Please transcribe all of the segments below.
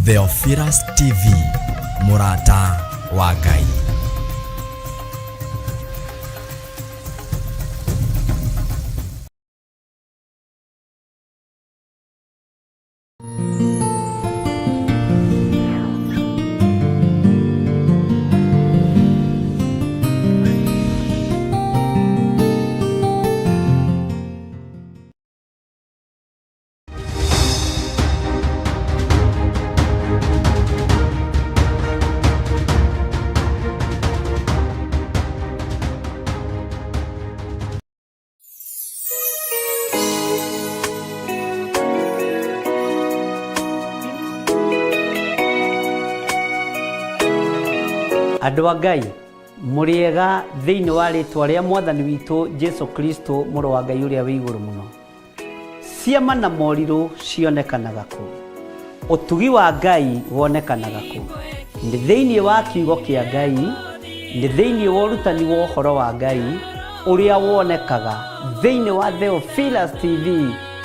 Theophilus TV, mũrata wa Ngai. Andũ a Ngai, mũrĩega thĩinĩ wa rĩtwa rĩa Mwathani witũ Jesu Kristo, mũrũ wa Ngai ũrĩa wĩ igũrũ mũno. Ciama na morirũ cionekanaga kũ? Ũtugi wa Ngai wonekanaga kũ? Nĩ thĩinĩ wa kiugo kĩa Ngai, nĩ thĩinĩ wa ũrutani wa ũhoro wa Ngai ũrĩa wonekaga thĩinĩ wa Theophilus TV,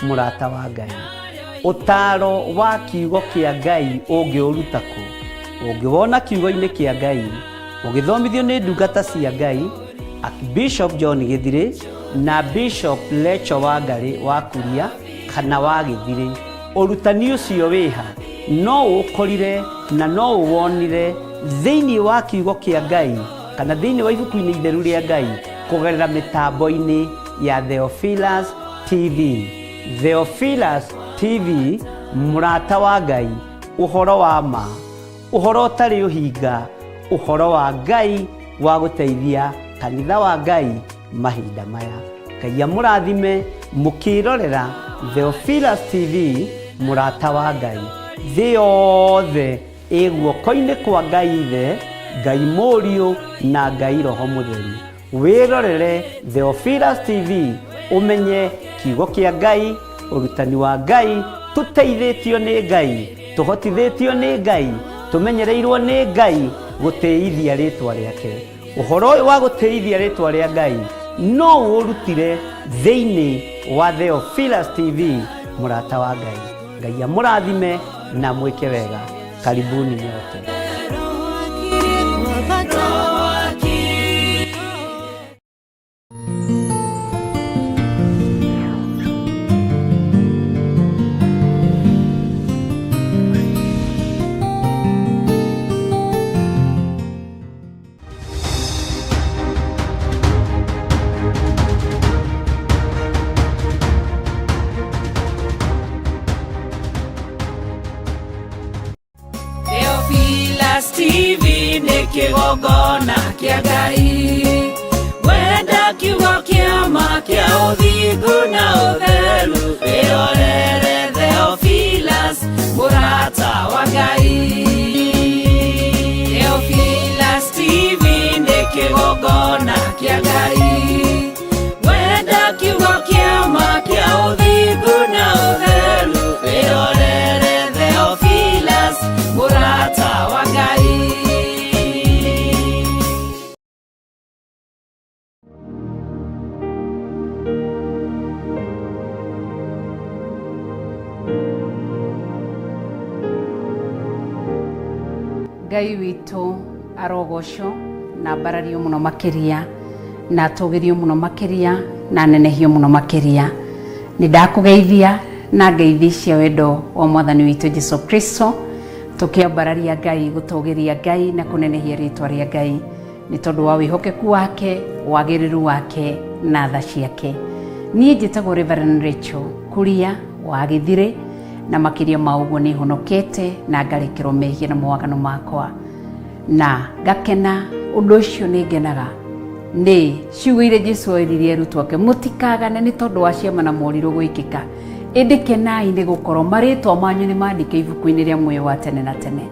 mũrata wa Ngai. Ũtaaro wa kiugo kĩa Ngai ũngĩũruta kũ? Ũngĩwona kiugo-inĩ kĩa Ngai, ũgĩthomithio nĩ ndungata cia Ngai, Archbishop John Gĩthirĩ na Bishop Lecho Wangarĩ wa Kuria kana wa Gĩthirĩ. Ũrutani ũcio wĩha? No ũũkorire na no ũwonire thĩinĩ wa kiugo kĩa Ngai kana thĩinĩ wa ibuku-inĩ itheru rĩa Ngai kũgerera mĩtambo-inĩ ya Theophilus TV. Theophilus TV, mũrata wa Ngai, ũhoro wa ma, ũhoro ũtarĩ ũhinga, ũhoro wa Ngai wa gũteithia kanitha wa Ngai mahinda maya. Ngai amũrathime mũkĩrorera Theophilus TV, mũrata wa Ngai. Thĩ yothe ĩ guoko-inĩ kwa Ngai Ithe, Ngai Mũriũ na Ngai Roho Mũtheru. Wĩrorere Theophilus TV ũmenye kiugo kĩa Ngai, ũrutani wa Ngai, tũteithĩtio nĩ Ngai, tũhotithĩtio nĩ Ngai, tũmenyereirwo nĩ Ngai gũtĩithia rĩtwa rĩake. Ũhoro ũyũ wa gũtĩithia rĩtwa rĩa Ngai no ũũrutire thĩinĩ wa Theophilus TV, mũrata wa Ngai. Ngai amũrathime na mwĩke wega. Karibuni nyote. Theophilus TV nĩ kĩgongona kĩa Ngai wenda kiugo kĩa ma kĩa ũthingu na ũtheru wĩrorere Theophilus mũrata wa Ngai Theophilus TV nĩ kĩgongona kĩa Ngai wenda kiugo kĩa ma kĩa ũthingu na ũtheru wĩrorere Theophilus mũrata wa Ngai. Ngai witũ arogocwo na ambarario mũno makĩria na atũgĩrio mũno makĩria na anenehio mũno makĩria. Nĩ ndakũgeithia na ngeithi cia wendo wa Mwathani witũ Jesu Kristo, tũkĩambararia Ngai, gũtũgĩria Ngai na kũnenehia rĩtwa rĩa Ngai nĩ tondũ wa wĩhokeku wake, wagĩrĩru wake na tha ciake. Niĩ njĩtagwo Reverend Rachel Kuria wa Gĩthirĩ, na makĩria ma ũguo nĩ honokete na ngarekerwo mehia na mawaganu makwa na ngakena. Ũndũ ũcio nĩ ngenaga nĩ ciugo iria Jesu eririe arutwo ake, mũtikagane nĩ tondũ wa ciama na morirũ gwĩkĩka, ĩndĩ kenai nĩ gũkorwo marĩtwa manyu nĩ mandĩke ibuku-inĩ rĩa muoyo wa tene na tene.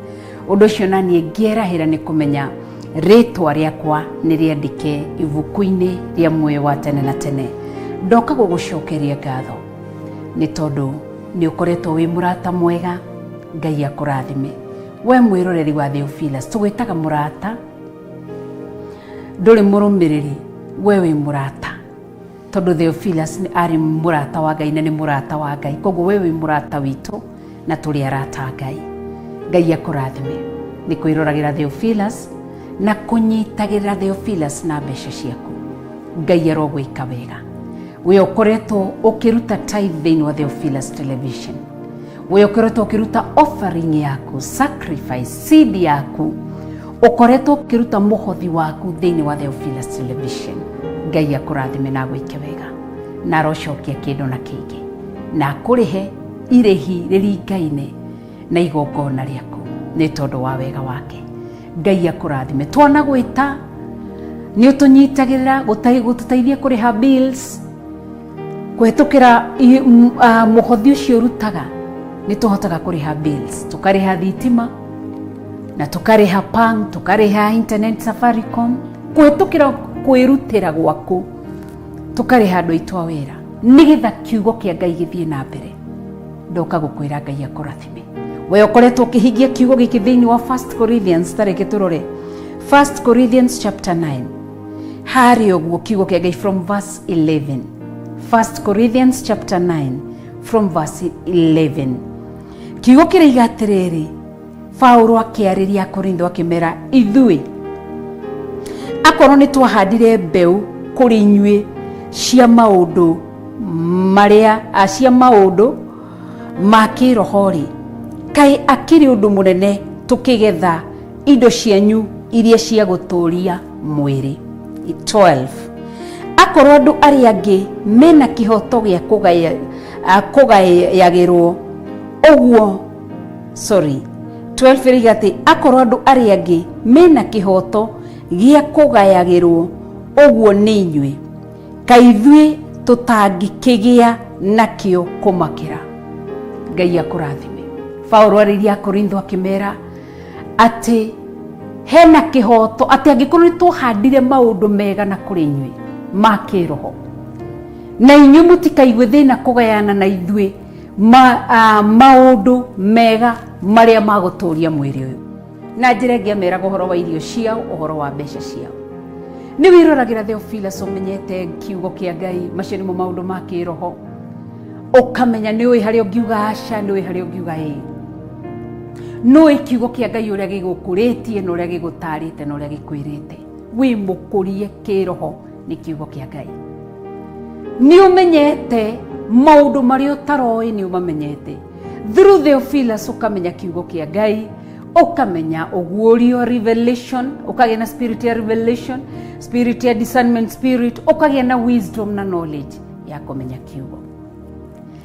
Ũndũ ũcio na niĩ ngĩerahĩra nĩ kũmenya rĩtwa rĩakwa nĩ rĩandĩke ibuku-inĩ rĩa muoyo wa tene na tene. Ndoka gũgũcokeria ngatho nĩ tondũ nĩ ũkoretwo wĩ mũrata mwega. Ngai akũrathime we mwĩroreri wa Theophilus. Tũgwĩtaga mũrata, ndũrĩ mũrũmĩrĩri, we wĩ mũrata, tondũ Theophilus nĩ arĩ mũrata wa Ngai na nĩ mũrata wa Ngai, koguo we wĩ mũrata witũ na tũrĩ arata a Ngai. Ngai akũrathime nĩ kwĩroragĩra Theophilus na kũnyitagĩrĩra Theophilus na mbeca ciaku. Ngai arogwĩka wega. We ũkoretwo ũkĩruta tithe thĩinĩ wa Theophilus Television, we ũkoretwo ũkĩruta offering yaku, sacrifice seed yaku, ũkoretwo ũkĩruta mũhothi waku thĩinĩ wa Theophilus Television, Ngai akũrathime na agwĩke wega, na arocokia kĩndũ na kĩngĩ, na akũrĩhe irĩhi rĩringaine na igongona rĩaku nĩ tondũ wa wega wake. Ngai akũrathime. Twana gwĩta nĩ ũtũnyitagĩrĩra gũtũteithia kũrĩha bills kũhetũkĩra mũhothi ũcio ũrutaga. Nĩ tũhotaga kũrĩha bills, tũkarĩha thitima na tũkarĩha pang, tũkarĩha internet, Safaricom, kũhetũkĩra kwĩrutĩra gwaku, tũkarĩha andũ aitũ a wĩra nĩgetha kiugo kĩa Ngai gĩthiĩ na mbere. Ndoka gũkwĩra Ngai akũrathime. We ũkoretwo ũkĩhingia kiugo gĩkĩ thĩinĩ wa 1 Corinthians, tareke tũrore 1 Corinthians chapter 9 harĩa ũguo kiugo kĩa Ngai from verse 11. 1 Corinthians chapter 9 from verse 11, kiugo kĩraiga atĩrĩrĩ, Paulo akĩarĩria Korintho akĩmera, ithuĩ akorwo nĩ twahandire mbeũ kũrĩ inyuĩ cia maũndũ marĩa cia maũndũ ma kĩroho rĩ, kaĩ akĩrĩ ũndũ mũnene tũkĩgetha indo cianyu iria cia gũtũũria mwĩrĩ? 12 Akorwo andũ arĩa angĩ mena kĩhoto gĩa kũgayagĩrwo ũguo, sorry, 12 ĩrĩiga atĩ akorwo andũ arĩa angĩ mena kĩhoto gĩa kũgayagĩrwo ũguo nĩ inyuĩ, kaĩ ithuĩ tũtangĩkĩgĩa nakĩo kũmakĩra? Ngai akũrathime. Paulo arĩirie Akorintho akĩmera atĩ hena kĩhoto atĩ angĩkorwo nĩ twahandire maũndũ mega na kũrĩ inyuĩ ma kĩroho, na inyuĩ mũtikaigue thĩna kũgayana na ithuĩ maũndũ mega marĩa ma gũtũũria mwĩrĩ ũyũ. Na njĩra ĩngĩ ameraga ũhoro wa irio ciao, ũhoro wa mbeca ciao. Nĩ wĩroragĩra Theophilus, ũmenyete kiugo kĩa Ngai, macio nĩmo maũndũ ma kĩroho, ũkamenya nĩ ũĩ harĩa ũngiuga aca, nĩ ũĩ harĩa ũngiuga ĩĩ, nĩ ũĩ kiugo kĩa Ngai ũrĩa gĩgũkũrĩtie na ũrĩa gĩgũtarĩte na ũrĩa gĩkwĩrĩte. Wĩ mũkũrie kĩroho nĩ kiugo kĩa Ngai. Nĩ ũmenyete maũndũ marĩa ũtaroĩ, nĩ ũmamenyete through Theophilus. Ũkamenya kiugo kĩa Ngai, ũkamenya ũguũrio, revelation, ũkagĩa na spirit ya revelation, spirit ya discernment spirit, ũkagĩa na wisdom na knowledge ya kũmenya kiugo.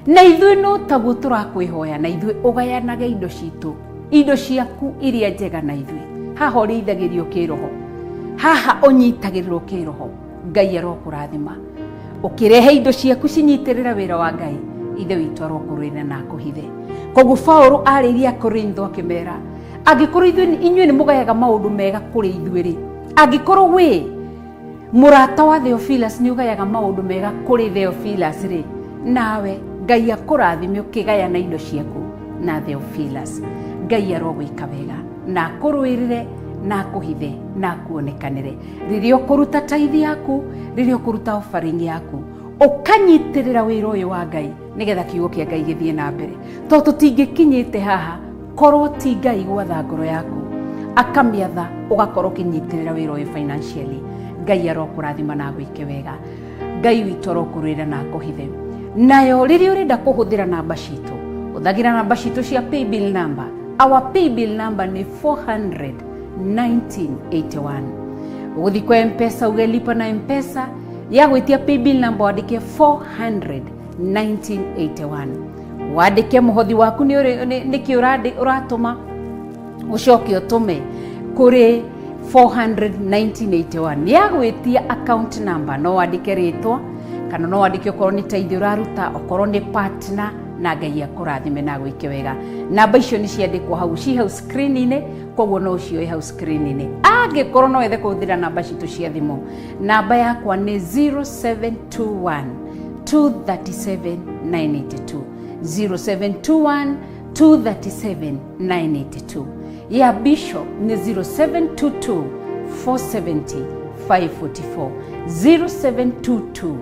Na ithuĩ no taguo tũrakwĩhoya, na ithuĩ ũgayanage indo citũ, indo ciaku iria njega na ithuĩ. Haha ũrĩithagĩrio kĩroho, haha ũnyitagĩrĩrwo kĩroho. Ngai arokũrathima ũkĩrehe indo ciaku cinyitĩrĩra wĩra wa Ngai. Ithe witũ arokũrũĩrĩra na akũhithe. Koguo Paulo arĩirie Akorintho akĩmera, angĩkorwo inyuĩ nĩ mũgayaga maũndũ mega kũrĩ ithuĩ rĩ, angĩkorwo wĩ mũrata wa Theophilus nĩ ũgayaga maũndũ mega kũrĩ Theophilus rĩ, nawe Ngai akũrathime ũkĩgayana indo ciaku na Theophilus. Ngai arogwĩka wega na akũrũĩrĩre na akũhithe na akuonekanĩre rĩrĩa ũkũruta tithe yaku, rĩrĩa ũkũruta offering yaku, ũkanyitĩrĩra wĩra ũyũ wa Ngai nĩgetha kiugo kĩa Ngai gĩthiĩ na mbere, tondũ tũtingĩkinyĩte haha korwo ti Ngai gwatha ngoro yaku, akamĩatha ũgakorwo ũkĩnyitĩrĩra wĩra ũyũ financially. Ngai arokũrathima na agwĩke wega. Ngai witũ arokũrũĩra na akũhithe. Nayo rĩrĩa ũrenda kũhũthĩra namba citũ, hũthagĩra namba citũ cia paybill number. Our paybill number nĩ 400 1981. Ũgũthiĩ kwa Mpesa, uge "Lipa na Mpesa", ya gwĩtia paybill number wandĩke 400 1981, wandĩke mũhothi waku nĩkĩ ũratũma, ũcoke ũtũme kũrĩ 400 1981. Nĩ agwĩtia account number, no wandĩke rĩtwa kana no wandĩke okorwo nĩ tithe ũraruta, okorwo nĩ partner. Na Ngai akũrathime na agwĩke wega. Namba icio nĩ ciandĩkwo hau, ci hau screen-inĩ, koguo no ũcioe hau screen-inĩ. Angĩkorwo no wethe kũhũthĩra namba citũ cia thimũ, namba yakwa nĩ 0721 237 982, 0721 237 982. Ya Bishop nĩ 0722 470 544, 0722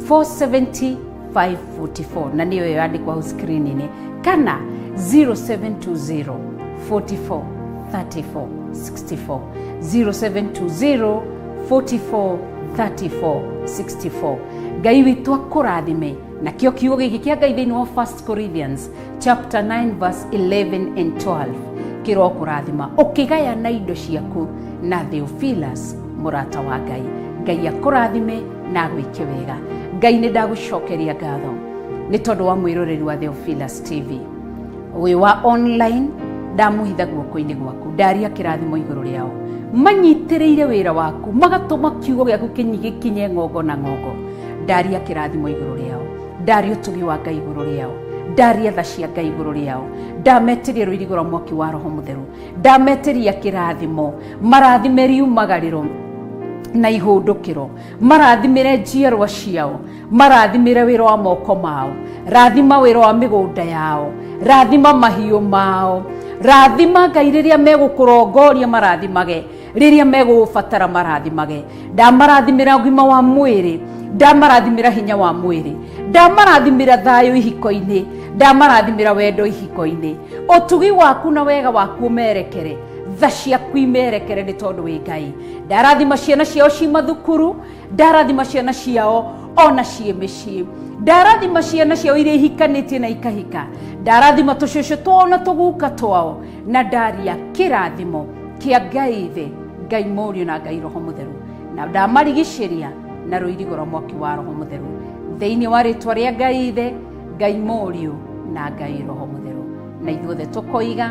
470 544, na nĩyo yandĩkwo hau screen-inĩ, kana 0720. 44 34 64, 0720 44 34 64. Ngai witũ akũrathime. Nakĩo kiugo gĩkĩ kĩa Ngai thĩinĩ wa 1 Corinthians chapter 9 verse 11 and 12 kĩrokũrathima ũkĩgayana indo ciaku na Theophilus mũrata wa Ngai. Ngai akũrathime na agwĩke wega. Ngai, nĩ ndagũcokeria ngatho nĩ tondũ wa mwĩroreri wa Theophilus TV wĩ wa online. Ndamũhitha guoko-inĩ gwaku, ndaria kĩrathimo igũrũ rĩao manyitĩrĩire wĩra waku, magatũma kiugo gĩaku gĩkinye ng'ongo na ng'ongo. Ndaria kĩrathimo igũrũ rĩao, ndaria ũtugi wa Ngai igũrũ rĩao, ndaria tha cia Ngai igũrũ rĩao, ndametĩria rũirigo rwa mwaki wa Roho Mũtheru, ndametĩria kĩrathimo, marathime riumagarĩro na ihũndũkĩro, marathimĩre njiarwa ciao, marathimĩre wĩra wa moko mao, rathima wĩra wa mĩgũnda yao, rathima mahiũ mao, rathima Ngai rĩrĩa megũkũrongoria, marathimage rĩrĩa megũgũbatara, marathimage. Ndamarathimĩra ũgima wa mwĩrĩ, ndamarathimĩra hinya wa mwĩrĩ, ndamarathimĩra thayũ ihiko-inĩ, ndamarathimĩra wendo ihiko-inĩ. Ũtugi waku na wega waku ũmerekere, tha ciaku imerekere, nĩ tondũ wĩ Ngai. Ndarathima ciana ciao ci mathukuru, ndarathima ciana ciao ona ciĩ mĩciĩ, ndarathima ciana ciao iria ihikanĩtie na ikahika, ndarathima tũcũcũ twao na tũguka twao, na ndaria kĩrathimo kĩa Ngai Ithe, Ngai Mũriũ na Ngai Roho Mũtheru, na ndamarigicĩria na rũirigo rwa mwaki wa Roho Mũtheru thĩinĩ wa rĩtwa rĩa Ngai Ithe, Ngai Mũriũ na Ngai Roho Mũtheru. Na ithuothe tũkoiga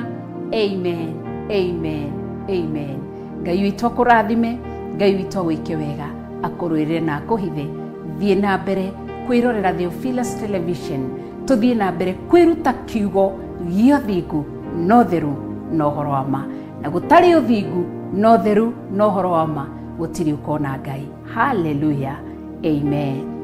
amen, amen, amen. Ngai witũ akũrathime, Ngai witũ agwĩke wega, akũrũĩrĩre na akũhithe. Thiĩ na mbere kwĩrorera Theophilus Television, tũthiĩ na mbere kwĩruta kiugo gĩa ũthingu na ũtheru na ũhoro wa ma. Na gũtarĩ ũthingu na ũtheru na ũhoro wa ma, gũtirĩ ũkona Ngai. Haleluya, amen.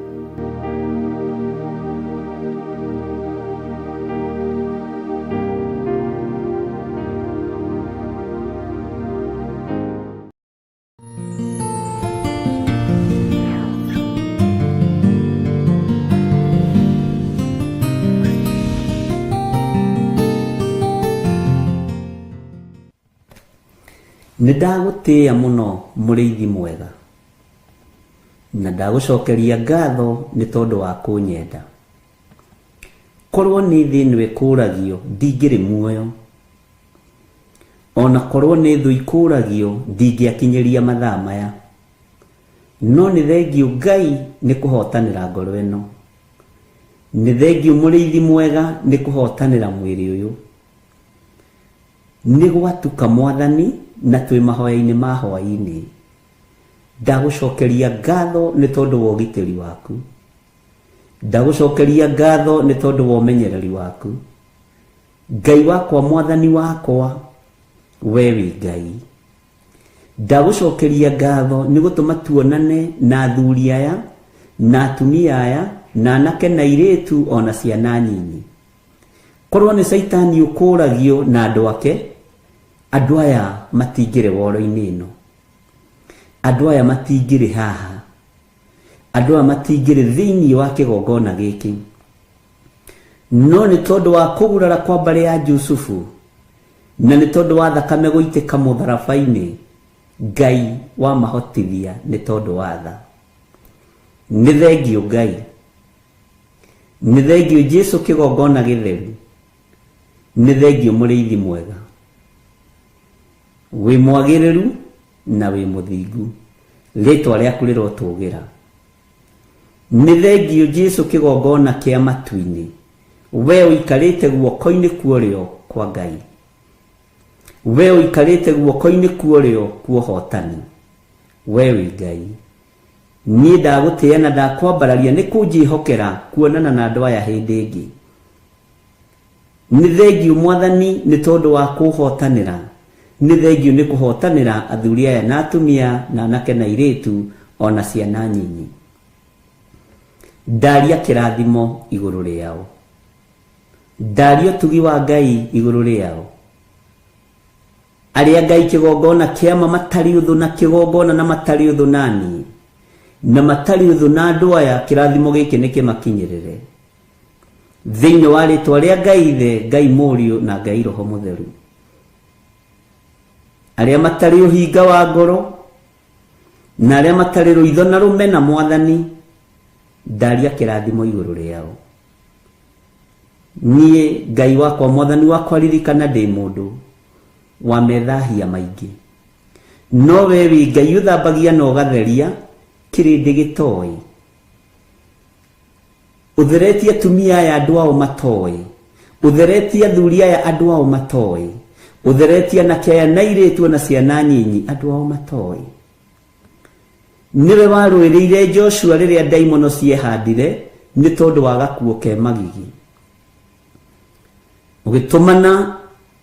Nĩ ndagũtĩĩa mũno, mũrĩithi mwega, na ndagũcokeria ngatho nĩ tondũ wa kũnyenda. Korwo nĩ thĩ ĩno ĩkũragio, ndingĩrĩ muoyo. Ona korwo nĩ thũ ikũragio, ndingĩakinyĩria mathaa maya. No nĩ thengiũ Ngai nĩ kũhotanĩra ngoro ĩno. Nĩ thengiũ mũrĩithi mwega nĩ kũhotanĩra mwĩrĩ ũyũ. Nĩ gwatuka Mwathani, na twĩ mahoya-inĩ ma hwaĩ-inĩ. Ndagũcokeria ngatho nĩ tondũ wa ũgitĩri waku. Ndagũcokeria ngatho nĩ tondũ wa ũmenyereri waku. Ngai wakwa, Mwathani wakwa, we wĩ Ngai. Ndagũcokeria ngatho nĩ gũtũma tuonane na athuri aya na atumia aya na anake na airĩtu ona ciana nyinyi. Korwo nĩ Caitani ũkũragio na andũ ake, andũ aya matingĩrĩ woro-inĩ ĩno, andũ aya matingĩrĩ haha, andũ aya matingĩrĩ thĩinĩ wa kĩgongona gĩkĩ. No nĩ tondũ wa kũgurara kwa mbarĩ ya Jusufu, na nĩ tondũ wa thakame gũitĩka mũtharaba-inĩ, Ngai wamahotithia nĩ tondũ wa tha. Nĩ thengiũ Ngai, nĩ thengiũ Jesu kĩgongona gĩtheru, nĩ thengiũ mũrĩithi mwega, wĩ mwagĩrĩru na wĩ mũthingu, rĩtwa rĩaku rĩrotũgĩra. Nĩ thengiũ Jesu kĩgongona kĩa matu-inĩ, we ũikarĩte guoko-inĩ kuorĩo kwa Ngai, we ũikarĩte guoko-inĩ kuorĩo kuohotani, we wĩ Ngai. Niĩ ndagũtĩĩa na ndakwambararia nĩ kũnjĩhokera kuonana na andũ aya hĩndĩ ĩngĩ. Nĩ thengiũ Mwathani nĩ tondũ wa kũhotanĩra. Nĩ thengiũ nĩ kũhotanĩra athuri aya na atumia na anake na airĩtu ona ciana nyinyi. Ndaria kĩrathimo igũrũ rĩao, ndaria ũtugi wa Ngai igũrũ rĩao. Arĩa Ngai kĩgongona kĩama matarĩ ũthũ na kĩgongona na matarĩ ũthũ na niĩ na matarĩ ũthũ na andũ aya, kĩrathimo gĩkĩ nĩ kĩmakinyĩrĩre thĩinĩ wa rĩtwa rĩa Ngai Ithe, Ngai Mũriũ na Ngai Roho Mũtheru. Arĩa matarĩ ũhinga wa ngoro na arĩa matarĩ rũitho na rũmena Mwathani, ndaria kĩrathimo igũrũ rĩao. Niĩ Ngai wakwa, Mwathani wakwa, ririkana ndĩ mũndũ wa methahia maingĩ, no we wĩ Ngai ũthambagia na ũgatheria kĩrĩndĩ gĩtoĩ. Ũtheretie atumia aya andũ ao matoĩ, ũtheretie athuri aya andũ ao matoĩ, ũtheretie anake aya na airĩtu ona ciana nyinyi andũ ao matoĩ. Nĩwe warũĩrĩire Joshua rĩrĩa ndaimono ciehandire nĩ tondũ wa gakuo ke magigi. Ũgĩtũmana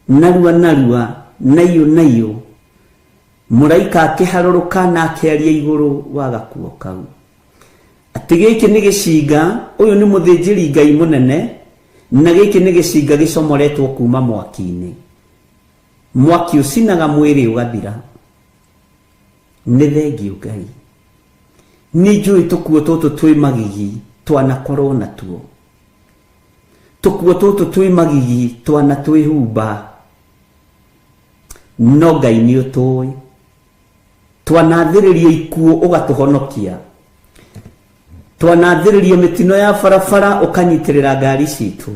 narua narua naiyũ naiyũ, mũraika akĩharũrũka na akĩaria igũrũ wa gakuo kau. Atĩ gĩkĩ nĩ gĩcinga, ũyũ nĩ mũthĩnjĩri Ngai mũnene, na gĩkĩ nĩ gĩcinga gĩcomoretwo kuma mwaki-inĩ. Mwaki ũcinaga mwĩrĩ ũgathira. Nĩ thengiũ Ngai. Nĩ njũĩ tũkuo tũtũ twĩ magigi twanakorwo natuo. Tũkuo tũtũ twĩ magigi twanatwĩhumba. No Ngai nĩ ũtũĩ. Twanathĩrĩrio ikuũ ũgatũhonokia. Twanathĩrĩrio mĩtino ya barabara ũkanyitĩrĩra ngari citũ.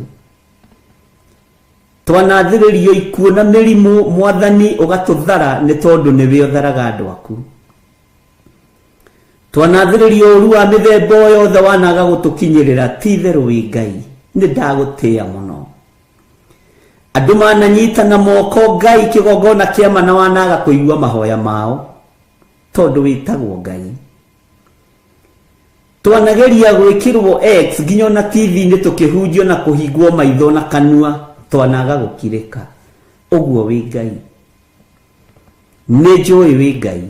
Twanathĩrĩrio ikuũ na mĩrimũ Mwathani ũgatũthara nĩ tondũ nĩwe ũtharaga andũ aku. Twanathĩrĩrio ũru wa mĩthemba o yothe wanaga gũtũkinyĩrĩra, ti itherũ wĩ Ngai, nĩ ndagũtĩĩa mũno. Andũ mananyitana moko Ngai kĩgongona kĩama na wanaga kũigua mahoya mao tondũ wĩtagwo Ngai. Twanageria gwĩkĩrwo X nginya ona TV-inĩ tũkĩhunjio na kũhingwo maitho na kanua twanaga gũkirĩka. Ũguo wĩ Ngai. Nĩ njũĩ wĩ Ngai.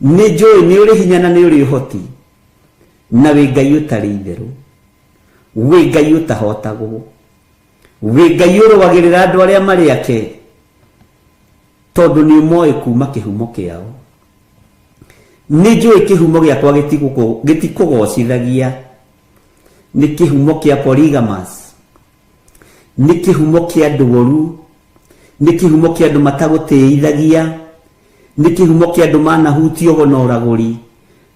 Nĩ njũĩ nĩ ũrĩ hinya na nĩ ũrĩ ũhoti na wĩ Ngai ũtarĩ itherũ. Wĩ Ngai ũtahotagwo. Wĩ Ngai ũrũagĩrĩra andũ arĩa marĩ ake tondũ nĩ ũmoĩ kuma kĩhumo kĩao. Nĩ njũĩ kĩhumo gĩakwa gĩtikũgocithagia. Nĩ kĩhumo kĩa polygamous. Nĩ kĩhumo kĩa andũ oru. Nĩ kĩhumo kĩa andũ matagũtĩithagia. Nĩ kĩhumo kĩa andũ manahutio ũgo na ũragũri.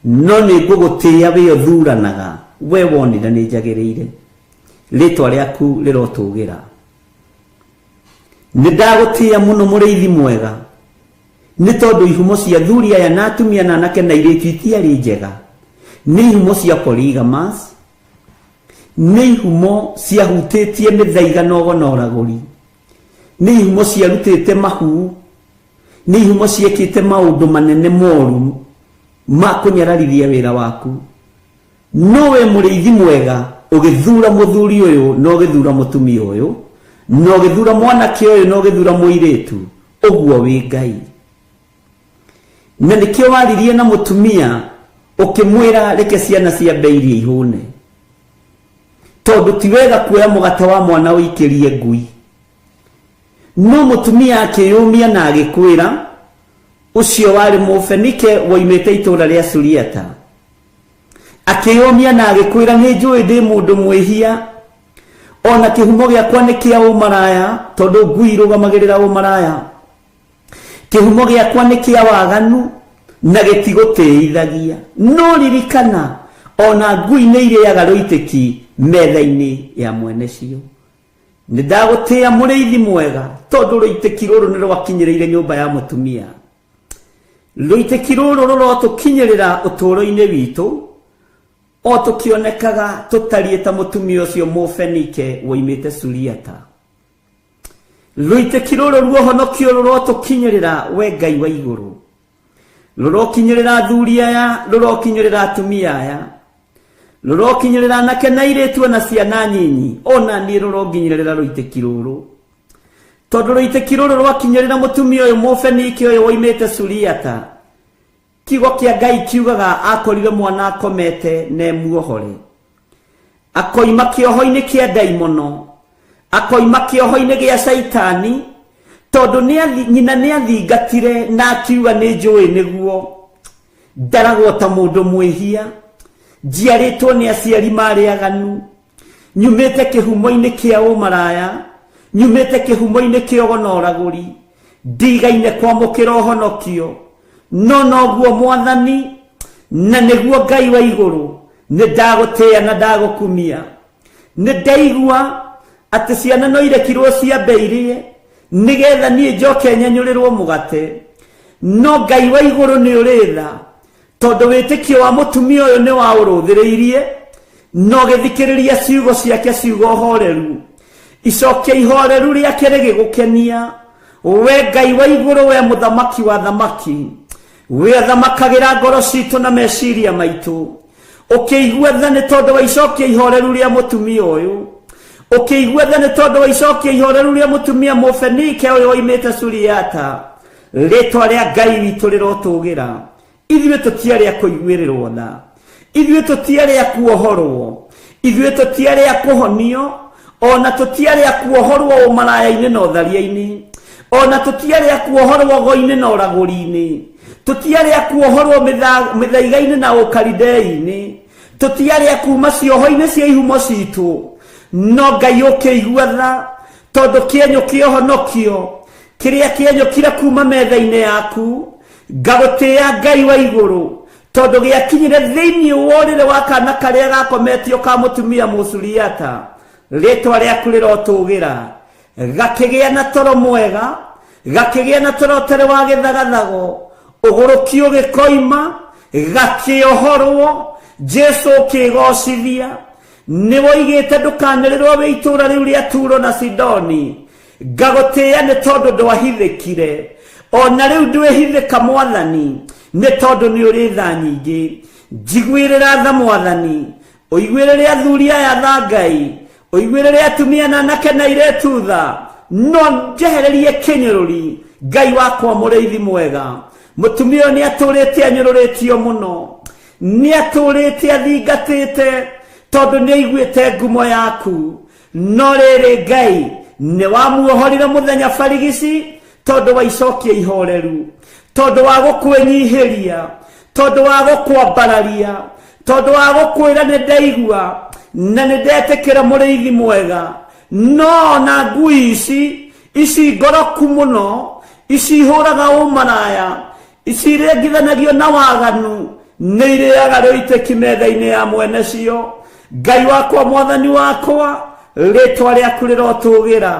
No nĩ ngũgũtĩĩa wĩ ũthuranaga. We wonire nĩ njagĩrĩire. Rĩtwa rĩaku rĩrotũgĩra. Nĩ ndagũtĩĩa mũno mũrĩithi mwega. Nĩ tondũ ihumo cia athuri aya na atumia na anake na airĩtu itiarĩ njega. Nĩ ihumo cia polygamous. Nĩ ihumo ciahutĩtie mĩthaiga na ũgo na ũragũri. Nĩ ihumo ciarutĩte mahu. Nĩ ihumo ciekĩte maũndũ manene moru ma kũnyararithia wĩra waku. No we mũrĩithi mwega ũgĩthura mũthuri ũyũ na ũgĩthura mũtumia ũyũ na ũgĩthura mwanake ũyũ na ũgĩthura mũirĩtu, ũguo wĩ Ngai. Na nĩkĩo waririe na mũtumia ũkĩmwĩra reke ciana ciambe irie ihũne, tondũ ti wega kuoya mũgate wa mwana ũikĩrie ngui. No mũtumia akĩyũmia na agĩkwĩra, ũcio warĩ Mũfenike woimĩte itũũra rĩa Suriata. Akĩyũmia na agĩkwĩra, nĩ njũĩ ndĩ mũndũ mwĩhia, ona kĩhumo gĩakwa nĩ kĩa ũmaraya, tondũ ngui irũgamagĩrĩra ũmaraya. Kĩhumo gĩakwa nĩ kĩa waganu na gĩtigũtĩithagia. No ririkana, ona ngui nĩ irĩaga rũitĩki metha-inĩ ya mwene cio. Nĩ ndagũtĩĩa mũrĩithi mwega, tondũ rũitĩki rũrũ nĩ rwakinyĩrĩire nyũmba ya mũtumia. Rũitĩki rũrũ rũrotũkinyĩrĩra ũtũũro-inĩ witũ, o tũkĩonekaga tũtariĩ ta mũtumia ũcio Mũfenike woimĩte Suriata. Rũitĩki rũrũ ruohonokio rũrotũkinyĩrĩra we Ngai wa igũrũ. Rũrokinyĩrĩra athuri aya, rũrokinyĩrĩra atumia aya, rũrokinyĩrĩra anake na airĩtu ona ciana nyinyi, ona niĩ rũronginyĩrĩra rũitĩki rũrũ. Tondũ rũitĩki rũrũ rwakinyĩrĩra mũtumia ũyũ Mũfenike ũyũ woimĩte Suriata, kiugo kĩa Ngai kiugaga akorire mwana akomete na emuohore. Akoima kĩoho-inĩ kĩa ndaimono, akoima kĩoho-inĩ gĩa Shaitani, tondũ nyina nĩ athingatire na akiuga nĩ njũĩ nĩguo ndaragwo ta mũndũ mwĩhia, njiarĩtwo nĩ aciari marĩ aganu, nyumĩte kĩhumo-inĩ kĩa ũmaraya, nyumĩte kĩhumo-inĩ kĩa ũgo na ũragũri. Ndigaine kwamũkĩra ũhonokio, no noguo Mwathani na nĩguo Ngai wa igũrũ, nĩ ndagũtĩĩa na ndagũkumia. Nĩ ndaigua atĩ ciana no irekirwo ciambe irĩe nĩgetha niĩ njoke nyenyũrĩrwo mũgate, no Ngai wa igũrũ nĩ ũrĩ tha, tondũ wĩtĩkio wa mũtumia ũyũ nĩ wa ũrũthĩrĩirie na ũgĩthikĩrĩria ciugo ciake, ciugo horeru, icokia ihoreru rĩake rĩgĩgũkenia. We Ngai wa igũrũ, we mũthamaki wa thamaki, we athamakagĩra ngoro citũ na meciria maitũ, ũkĩigua tha nĩ tondũ wa icokia ihoreru rĩa mũtumia ũyũ, ũkĩigua tha nĩ tondũ wa icokia ihoreru rĩa mũtumia mũfenike ũyũ oimĩte Suriata. Rĩtwa rĩa Ngai witũ rĩrotũgĩra. Ithuĩ tũtiarĩ a kũiguĩrĩrwo tha, ithuĩ tũtiarĩ a kuohorwo, ithuĩ tũtiarĩ a kũhonio, ona tũtiarĩ a kuohorwo ũmaraya-inĩ na ũtharia-inĩ, ona tũtiarĩ a kuohorwo go-inĩ na ũragũri-inĩ, tũtiarĩ a kuohorwo mĩthaiga-inĩ na ũkaridei-inĩ, tũtiarĩ a kuma cioho-inĩ cia ihumo citũ, no Ngai ũkĩigua tha, tondũ kĩenyũ kĩa ũhonokio kĩrĩa kĩenyũkire kuma metha-inĩ yaku, ngagũtĩĩa Ngai wa igũrũ, tondũ gĩakinyire thĩinĩ wa ũrĩrĩ wa kana karĩa gakometio ka mũtumia Mũsuriata. Rĩtwa rĩaku rĩrotũgĩra. Gakĩgĩa na toro mwega, gakĩgĩa na toro ũtarĩ wa gĩthagathago, ũgũrũki ũgĩkoima, gakĩohorwo. Jesu ũkĩgocithia, nĩ woigĩte ndũkanĩrĩrwo wĩ itũũra rĩu rĩa Turo na Sidoni. Ngagũtĩĩa nĩ tondũ ndwahithĩkire, ona rĩu ndwĩhithĩka Mwathani, nĩ tondũ nĩ ũrĩ tha nyingĩ. Njiguĩrĩra tha Mwathani, ũiguĩrĩre athuri aya tha Ngai, ũiguĩrĩre atumia na anake na airĩtu tha, no njehererie kĩnyũrũri. Ngai wakwa mũrĩithi mwega, mũtumia ũyũ nĩ atũrĩte anyũrũrĩtio mũno, nĩ atũrĩte athingatĩte, tondũ nĩ aiguĩte ngumo yaku. No rĩrĩ Ngai nĩ wamuohorire mũthenya barigici, tondũ wa icokia ihoreru, tondũ wa gũkwĩnyihĩria, tondũ wa gũkwambararia, tondũ wa gũkwĩra nĩ ndaigua na nĩ ndetĩkĩra mũrĩithi mwega. No ona ngui ici ici ngoroku mũno, ici ihũraga ũmaraya, ici irengithanagio na waganu, nĩ irĩaga rũitĩki metha-inĩ ya mwene cio. Ngai wakwa, Mwathani wakwa, rĩtwa rĩaku rĩrotũgĩra,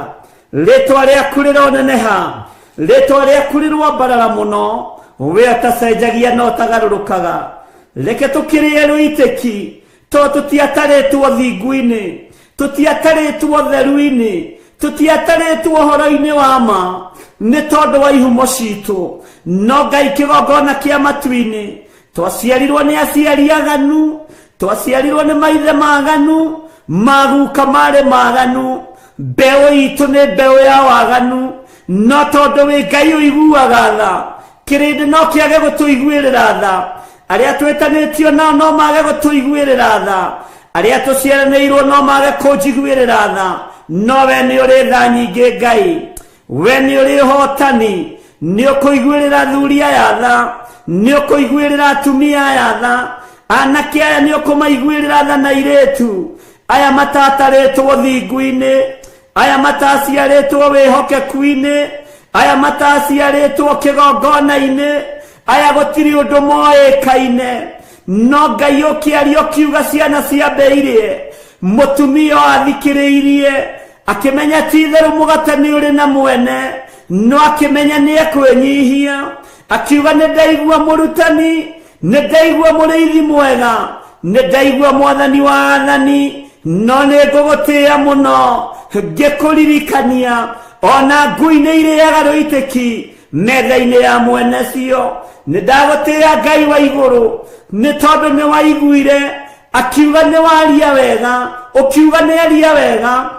rĩtwa rĩaku rĩroneneha, rĩtwa rĩaku rĩroambarara mũno. We ũtacenjagia na ũtagarũrũkaga, reke tũkĩrĩe rũitĩki, tondũ tũtiatarĩtwo thingu-inĩ, tũtiatarĩtwo theru-inĩ, tũtiatarĩtwo ũhoro-inĩ wa ma nĩ tondũ wa ihumo citũ. No Ngai kĩgongona kĩa matu-inĩ, twaciarirwo nĩ aciari aganu, twaciarirwo nĩ maithe maganu, maguka marĩ maganu, mbeũ itũ nĩ mbeũ ya waganu. No tondũ wĩ Ngai ũiguaga tha, kĩrĩndĩ no kĩage gũtũiguĩrĩra tha, arĩa twĩtanĩtio nao no mage gũtũiguĩrĩra tha, arĩa tũciaranĩirwo no mage kũnjiguĩrĩra tha, no we nĩ ũrĩ tha nyingĩ. Ngai, we nĩ ũrĩ ũhotani, nĩ ũkũiguĩrĩra athuri aya tha, nĩ ũkũiguĩrĩra atumia aya tha, anake aya nĩ ũkũmaiguĩrĩra tha na airĩtu aya matatarĩtwo thingu-inĩ, aya mataciarĩtwo wĩhokeku-inĩ, aya mataciarĩtwo kĩgongona-inĩ, aya gũtirĩ ũndũ moĩkaine. No Ngai ũkĩaria ũkiuga ciana ciambe irĩe, mũtumia ũyũ athikĩrĩirie akĩmenya ti itherũ mũgate nĩ ũrĩ na mwene, no akĩmenya nĩ ekwĩnyihia, akiuga nĩ ndaigua mũrutani, nĩ ndaigua mũrĩithi mwega, nĩ ndaigua Mwathani wa athani, no nĩ ngũgũtĩĩa mũno ngĩkũririkania ona ngui nĩ irĩaga rũitĩki metha-inĩ ya mwene cio. Nĩ ndagũtĩĩa Ngai wa igũrũ, nĩ tondũ nĩ waiguire akiuga nĩ waria wega, ũkiuga nĩ aria wega,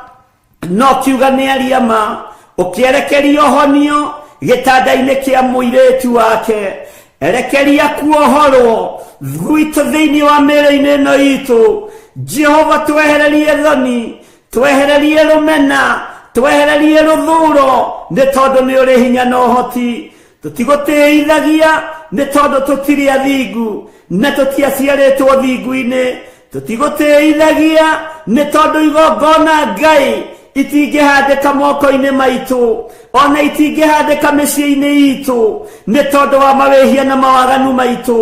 no kiuga nĩ aria ma, ũkĩerekeria ũhonio gĩtanda-inĩ kĩa mũirĩtu wake, erekeria kuohorwo gwitũ thĩinĩ wa mĩĩrĩ-inĩ ĩno itũ. Jehova, twehererie thoni, twehererie rũmena, twehererie rũthũro, nĩ tondũ nĩ ũrĩ hinya na ũhoti. Tũtigũtĩithagia nĩ tondũ tũtirĩ athingu na tũtiaciarĩtwo thingu-inĩ, tũtigũtĩithagia nĩ tondũ igongona Ngai Itingĩhandĩka moko-inĩ maitũ, ona itingĩhandĩka mĩciĩ-inĩ itũ, nĩ tondũ wa mawĩhia na mawaganu maitũ,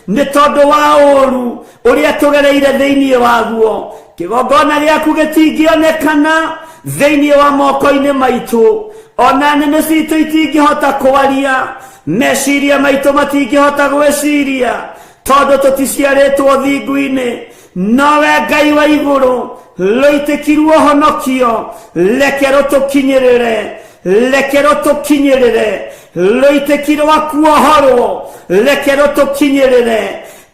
nĩ tondũ wa ũũru ũrĩa tũgereire thĩinĩ waguo. Kĩgongona gĩaku gĩtingĩonekana thĩinĩ wa moko-inĩ maitũ, ona nĩmĩ citũ itingĩhota kwaria, meciria maitũ matingĩhota gwĩciria, tondũ tũticiarĩtwo thingu-inĩ. Nowe Ngai wa igũrũ, rũitĩkirwo honokio, reke rũtũkinyĩrĩre, reke rũtũkinyĩrĩre, rũitĩki rwa kuohorwo, reke rũtũkinyĩrĩre.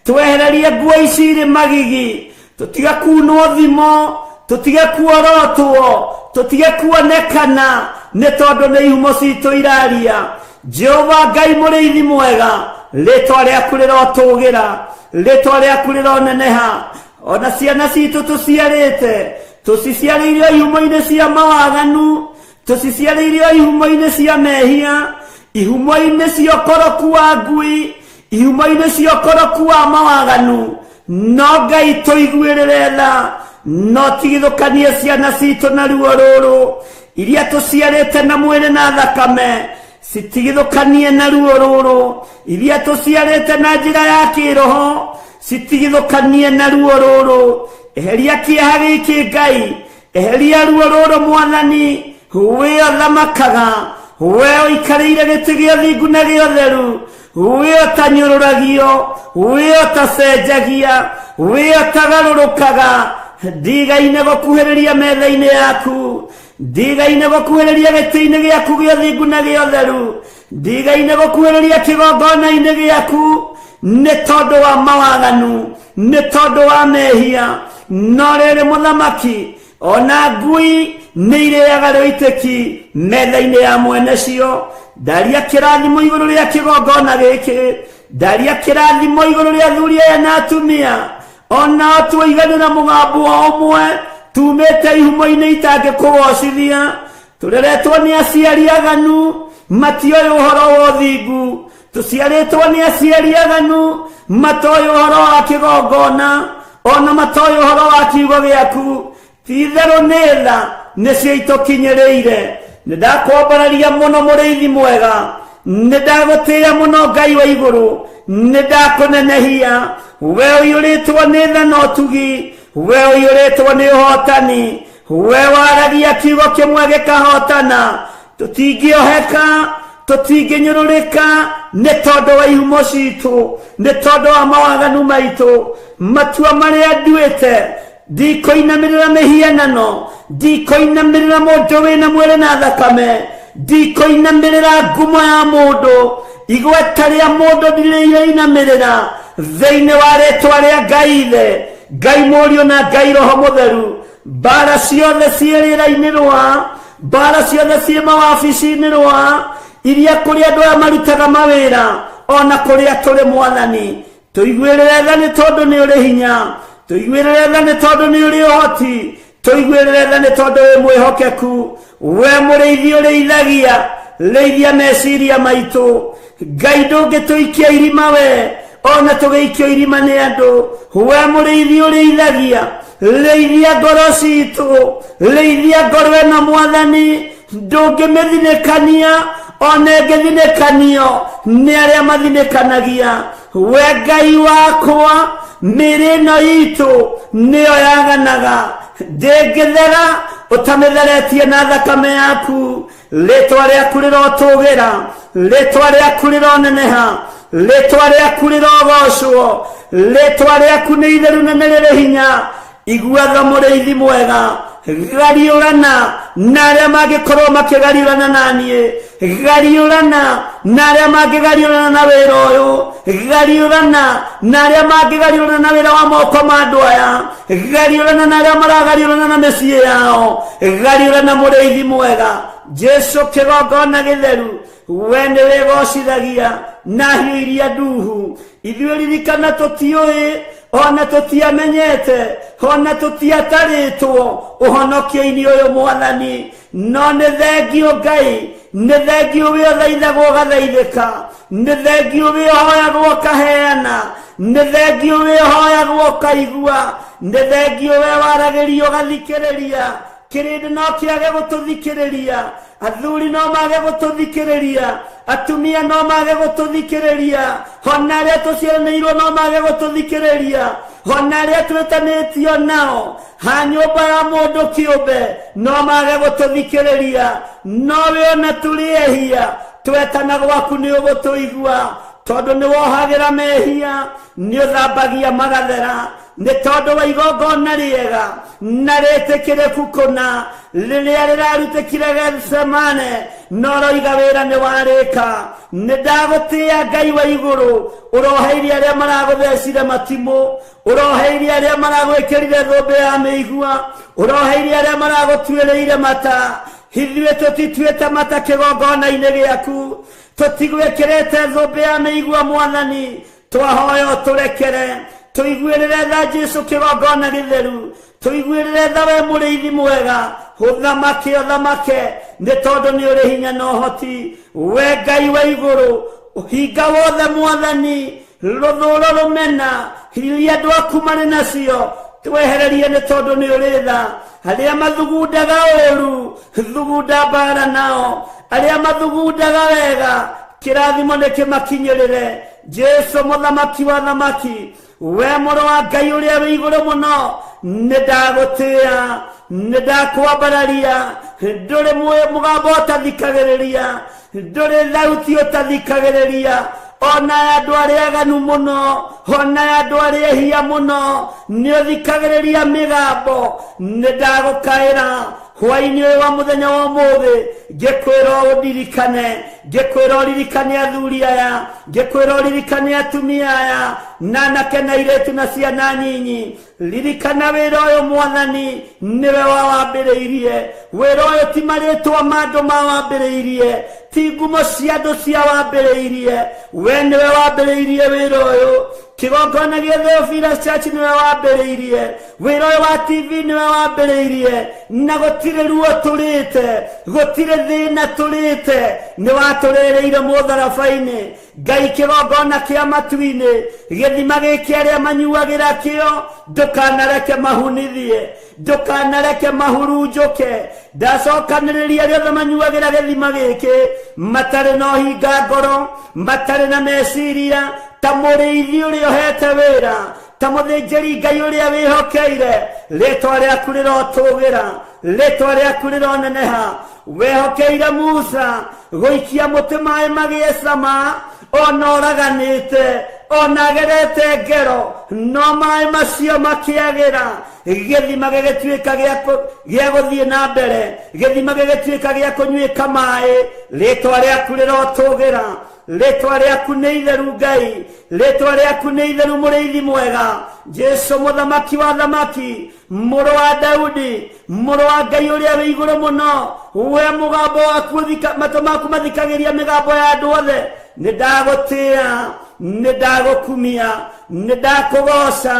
Twehererie nguo ici irĩ magigi, tũtige kunwo thimo, tũtige kuorotwo, tũtige kuonekana, nĩ tondũ nĩ ihumo citũ iraria. Jehova Ngai mũrĩithi mwega, rĩtwa rĩaku rĩrotũgĩra, rĩtwa rĩaku rĩroneneha. Ona ciana citũ tũciarĩte, tũciciarĩire ihumo-inĩ cia mawaganu, tũciciarĩire ihumo-inĩ cia mehia, ihumo-inĩ cia ũkoroku wa ngui, ihumo-inĩ cia ũkoroku wa mawaganu. No Ngai tũiguĩrĩre tha, no tigithũkanie ciana citũ na ruo rũrũ, iria tũciarĩte na mwĩrĩ na thakame, citigithũkanie na ruo rũrũ, iria tũciarĩte na njĩra ya kĩroho, citigithũkanie na ruo rũrũ. Eheria kĩeha gĩkĩ Ngai, eheria ruo rũrũ Mwathani, we ũthamakaga, we ũikarĩire gĩtĩ gĩa thingu na gĩa ũtheru, we ũtanyũrũragio, we ũtacenjagia, we ũtagarũrũkaga. Ndigaine gũkuhĩrĩria metha-inĩ yaku, ndigaine gũkuhĩrĩria gĩtĩ-inĩ gĩaku gĩa thingu na gĩa ũtheru, ndigaine gũkuhĩrĩria kĩgongona-inĩ gĩaku, nĩ tondũ wa mawaganu, nĩ tondũ wa mehia. No rĩrĩ mũthamaki, ona ngui nĩ irĩaga rũitĩki metha-inĩ ya mwene cio. Ndaria kĩrathimo igũrũ rĩa kĩgongona gĩkĩ, ndaria kĩrathimo igũrũ rĩa athuri aya na atumia, ona tuiganĩra mũgambo o ũmwe, tumĩte ihumo-inĩ itangĩkũgocithia. Tũreretwo nĩ aciari aganu, matioĩ ũhoro wa ũthingu. Tũciarĩtwo nĩ aciari aganu, matoĩ ũhoro wa kĩgongona, ona matoĩ ũhoro wa kiugo gĩaku. Ti-itherũ nĩ tha nĩcio itũkinyĩrĩire. Nĩ ndakwambararia mũno mũrĩithi mwega, nĩ ndagũtĩĩa mũno Ngai wa igũrũ, nĩ ndakũnenehia. We ũiyũrĩtwo nĩ tha na ũtugi, we ũiyũrĩtwo nĩ ũhotani, we waragia kiugo kĩmwe gĩkahotana. Tũtingĩoheka, tũtingĩnyũrũrĩka, nĩ tondũ wa ihumo citũ, nĩ tondũ wa mawaganu maitũ. Matua marĩa nduĩte, ndikũinamĩrĩra mĩhianano, ndikũinamĩrĩra mũndũ wĩna mwĩrĩ na thakame, ndikũinamĩrĩra ngumo ya mũndũ, igweta rĩa mũndũ ndirĩinamĩrĩra. Thĩinĩ wa rĩtwa rĩa Ngai Ithe, Ngai Mũriũ na Ngai Roho Mũtheru, mbara ciothe ciĩ rĩera-inĩ rwa, mbara ciothe ciĩ mawabici-inĩ rwa, iria kũrĩ andũ aya marutaga mawĩra, ona kũrĩa tũrĩ Mwathani, tũiguĩrĩre tha nĩ tondũ nĩ ũrĩ hinya, tũiguĩrĩre tha nĩ tondũ nĩ ũrĩ ũhoti, tũiguĩrĩre tha nĩ tondũ wĩ mwĩhokeku. We mũrĩithi ũrĩithagia, rĩithia meciria maitũ. Ngai ndũngĩtũikia irima we, ona tũgĩikio irima nĩ andũ. We mũrĩithi ũrĩithagia, rĩithia ngoro citũ, rĩithia ngoro ĩno Mwathani, ndũngĩmĩthinĩkania, ona ĩngĩthinĩkanio nĩ arĩa mathinĩkanagia. We Ngai wakwa, mĩĩrĩ ĩno itũ nĩyo yaganaga, ndĩngĩthera ũtamĩtheretie na thakame yaku. Rĩtwa rĩaku rĩrotũgĩra, rĩtwa rĩaku rĩroneneha, rĩtwa rĩaku rĩrogocwo, rĩtwa rĩaku nĩ itheru na nĩ rĩrĩ hinya. Igua tha mũrĩithi mwega, gariũrana na arĩa mangĩkorwo makĩgariũrana na niĩ, gariũrana na arĩa mangĩgariũrana na wĩra ũyũ, gariũrana na arĩa mangĩgariũrana na wĩra wa moko ma andũ aya, gariũrana na arĩa maragariũrana na mĩciĩ yao, gariũrana mũrĩithi mwega. Jesu kĩgongona gĩtheru, we nĩ wĩgocithagia na hiũ iria nduhu. Ithuĩ ririkana tũtiũĩ, ona tũtiamenyete, ona tũtiatarĩtwo ũhonokio-inĩ ũyũ Mwathani, no nĩ thengio Ngai, nĩ thengio wĩ ũthaithagwo ũgathaithĩka, nĩ thengio wĩ ũhoyagwo ũkaheana, nĩ thengio wĩ ũhoyagwo ũkaigua, nĩ thengio we waragĩrio ũgathikĩrĩria. Kĩrĩndĩ no kĩage gũtũthikĩrĩria, athuri no mage gũtũthikĩrĩria, atumia no mage gũtũthikĩrĩria, ona arĩa tũciaranĩirwo no mage gũtũthikĩrĩria, ona arĩa twĩtanĩtio nao ha nyũmba ya mũndũ kĩũmbe no mage gũtũthikĩrĩria. No we ona tũrĩ ehia twetana gwaku nĩ ũgũtũigua, tondũ nĩ wohagĩra mehia, nĩ ũthambagia magathera, nĩ tondũ wa igongona rĩega na rĩtĩkĩrĩku kũna rĩrĩa rĩrarutĩkire Gethsemane, no roiga wĩra nĩ warĩka. Nĩ ndagũtĩĩa Ngai wa igũrũ, ũroheirie arĩa maragũthecire matimũ, ũroheirie arĩa maragwĩkĩrire thũmbĩ ya mĩigua, ũroheirie arĩa maragũtuĩrĩire mata. Ithuĩ tũtituĩte mata kĩgongona-inĩ gĩaku, tũtigwĩkĩrĩte thũmbĩ ya mĩigua Mwathani, twahoya ũtũrekere, tũiguĩrĩre tha Jesũ kĩgongona gĩtheru, tũiguĩrĩre tha we mũrĩithi mwega, ũthamake ũthamake, nĩ tondũ nĩ ũrĩ hinya na ũhoti. We Ngai wa igũrũ, ũhinga wothe Mwathani, rũthũũro rũmena iria andũ aku marĩ nacio twehererie, nĩ tondũ nĩ ũrĩ tha. Arĩa mathugundaga ũũru, thugunda mbara nao, arĩa mathugundaga wega, kĩrathimo nĩ kĩmakinyĩrĩre. Jesũ mũthamaki wa thamaki, we mũrũ wa Ngai ũrĩa wĩ igũrũ mũno, nĩ ndagũtĩĩa, nĩ ndakwambararia. Ndũrĩ mũgambo ũtathikagĩrĩria, ndũrĩ thauti ũtathikagĩrĩria, ona ya andũ arĩa aganu mũno, ona ya andũ arĩa ehia mũno, nĩ ũthikagĩrĩria mĩgambo. Nĩ ndagũkaĩra hwaĩ-inĩ ũyũ wa mũthenya wa ũmũthĩ, ngĩkwĩra ũndirikane, ngĩkwĩra ũririkane athuri aya, ngĩkwĩra ũririkane atumia aya, na anake na airĩtu na ciana nyinyi. Ririkana wĩra ũyũ Mwathani, nĩwe wawambĩrĩirie. Wĩra ũyũ ti marĩtwa ma andũ mawambĩrĩirie, ti ngumo cia andũ ciawambĩrĩirie, we nĩwe wambĩrĩirie wĩra ũyũ. Kĩgongona gĩa Theophilus Church nĩwe wambĩrĩirie, wĩra ũyũ wa TV nĩwe wambĩrĩirie, na gũtirĩ ruo tũrĩte, gũtirĩ thĩna tũrĩte, nĩ watũrĩrĩire mũtharaba-inĩ. Ngai kĩgongona kĩa matu-inĩ, gĩthima gĩkĩ arĩa manyuagĩra kĩo, ndũkanareke mahunithie, ndũkanareke mahurunjũke. Ndacokanĩrĩria arĩa othe manyuagĩra gĩthima gĩkĩ, matarĩ na ũhinga ngoro, matarĩ na meciria, ta mũrĩithi ũrĩa ũhete wĩra, ta mũthĩnjĩri Ngai ũrĩa wĩhokeire. Rĩtwa rĩaku rĩrotũgĩra, rĩtwa rĩaku rĩroneneha. Wehokeire Musa gũikia mũtĩ maĩ magĩe cama, ona ũraganĩte, ona agerete ngero, no maĩ macio makĩagĩra, gĩthima gĩgĩtuĩka gĩa gũthiĩ na mbere, gĩthima gĩgĩtuĩka gĩa kũnyuĩka maĩ. Rĩtwa rĩaku rĩrotũgĩra, rĩtwa rĩaku nĩ itheru Ngai, rĩtwa rĩaku nĩ itheru mũrĩithi mwega. Jesũ mũthamaki wa thamaki, mũrũ wa Daudi, mũrũ wa Ngai ũrĩa wĩ igũrũ mũno, we mũgambo waku matũ maku mathikagĩria mĩgambo ya andũ othe. Nĩ ndagũtĩĩa, nĩ ndagũkumia, nĩ ndakũgoca,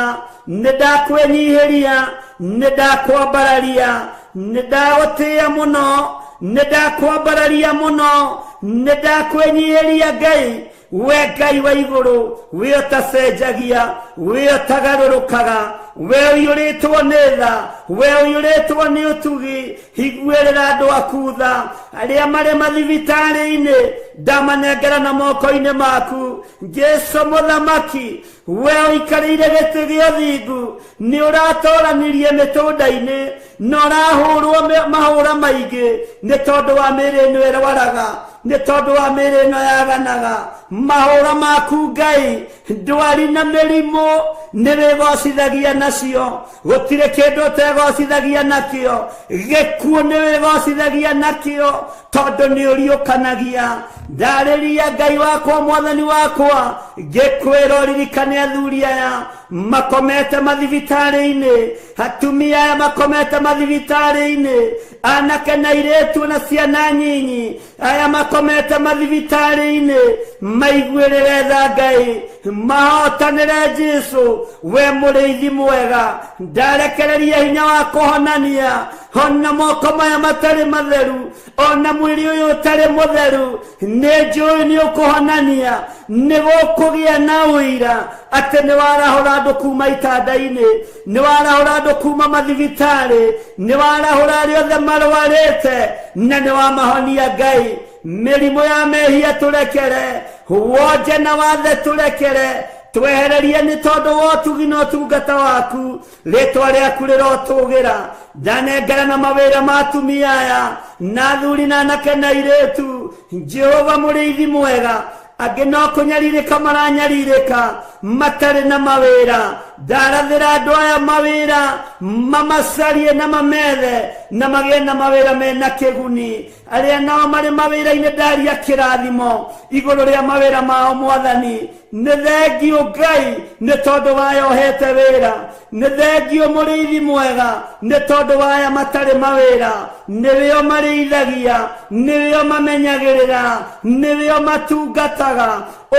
nĩ ndakwĩnyihĩria, nĩ ndakwambararia, nĩ ndagũtĩĩa mũno, nĩ ndakwambararia mũno, nĩ ndakwĩnyihĩria Ngai. We Ngai wa igũrũ, we ũtacenjagia, we ũtagarũrũkaga, we ũiyũrĩtwo nĩ tha, we ũiyũrĩtwo nĩ ũtugi, iguĩrĩra andũ aku tha. Arĩa marĩ mathibitarĩ-inĩ, ndamanengera na moko-inĩ maku. Jesũ mũthamaki, we ũikarĩire gĩtĩ gĩa ũthingu, nĩ ũratoranirie mĩtũnda-inĩ, na ũrahũrwo mahũra maingĩ nĩ tondũ wa mĩĩrĩ ĩno ĩrwaraga, nĩ tondũ wa mĩĩrĩ ĩno yaganaga. Mahũra maku Ngai, ndwari na mĩrimũ nĩ wĩgocithagia nacio, gũtirĩ kĩndũ ũtegocithagia nakĩo, gĩkuũ nĩ wĩgocithagia nakĩo, tondũ nĩ ũriũkanagia. Ndarĩria Ngai wakwa, Mwathani wakwa, ngĩkwĩra ũririkane athuri aya makomete mathibitarĩ-inĩ, atumia aya makomete mathibitarĩ-inĩ, anake na airĩtu na ciana nyinyi aya makomete mathibitarĩ-inĩ, maiguĩrĩre tha Ngai, mahotanĩre Jesũ, we mũrĩithi mwega. Ndarekereria hinya wa kũhonania, Ona moko maya matarĩ matheru, ona mwĩrĩ ũyũ ũtarĩ mũtheru, nĩ njũĩ nĩ ũkũhonania, nĩ gũkũgĩa na ũira atĩ nĩ warahũra andũ kuma itanda-inĩ, nĩ warahũra andũ kuma mathibitarĩ, nĩ warahũra arĩa othe marwarĩte, na nĩ wamahonia Ngai. Mĩrimũ ya mehia tũrekere, wonje na wathe tũrekere, twehererie nĩ tondũ wa ũtugi na ũtungata waku. Rĩtwa rĩaku rĩrotũgĩra. Ndanengera na mawĩra ma atumia aya na athuri na anake na airĩtu. Jehova mũrĩithi mwega, angĩ no kũnyarirĩka maranyarirĩka matarĩ na mawĩra. Ndarathĩra andũ aya mawĩra, mamacarie na mamethe na magĩe na mawĩra mena kĩguni. Arĩa nao marĩ mawĩra-inĩ ndaria kĩrathimo igũrũ rĩa mawĩra mao Mwathani. Nĩ thengiũ Ngai nĩ tondũ waya ũhete wĩra, nĩ thengiũ mũrĩithi mwega nĩ tondũ waya matarĩ mawĩra. Nĩwe ũmarĩithagia, nĩwe ũmamenyagĩrĩra, nĩwe ũmatungataga.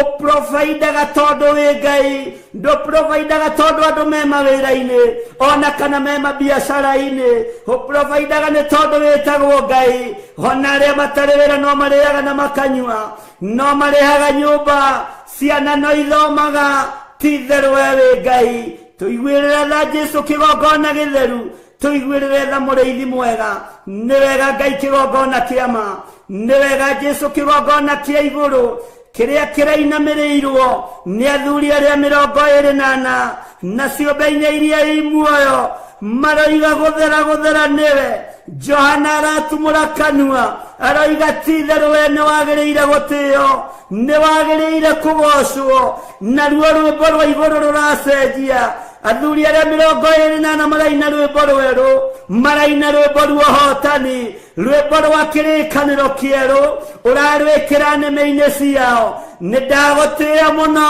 Ũprovaidaga tondũ wĩ Ngai, ndũprovaidaga tondũ andũ me mawĩra-inĩ ona kana me mabiacara-inĩ. Ũprovaidaga nĩ tondũ wĩtagwo Ngai. Ona arĩa matarĩ wĩra no marĩaga na makanyua, no marĩhaga nyũmba, ciana no ithomaga. Ti itherũ we wĩ Ngai. Tũiguĩrĩre tha Jesũ kĩgongona gĩtheru, tũiguĩrĩre tha mũrĩithi mwega. Nĩ wega Ngai kĩgongona kĩa ma, nĩ wega Jesũ kĩgongona kĩa igũrũ kĩrĩa kĩrainamĩrĩirwo nĩ athuri arĩa 24 na ciũmbe inya iria i muoyo maroiga gũthera gũthera nĩwe. Johana aratumũra kanua aroiga ti itherũ we nĩ wagĩrĩire gũtĩo, nĩ wagĩrĩire kũgocwo. Naruo rwĩmbo rwa igũrũ rũracenjia. Athuri arĩa 24 maraina rwĩmbo rwerũ, maraina rwĩmbo rwa ũhotani, rwĩmbo rwa kĩrĩkanĩro kĩerũ ũrarwĩkĩra nĩmĩ-inĩ ciao. Nĩ ndagũtĩĩa mũno,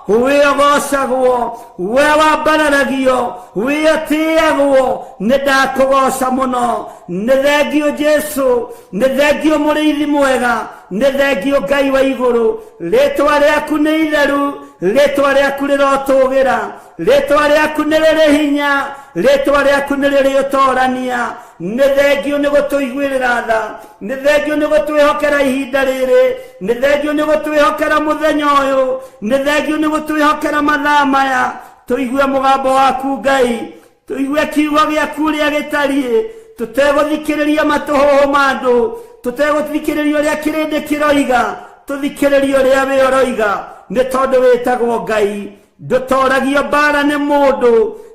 wĩ ũgocagwo, we wambararagio, wĩ ũtĩagwo. Nĩ ndakũgoca mũno. Nĩ thengiũ Jesũ, nĩ thengiũ mũrĩithi mwega, nĩ thengiũ Ngai wa igũrũ. Rĩtwa rĩaku nĩ itheru, rĩtwa rĩaku rĩrotũgĩra, rĩtwa rĩaku nĩ rĩrĩ hinya, rĩtwa rĩaku nĩ rĩrĩ ũtorania. Nĩ thengiũ nĩ gũtũiguĩrĩra tha, nĩ thengiũ nĩ gũtwĩhokera ihinda rĩrĩ, nĩ thengiũ nĩ gũtwĩhokera mũthenya ũyũ, nĩ thengiũ nĩ gũtwĩhokera mathaa maya. Tũigue mũgambo waku Ngai, tũigue kiugo gĩaku ũrĩa gĩtariĩ, tũtegũthikĩrĩria matũhũhũ ma andũ, tũtegũthikĩrĩria ũrĩa kĩrĩndĩ kĩroiga, tũthikĩrĩrie ũrĩa we ũroiga, nĩ tondũ wĩtagwo Ngai. Ndũtoragio mbara nĩ mũndũ,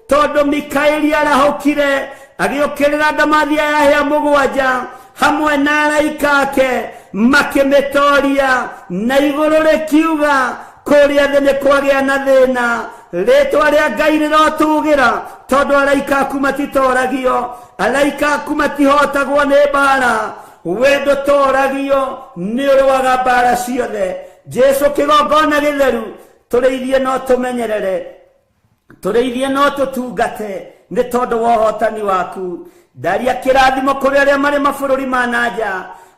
tondũ Mikaeli arahũkire agĩũkĩrĩra ndamathia ya hĩa mũgwanja hamwe na araika ake makĩmĩtoria, na igũrũ rĩkiuga kũrĩa thĩ nĩ kwagĩa na thĩna. Rĩtwa rĩa Ngai rĩrotũgĩra, tondũ araika aku matitoragio, araika aku matihotagwo nĩ mbara. We ndũtoragio, nĩ ũrũaga mbara ciothe. Jesũ kĩgongona gĩtheru, tũrĩithie no tũmenyerere, tũrĩithie no tũtungate nĩ tondũ wa ũhotani waku. Ndaria kĩrathimo kũrĩ arĩa marĩ mabũrũri ma na nja,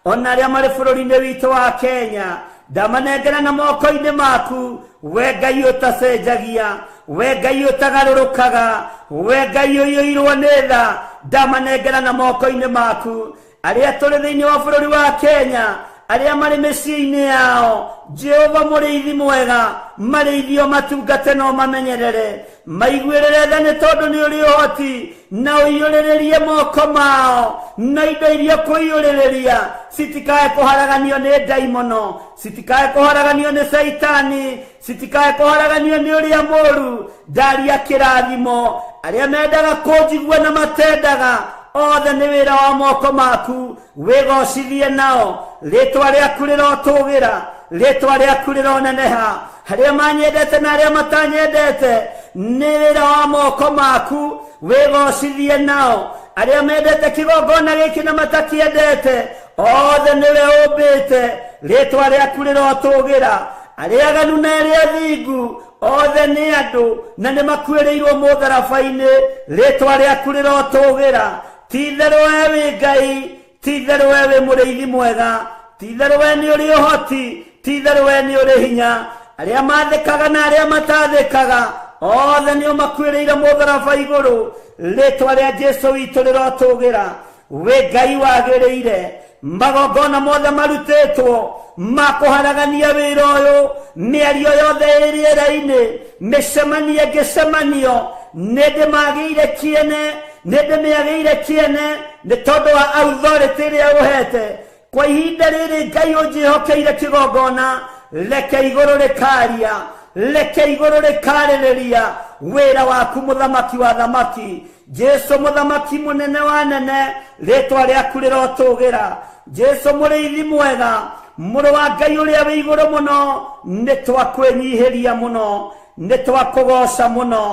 ona arĩa marĩ bũrũri-inĩ witũ wa Kenya. Ndamanengera na moko-inĩ maku, we Ngai ũtacenjagia, we Ngai ũtagarũrũkaga, we Ngai ũiyũirwo nĩ tha. Ndamanengera na moko-inĩ maku. Arĩa tũrĩ thĩinĩ wa bũrũri wa Kenya, arĩa marĩ mĩciĩ-inĩ yao, Jehova mũrĩithi mwega, marĩithio matungate no mamenyerere, maiguĩrĩre tha nĩ tondũ nĩ ũrĩ ũhoti, na ũiyũrĩrĩrie moko mao na indo iria kũiyũrĩrĩria, citikae kũharaganio nĩ ndaimono, citikae kũharaganio nĩ caitani, citikae kũharaganio nĩ ũrĩa mũũru. Ndaria kĩrathimo arĩa mendaga kũnjigua na matendaga othe, nĩ wĩra wa moko maku, wĩgocithie nao. Rĩtwa rĩaku rĩrotũgĩra, rĩtwa rĩaku rĩroneneha. Arĩa manyendete na arĩa matanyendete, nĩ wĩra wa moko maku, wĩgocithie nao. Arĩa mendete kĩgongona gĩkĩ na matakĩendete, othe nĩwe ũmbĩte, rĩtwa rĩaku rĩrotũgĩra. Arĩa aganu na arĩa athingu, othe nĩ andũ na nĩ makuĩrĩirwo mũtharaba-inĩ, rĩtwa rĩaku rĩrotũgĩra. Ti itherũ we wĩ Ngai, ti itherũ we wĩ mũrĩithi mwega, ti itherũ we nĩ ũrĩ ũhoti, ti itherũ we nĩ ũrĩ hinya. Arĩa mathĩkaga na arĩa matathĩkaga, othe nĩ ũmakuĩrĩire mũtharaba igũrũ, rĩtwa rĩa Jesũ witũ rĩrotũgĩra. Wĩ Ngai wagĩrĩire. Magongona mothe marutĩtwo ma kũharagania wĩra ũyũ, mĩario yothe ĩ rĩera-inĩ, mĩcemanio ĩngĩcemanio, nĩ ndĩmagĩire kĩene, nĩ ndĩmĩagĩire kĩene nĩ tondũ wa authority ĩrĩa ũhete. Kwa ihinda rĩrĩ Ngai ũnjĩhokeire kĩgongona, reke igũrũ rĩkaria, reke igũrũ rĩkarĩrĩria wĩra waku, mũthamaki wa thamaki, Jesu mũthamaki mũnene wa nene, rĩtwa rĩaku rĩrotũgĩra. Jesu mũrĩithi mwega, mũrũ wa Ngai ũrĩa wĩ igũrũ mũno, nĩ twakwĩnyihĩria mũno, nĩ twakũgoca mũno.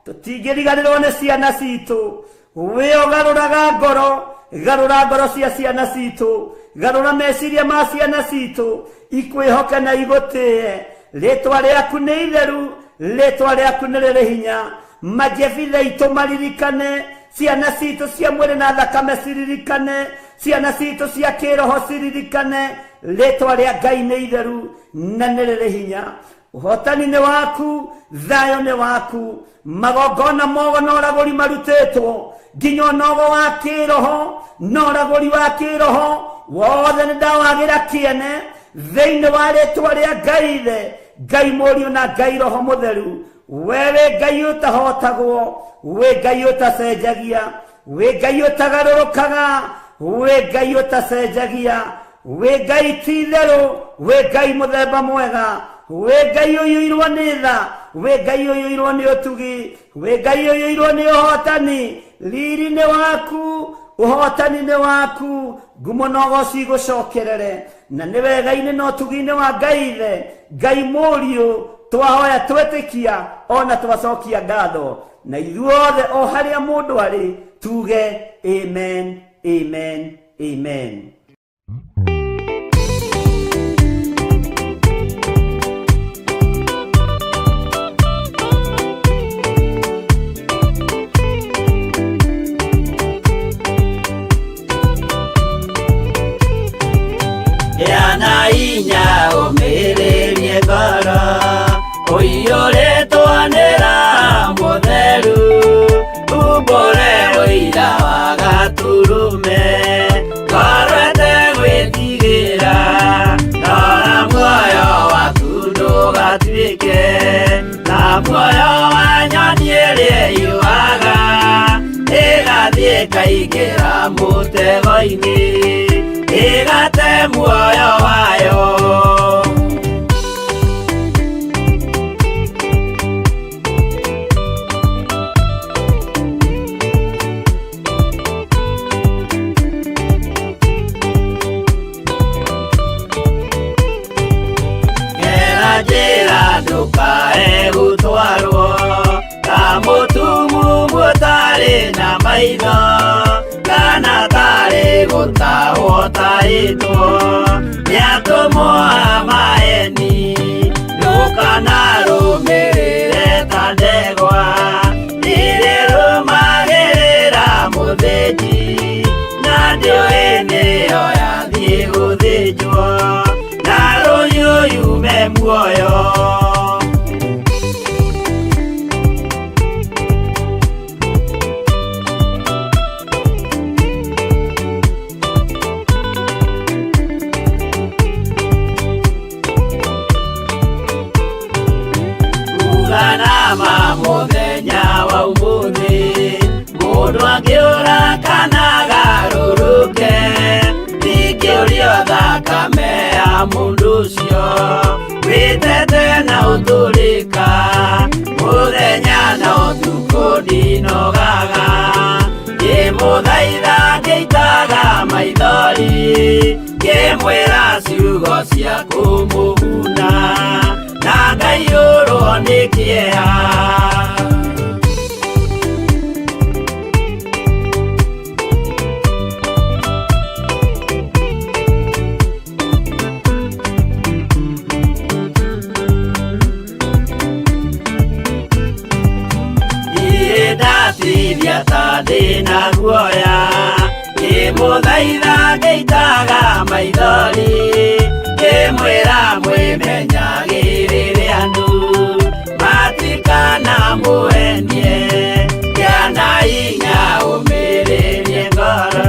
Tũtingĩriganĩrwo nĩ ciana citũ. Wĩ ũgarũraga ngoro, garũra ngoro cia ciana citũ, garũra meciria ma ciana citũ, ikwĩhoke na igũtĩe. Rĩtwa rĩaku nĩ itheru, rĩtwa rĩaku nĩ rĩrĩ hinya. Majebitha itũ maririkane, ciana citũ cia mwĩrĩ na thakame ciririkane, ciana citũ cia kĩroho ciririkane, rĩtwa rĩa Ngai nĩ itheru na nĩ rĩrĩ hinya. Ũhotani nĩ waku, thayũ nĩ waku. Magongona mogo na ũragũri marutĩtwo nginya ũnogo wa kĩroho na ũragũri wa kĩroho wothe nĩ ndawagĩra kĩene thĩinĩ wa rĩtwa rĩa Ngai Ithe, Ngai Mũriũ na Ngai Roho Mũtheru. We wĩ Ngai ũtahotagwo, wĩ Ngai ũtacenjagia, wĩ Ngai ũtagarũrũkaga, wĩ Ngai ũtacenjagia, wĩ Ngai ti itherũ, wĩ Ngai mũthemba mwega, wĩ Ngai ũiyũirwo nĩ tha, wĩ Ngai ũiyũirwo nĩ ũtugi, wĩ Ngai ũiyũirwo nĩ ũhotani. Riri nĩ waku, ũhotani nĩ waku, ngumo na ũgoci igũcokerere. Na nĩ wega-inĩ na ũtugi-inĩ wa Ngai Ithe, Ngai Mũriũ, twahoya twetĩkia ona twacokia ngatho, na ithuothe o harĩa mũndũ arĩ tuge amen, amen, amen. Yana inya ũmĩrĩrie ngoro, ũiyũrĩtwo nĩ Roho Mũtheru, umbũre ũira wa Gatũrũme, ngoro ĩtegwĩtigĩra, rora muoyo waku ndũgatuĩke ta muoyo wa nyoni ĩrĩa ĩiyũaga, ĩgathiĩ ĩkaingĩra mũtego-inĩ, ĩgate muoyo wayo. Gera njĩra ndũkae gũtwarwo ta mũtumumu ũtarĩ na maitho, kana tarĩ gũtahwo tahĩtwo nĩ atũmwo a maeni. Ndũkanarũmĩrĩre ta ndegwa irĩrũmagĩrĩra mũthĩnji, na ndĩũĩ nĩyo yathiĩ gũthĩnjwo, na rũhiũ yume muoyo. Uganama mũthenya wa ũmũthĩ, mũndũ angĩũra kana agarũrũke, ndingĩũrio thakame ya mũndũ ũcio, wĩtete na ũtũrĩka, mũthenya na ũtukũ ndinogaga, ngĩmũthaitha ngĩitaga maithori, ngĩmwĩra ciugo cia kũmũguna, na ngaiyũrwo nĩ kĩeha. Niĩ ndatithia ta ndĩna guoya, ngĩmũthaitha ngĩitaga maithori, ngĩmwĩra mwĩmenyagĩrĩre andũ matikanamũhenie, kĩana hinya ũmĩrĩrie ngoro.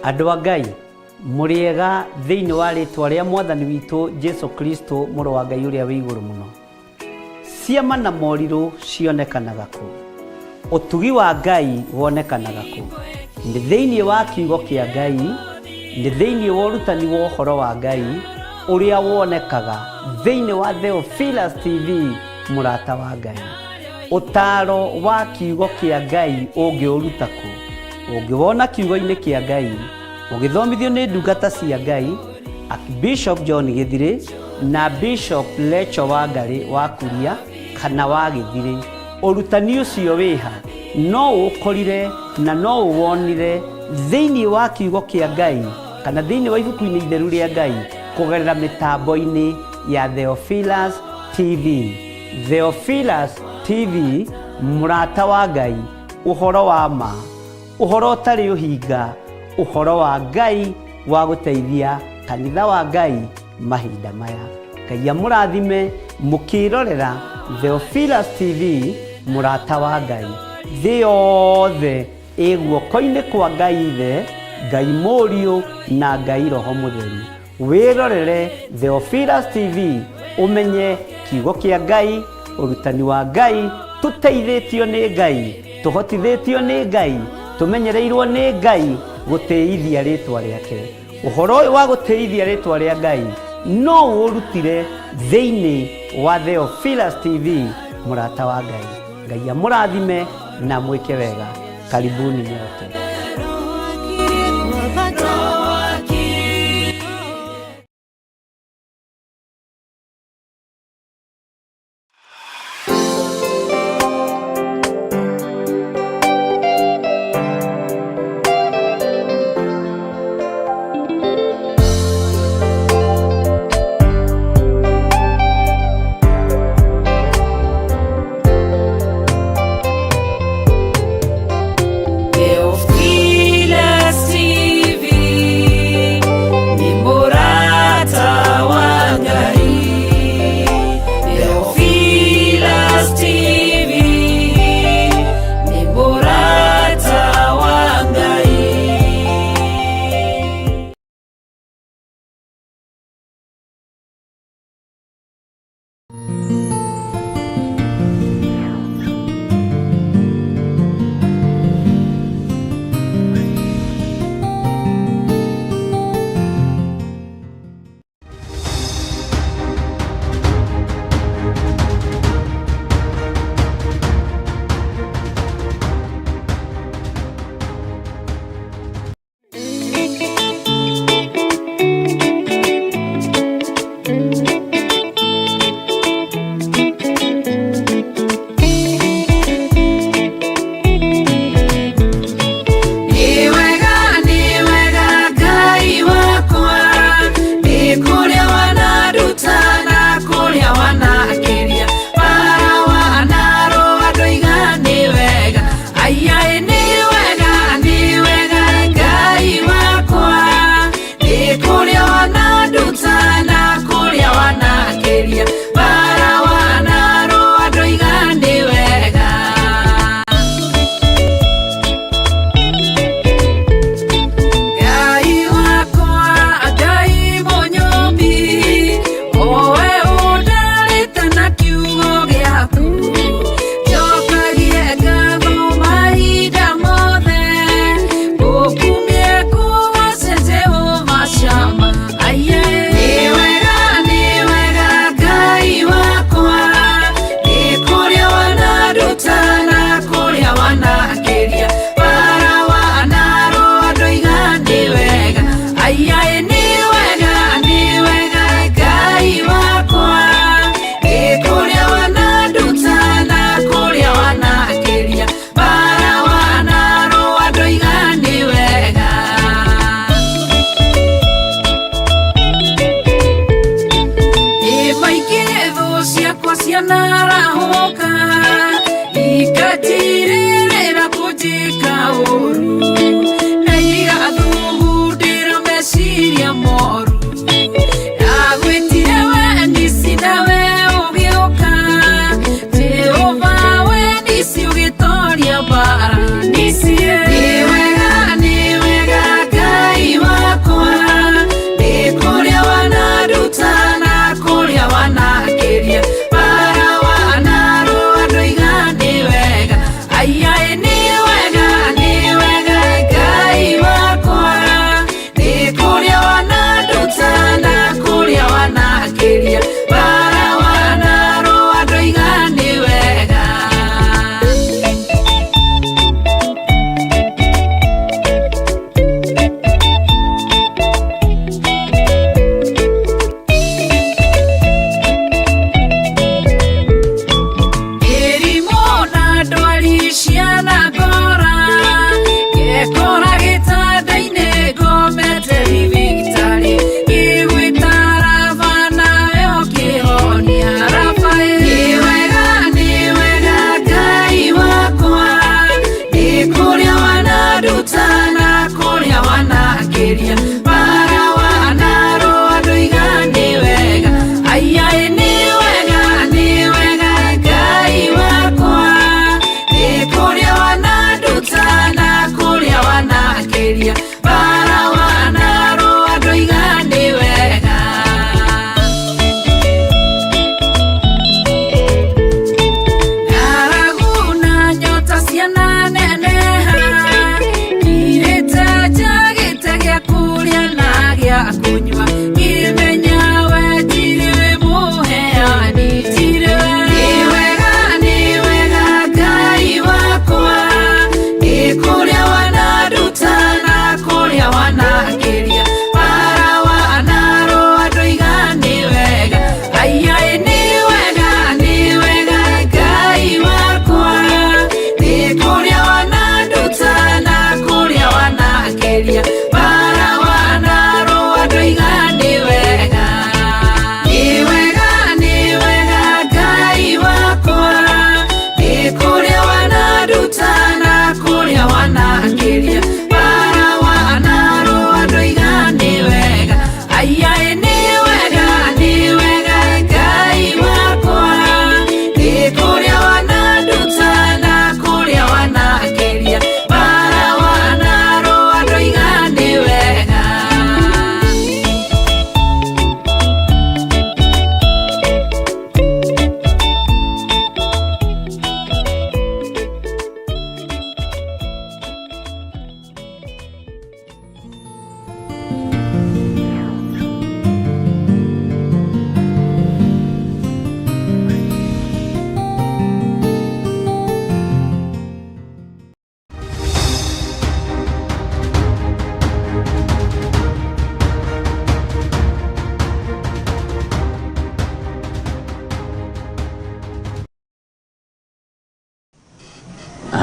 Andũ a Ngai, mũrĩega thĩinĩ wa rĩtwa rĩa Mwathani witũ Jesu Kristo, mũrũ wa Ngai ũrĩa wĩ igũrũ mũno. Ciama na morirũ cionekanaga kũ? Ũtugi wa Ngai wonekanaga kũ? Nĩ thĩinĩ wa kiugo kĩa Ngai, nĩ thĩinĩ wa ũrutani wa ũhoro wa Ngai ũrĩa wonekaga thĩinĩ wa Theophilus TV, mũrata wa Ngai. Ũtaaro wa kiugo kĩa Ngai ũngĩũruta kũ? Ũngĩwona kiugo-inĩ kĩa Ngai, ũgĩthomithio nĩ ndungata cia Ngai, Archbishop John Gĩthirĩ na Bishop Lecho Wangarĩ wa Kuria kana wa Gĩthirĩ. Ũrutani ũcio wĩha? No ũũkorire na no ũwonire thĩinĩ wa kiugo kĩa Ngai kana thĩinĩ wa ibuku-inĩ itheru rĩa Ngai kũgerera mĩtambo-inĩ ya Theophilus TV. Theophilus TV, mũrata wa Ngai, ũhoro wa ma, ũhoro ũtarĩ ũhinga, ũhoro wa Ngai wa gũteithia kanitha wa Ngai mahinda maya. Ngai amũrathime mũkĩrorera Theophilus TV, mũrata wa Ngai. Thĩ yothe ĩ guoko-inĩ kwa Ngai Ithe, Ngai Mũriũ na Ngai Roho Mũtheru. Wĩrorere Theophilus TV ũmenye kiugo kĩa Ngai, ũrutani wa Ngai, tũteithĩtio nĩ Ngai, tũhotithĩtio nĩ Ngai, tũmenyereirwo nĩ Ngai gũtĩithia rĩtwa rĩake. Ũhoro ũyũ wa gũtĩithia rĩtwa rĩa Ngai no ũũrutire thĩinĩ wa Theophilus TV, mũrata wa Ngai. Ngai amũrathime na mwĩke wega. Karibuni nyote.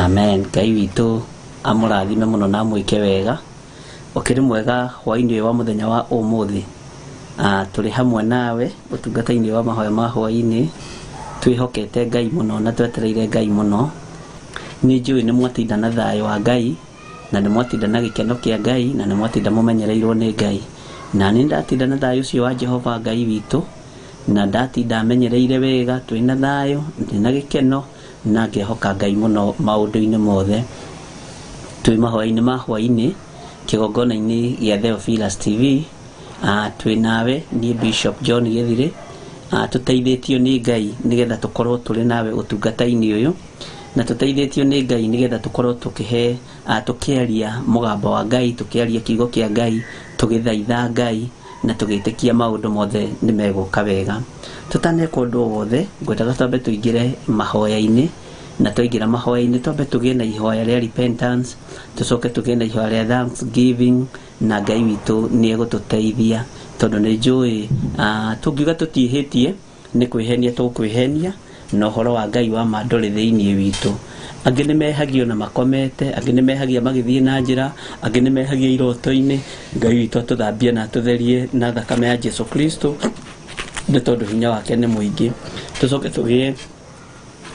Amen. Ngai witũ amũrathime mũno na amwĩke wega. Ũkĩrĩ mwega hwaĩ-inĩ wa mũthenya wa ũmũthĩ. Tũrĩ hamwe nawe ũtungata-inĩ wa mahoya ma hwaĩ-inĩ, twĩhokete Ngai mũno na twetereire Ngai mũno. Nĩ njũĩ nĩ mwatinda na thayũ wa Ngai, na nĩ mwatinda na gĩkeno kĩa Ngai, na nĩ mwatinda mũmenyereirwo nĩ Ngai. Na nĩ ndatinda na thayũ ũcio wa Jehova Ngai witũ, na ndatinda menyereire wega, twĩna thayũ, ndĩna gĩkeno, na ngehoka Ngai mũno maũndũ-inĩ mothe. Twĩ mahoya-inĩ ma hwaĩ-inĩ, kĩgongona-inĩ gĩa Theophilus TV, twĩ nawe niĩ Bishop John Gĩthirĩ, tũteithĩtio nĩ Ngai nĩgetha tũkorwo tũrĩ nawe ũtungata-inĩ ũyũ, na tũteithĩtio nĩ Ngai nĩgetha tũkorwo tũkĩhe tũkĩaria mũgambo wa Ngai, tũkĩaria kiugo kĩa Ngai, tũgĩthaitha Ngai na tũgĩtĩkia maũndũ mothe nĩ megũka wega. Tũtaneka ũndũ o wothe, ngwendaga twambe tũingĩre mahoya-inĩ, na twaingĩra mahoya-inĩ twambe tũgĩe na ihoya rĩa repentance, tũcoke tũgĩe na ihoya rĩa thanksgiving, na Ngai witũ nĩ egũtũteithia, tondũ nĩ njũĩ tũngiuga tũtiĩhĩtie nĩ kwĩhenia tũkwĩhenia, na ũhoro wa Ngai wa ma ndũrĩ thĩinĩ witũ. Angĩ nĩ mehagia ona makomete, angĩ nĩ mehagia magĩthiĩ na njĩra, angĩ nĩ mehagia iroto-inĩ. Ngai witũ atũthambie na atũtherie na thakame ya Jesu Kristo, nĩ tondũ hinya wake nĩ mũingĩ. Tũcoke tũgĩe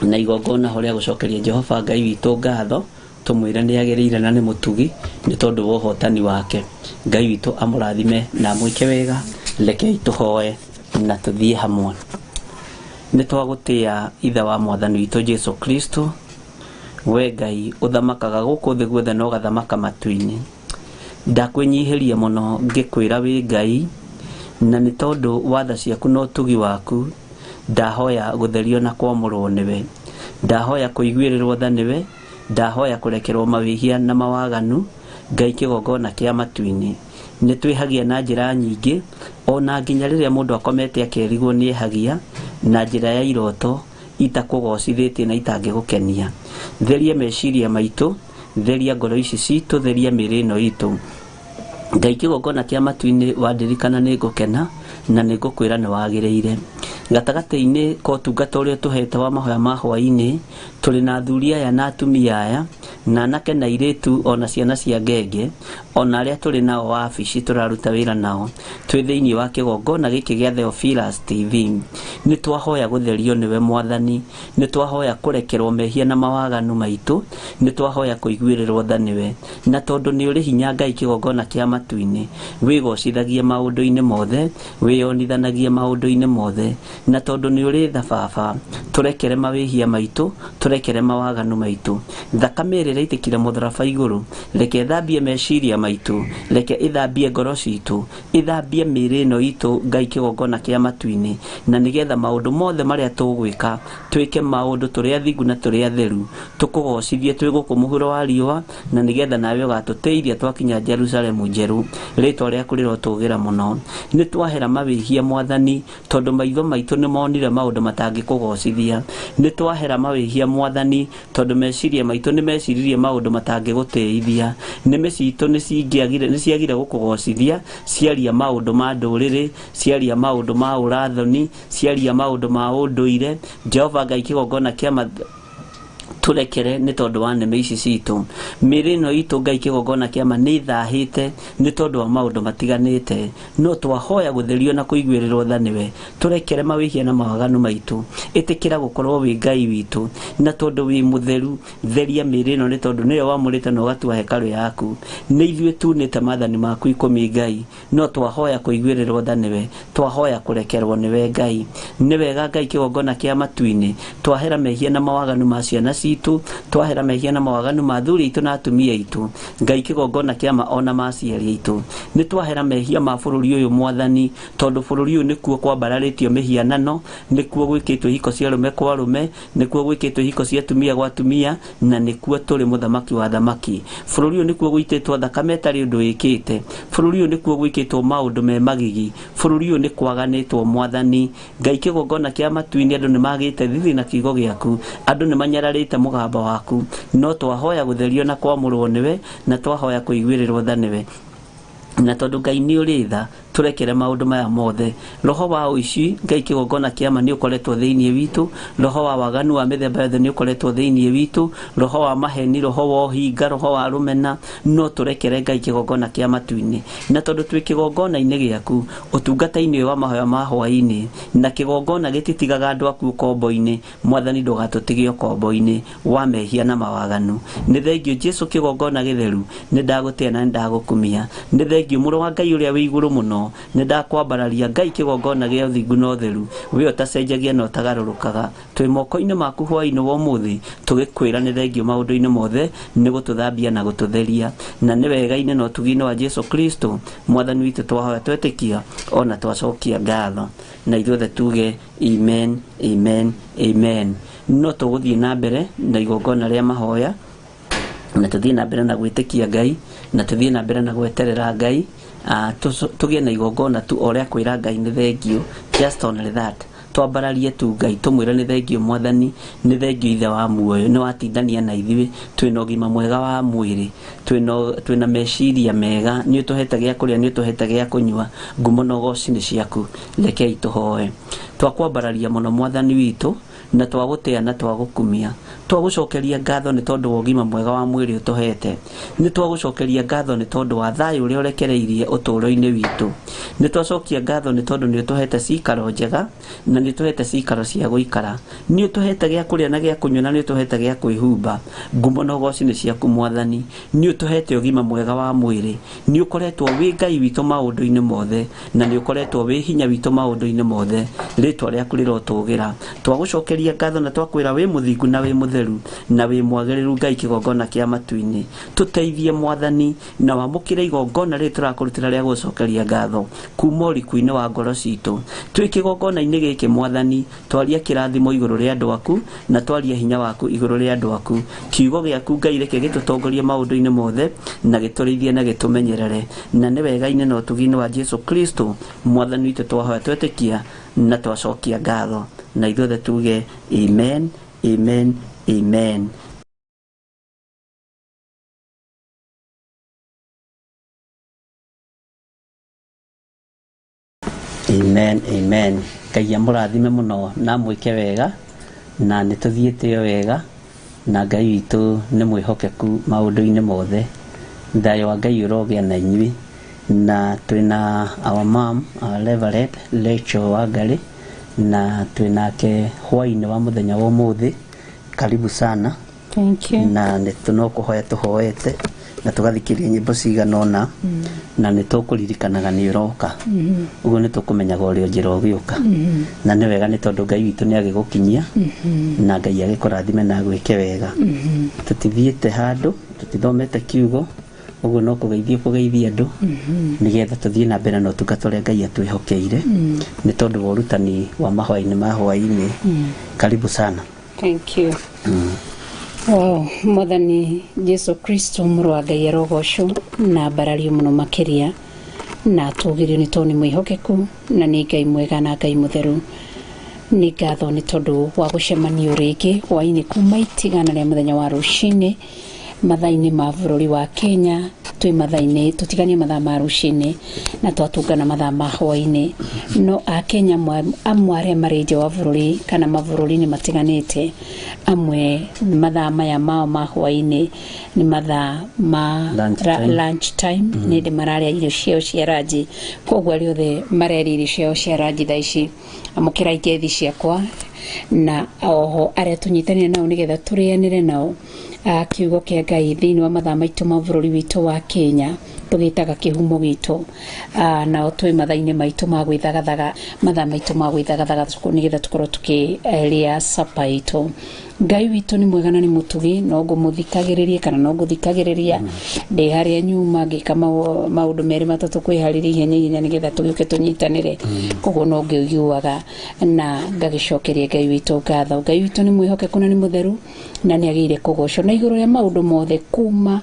na igongona ho rĩa gũcokeria Jehova Ngai witũ ngatho, tũmwĩre nĩ agĩrĩire na nĩ mũtugi nĩ tondũ wa ũhotani wake. Ngai witũ amũrathime na amwĩke wega. Rekei tũhoe na tũthiĩ hamwe. Nĩ twagũtĩa Ithe wa Mwathani witũ Jesu Kristo, we Ngai ũthamakaga gũkũ thĩ guothe na ũgathamaka matu-inĩ. Ndakwĩnyihĩria mũno ngĩkwĩra wĩ Ngai, na nĩ tondũ wa tha ciaku na ũtugi waku, ndahoya gũtherio na kwamũrwo nĩwe. Ndahoya kũiguĩrĩrwo tha nĩwe, ndahoya kũrekerwo mawĩhia na mawaganu, Ngai kĩgongona kĩa matu-inĩ. Nĩ twĩhagia na njĩra nyingĩ, ona nginya rĩrĩa mũndũ akomete akerigwo nĩ ehagia na njĩra ya iroto itakũgocithĩtie na itangĩgũkenia. Theria meciria maitũ, theria ngoro ici citũ, theria mĩĩrĩ ĩno itũ. Ngai kĩgongona kĩa matu-inĩ wandirikana nĩ ngũkena na nĩ ngũkwĩra nĩ wagĩrĩire. Gatagatĩ-inĩ ka ũtungata ũrĩa ũtũhete wa mahoya ma hwaĩ-inĩ, tũrĩ na athuri aya na atumia aya, na anake na airĩtu ona ciana cia ngenge, ona arĩa tũrĩ nao wabici tũraruta wĩra nao, twĩ thĩinĩ wa kĩgongona gĩkĩ gĩa Theophilus TV. Nĩ twahoya gũtherio nĩwe Mwathani, nĩ twahoya kũrekerwo mehia na mawaganu maitũ, nĩ twahoya kũiguĩrĩrwo tha nĩwe. Na tondũ nĩ ũrĩ hinya Ngai kĩgongona kĩa matu-inĩ, wĩgocithagie maũndũ-inĩ mothe, wĩyonithanagie maũndũ-inĩ mothe. Na tondũ nĩ ũrĩ tha Baba, tũrekere mawĩhia maitũ, tũrekere mawaganu maitũ. Thakame ĩrĩa ĩraitĩkire mũtharaba igũrũ, reke ĩthambie meciria maitũ, reke ĩthambie ngoro citũ, ĩthambie mĩĩrĩ ĩno itũ Ngai kĩgongona kĩa matu-inĩ, na nĩgetha maũndũ mothe marĩa tũgwĩka, twĩke maũndũ tũrĩ athingu na tũrĩ atheru, tũkũgocithie twĩ gũkũ mũhuro wa riũa, na nĩgetha nawe ũgatũteithia twakinya Jerusalemu njerũ. Rĩtwa rĩaku rĩrotũgĩra mũno. Nĩ twahera mawĩhia Mwathani, tondũ maitho maitũ nĩ monire maũndũ matangĩkũgocithia. Nĩ twahera mawĩhia Mwathani, tondũ meciria maitũ nĩ meciririe maũndũ matangĩgũtĩithia. Nĩmĩ citũ nĩ ciagire gũkũgocithia, ciaria maũndũ ma ndũrĩrĩ, ciaria maũndũ ma ũrathoni, ciaria maũndũ ma ũndũire. Jehova Ngai kĩgongona kĩa tũrekere nĩ tondũ wa nĩmĩ ici citũ. Mĩĩrĩ ĩno itũ Ngai kĩgongona kĩa ma nĩ ĩthahĩte nĩ tondũ wa maũndũ matiganĩte, no twahoya gũtherio na kũiguĩrĩrwo tha nĩwe. Tũrekere mawĩhia na mawaganu maitũ. Ĩtĩkĩra gũkorwo wĩ Ngai witũ, na tondũ wĩ mũtheru, theria mĩĩrĩ ĩno nĩ tondũ nĩyo wamũrĩte na ũgatua hekarũ yaku. Nĩ ithuĩ tunĩte maathani maku 10 Ngai, no twahoya kũiguĩrĩrwo tha nĩwe, twahoya kũrekerwo nĩwe Ngai. Nĩ wega Ngai kĩgongona kĩa matu-inĩ, twahera mehia na mawaganu ma ciana citũ, twahera mehia na mawaganu ma athuri aitũ na atumia aitũ, Ngai kĩgongona kĩa ma ona ma aciari aitũ. Nĩ twahera mehia ma bũrũri ũyũ Mwathani, tondũ bũrũri ũyũ nĩkuo kwambararĩtio mĩhianano, nĩkuo gwĩkĩtwo ihiko cia arũme kwa arũme, nĩkuo gwĩkĩtwo ihiko cia atumia gwa atumia, na nĩkuo tũrĩ mũthamaki wa athamaki. Bũrũri ũyũ nĩkuo gũitĩtwo thakame ĩtarĩ ũndũ ĩkĩte. Bũrũri ũyũ nĩkuo gwĩkĩtwo maũndũ me magigi. Bũrũri ũyũ nĩ kwaganĩtwo Mwathani. Ngai kĩgongona kĩa matu-inĩ, andũ nĩ magĩte thithi na kiugo gĩaku, andũ nĩ manyararĩte mũgambo waku, no twahoya gũtherio na kwamũrwo nĩwe, na twahoya kũiguĩrĩrwo tha nĩwe. Na tondũ Ngai nĩ ũrĩ tha, Tũrekere maũndũ maya mothe. Roho wa ũici, Ngai kĩgongona kĩa ma nĩ ũkoretwo thĩinĩ witũ. Roho wa waganu wa mĩthemba yothe nĩ ũkoretwo thĩinĩ witũ. Roho wa maheni, roho wa ũhinga, roho wa rũmena, no tũrekere Ngai kĩgongona kĩa matu-inĩ. Na tondũ twĩ kĩgongona-inĩ gĩaku, ũtungata-inĩ ũyũ wa mahoya ma hwaĩ-inĩ, na kĩgongona gĩtitigaga andũ aku ũkombo-inĩ, Mwathani ndũgatũtige ũkombo-inĩ wa mehia na mawaganu. Nĩ thengio Jesu kĩgongona gĩtheru, nĩ ndagũtĩa na nĩ ndagũkumia. Nĩ thengio mũrũ wa Ngai ũrĩa wĩ igũrũ mũno, nĩ ndakwambararia Ngai kĩgongona gĩa ũthingu na ũtheru, we ũtacenjagia na ũtagarũrũkaga. Twĩ moko-inĩ maku hwaĩ-inĩ wa ũmũthĩ, tũgĩkwĩra nĩ thengio maũndũ-inĩ mothe, nĩ gũtũthambia na gũtũtheria. Na nĩ wega-inĩ na ũtugi-inĩ wa Jesu Kristo, Mwathani witũ twahoya twetĩkia, ona twacokia ngatho. Na ithuothe tuge amen, amen, amen. No tũgũthiĩ na mbere na igongona rĩa mahoya, na tũthiĩ na mbere na gwĩtĩkia Ngai, na tũthiĩ na mbere na gweterera Ngai. Tũgĩe na igongona tu o rĩa kwĩra Ngai nĩ thengio, just only that. Twambararie tu Ngai, tũmwĩre nĩ thengio Mwathani, nĩ thengio Ithe wa muoyo, nĩ watindania na ithuĩ, twĩna ũgima mwega wa mwĩrĩ, twĩna meciria mega, nĩ ũtũhete gĩa kũrĩa, nĩ ũtũhete gĩa kũnyua, ngumo na ũgoci nĩ ciaku. Rekei tũhoe. Twakwambararia mũno Mwathani witũ, na twagũtĩa na twagũkumia. Twagũcokeria ngatho nĩ tondũ wa ũgima mwega wa mwĩrĩ ũtũhete. Nĩ twagũcokeria ngatho nĩ tondũ wa thayũ ũrĩa ũrekereirie ũtũũro-inĩ witũ. Nĩ twacokia ngatho nĩ tondũ nĩ ũtũhete cikaro njega, na nĩ ũtũhete cikaro cia gũikara. Nĩ ũtũhete gĩa kũrĩa na gĩa kũnyua, na nĩ ũtũhete gĩa kwĩhumba. Ngumo na ũgoci nĩ ciaku Mwathani. Nĩ ũtũhete ũgima mwega wa mwĩrĩ. Nĩ ũkoretwo wĩ Ngai witũ maũndũ-inĩ mothe, na nĩ ũkoretwo wĩ hinya witũ maũndũ-inĩ mothe. Rĩtwa rĩaku rĩrotũgĩra. Twagũcokeria ngatho na twakwĩra wĩ mũthingu na wĩ mũtheru na wĩ mwagĩrĩru Ngai kĩgongona kĩa matu-inĩ. Tũteithie Mwathani na wamũkĩre igongona rĩrĩ tũrakũrutĩra rĩa gũcokeria ngatho kuma ũriku-inĩ wa ngoro citũ. Twĩ kĩgongona-inĩ gĩkĩ Mwathani, twaria kĩrathimo igũrũ rĩa andũ aku na twaria hinya waku igũrũ rĩa andũ aku. Kiugo gĩaku Ngai reke gĩtũtongorie maũndũ-inĩ mothe na gĩtũrĩithie na gĩtũmenyerere. Na nĩ wega-inĩ na ũtugi-inĩ wa Jesu Kristo Mwathani witũ twahoya twetĩkia na twacokia ngatho. Na ithuothe tuge amen, amen, amen. Amen, amen. Ngai amũrathime mũno na amwĩke wega, na nĩ tũthiĩte o wega, na Ngai witũ nĩ mwĩhokeku maũndũ-inĩ mothe. Thayũ wa Ngai ũrogĩa na inyuĩ. Na twĩna our mom, our Reverend Rachel Wangari, na twĩnake hwaĩ-inĩ wa mũthenya wa ũmũthĩ. Karibu sana. Thank you. Na nĩ no kũhoya tũhoete na tũgathikĩrĩria nyĩmbo cigana ũna, na nĩ tũkũririkanaga nĩ ũroka. Ũguo nĩ tũkũmenyaga ũrĩa njĩra ũgĩũka. Na nĩ wega nĩ tondũ Ngai witũ nĩ agĩgũkinyia, na Ngai agĩkũrathime na agwĩke wega. Tũtithiĩte handũ, tũtithomete kiugo, ũguo no kũgeithio kũgeithia andũ, nĩgetha tũthiĩ na mbere na ũtungata ũrĩa Ngai atwĩhokeire, nĩ tondũ wa ũrutani wa mahoya-inĩ ma hwaĩ-inĩ. Karibu sana. Thank you. Wow, Mwathani Jesu Kristo mũrũ wa Ngai arogocwo na ambarario mũno makĩria, na atũgĩrio nĩ tondũ nĩ mwĩhokeku na nĩ Ngai mwega na Ngai mũtheru. Nĩ ngatho nĩ tondũ wa gũcemanio rĩngĩ hwaĩ-inĩ kuma itigana rĩa mũthenya wa rũcinĩ mathaa-inĩ ma bũrũri wa Kenya. Twĩ mathaa-inĩ tũtiganie mathaa ma rũcinĩ na twatũngana mathaa ma hwaĩ-inĩ. No akenya amwe arĩa marĩ nja wa bũrũri kana mabũrũri-inĩ matiganĩte, amwe mathaa maya mao ma hwaĩ-inĩ nĩ mathaa ma Lunch time. lunch time. Nĩ hĩndĩ mararĩa irio ciao cia ranji, koguo arĩa othe marerĩa irio ciao cia ranji thaa ici, amũkĩra ngethi ciakwa, na oho arĩa tũnyitanĩre nao nĩgetha tũrĩanĩre nao kiugo kĩa Ngai thĩinĩ wa mathaa maitũ ma bũrũri witũ wa Kenya, tũgĩtaga kĩhumo gitũ. Nao twĩ mathaa-inĩ maitũ ma gwĩthagathaga, mathaa maitũ ma gwĩthagathaga nĩgetha tũkorwo tũkĩrĩa sapa itũ. Ngai witũ nĩ mwega na nĩ mũtugi, no ngũmũthikagĩrĩria kana no ngũthikagĩrĩria ndĩ harĩa nyuma ngĩka maũndũ merĩ matatũ kwĩharĩria ihenya ihenya nĩgetha tũgĩũke tũnyitanĩre. Koguo no ngĩiguaga na ngagĩcokeria Ngai witũ ngatho. Ngai witũ nĩ mwĩhokeku na nĩ mũtheru na nĩ agĩrĩire kũgocwo na igũrũ rĩa maũndũ mothe kuma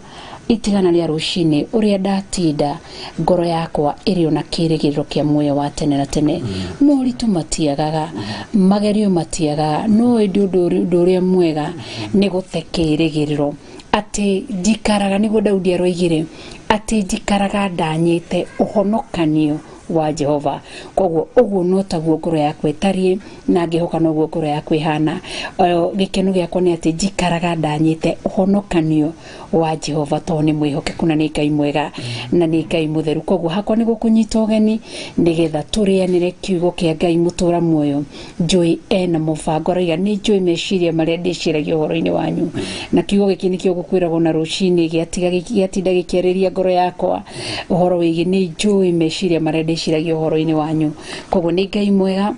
itigana rĩa rũcinĩ ũrĩa ndatinda ngoro yakwa ĩrĩ ona kĩĩrĩgĩrĩro kĩa muoyo wa tene na tene. Moritũ matiagaga, magerio matiagaga, no ĩndĩ ũndũ ũrĩa mwega nĩ gũte kĩĩrĩgĩrĩro atĩ njikaraga, nĩguo Daudi aroigire atĩ njikaraga ndanyĩte ũhonokanio Wa Jehova. Koguo ũguo no taguo ngoro yakwa ĩtariĩ, na ngĩhoka noguo ngoro yakwa ĩhana. Gĩkeno gĩakwa nĩ atĩ njikaraga ndanyĩte ũhonokanio wa Jehova, tondũ nĩ mwĩhokeku na nĩ Ngai mwega na nĩ Ngai mũtheru. Koguo hakwa nĩ gũkũnyita ũgeni nĩgetha tũrĩanĩre kiugo kĩa Ngai mũtũra muoyo. Njũĩ ena mũbango, arauga nĩ njũĩ meciria marĩa ndĩciragia ũhoro-inĩ wanyu, na kiugo gĩkĩ nĩkĩo gũkwĩragwo na rũcinĩ, gĩatinda gĩkĩarĩria ngoro yakwa ũhoro wĩgiĩ nĩ njũĩ meciria marĩa ndĩciragia ũhoro-inĩ wanyu. Koguo nĩ Ngai mwega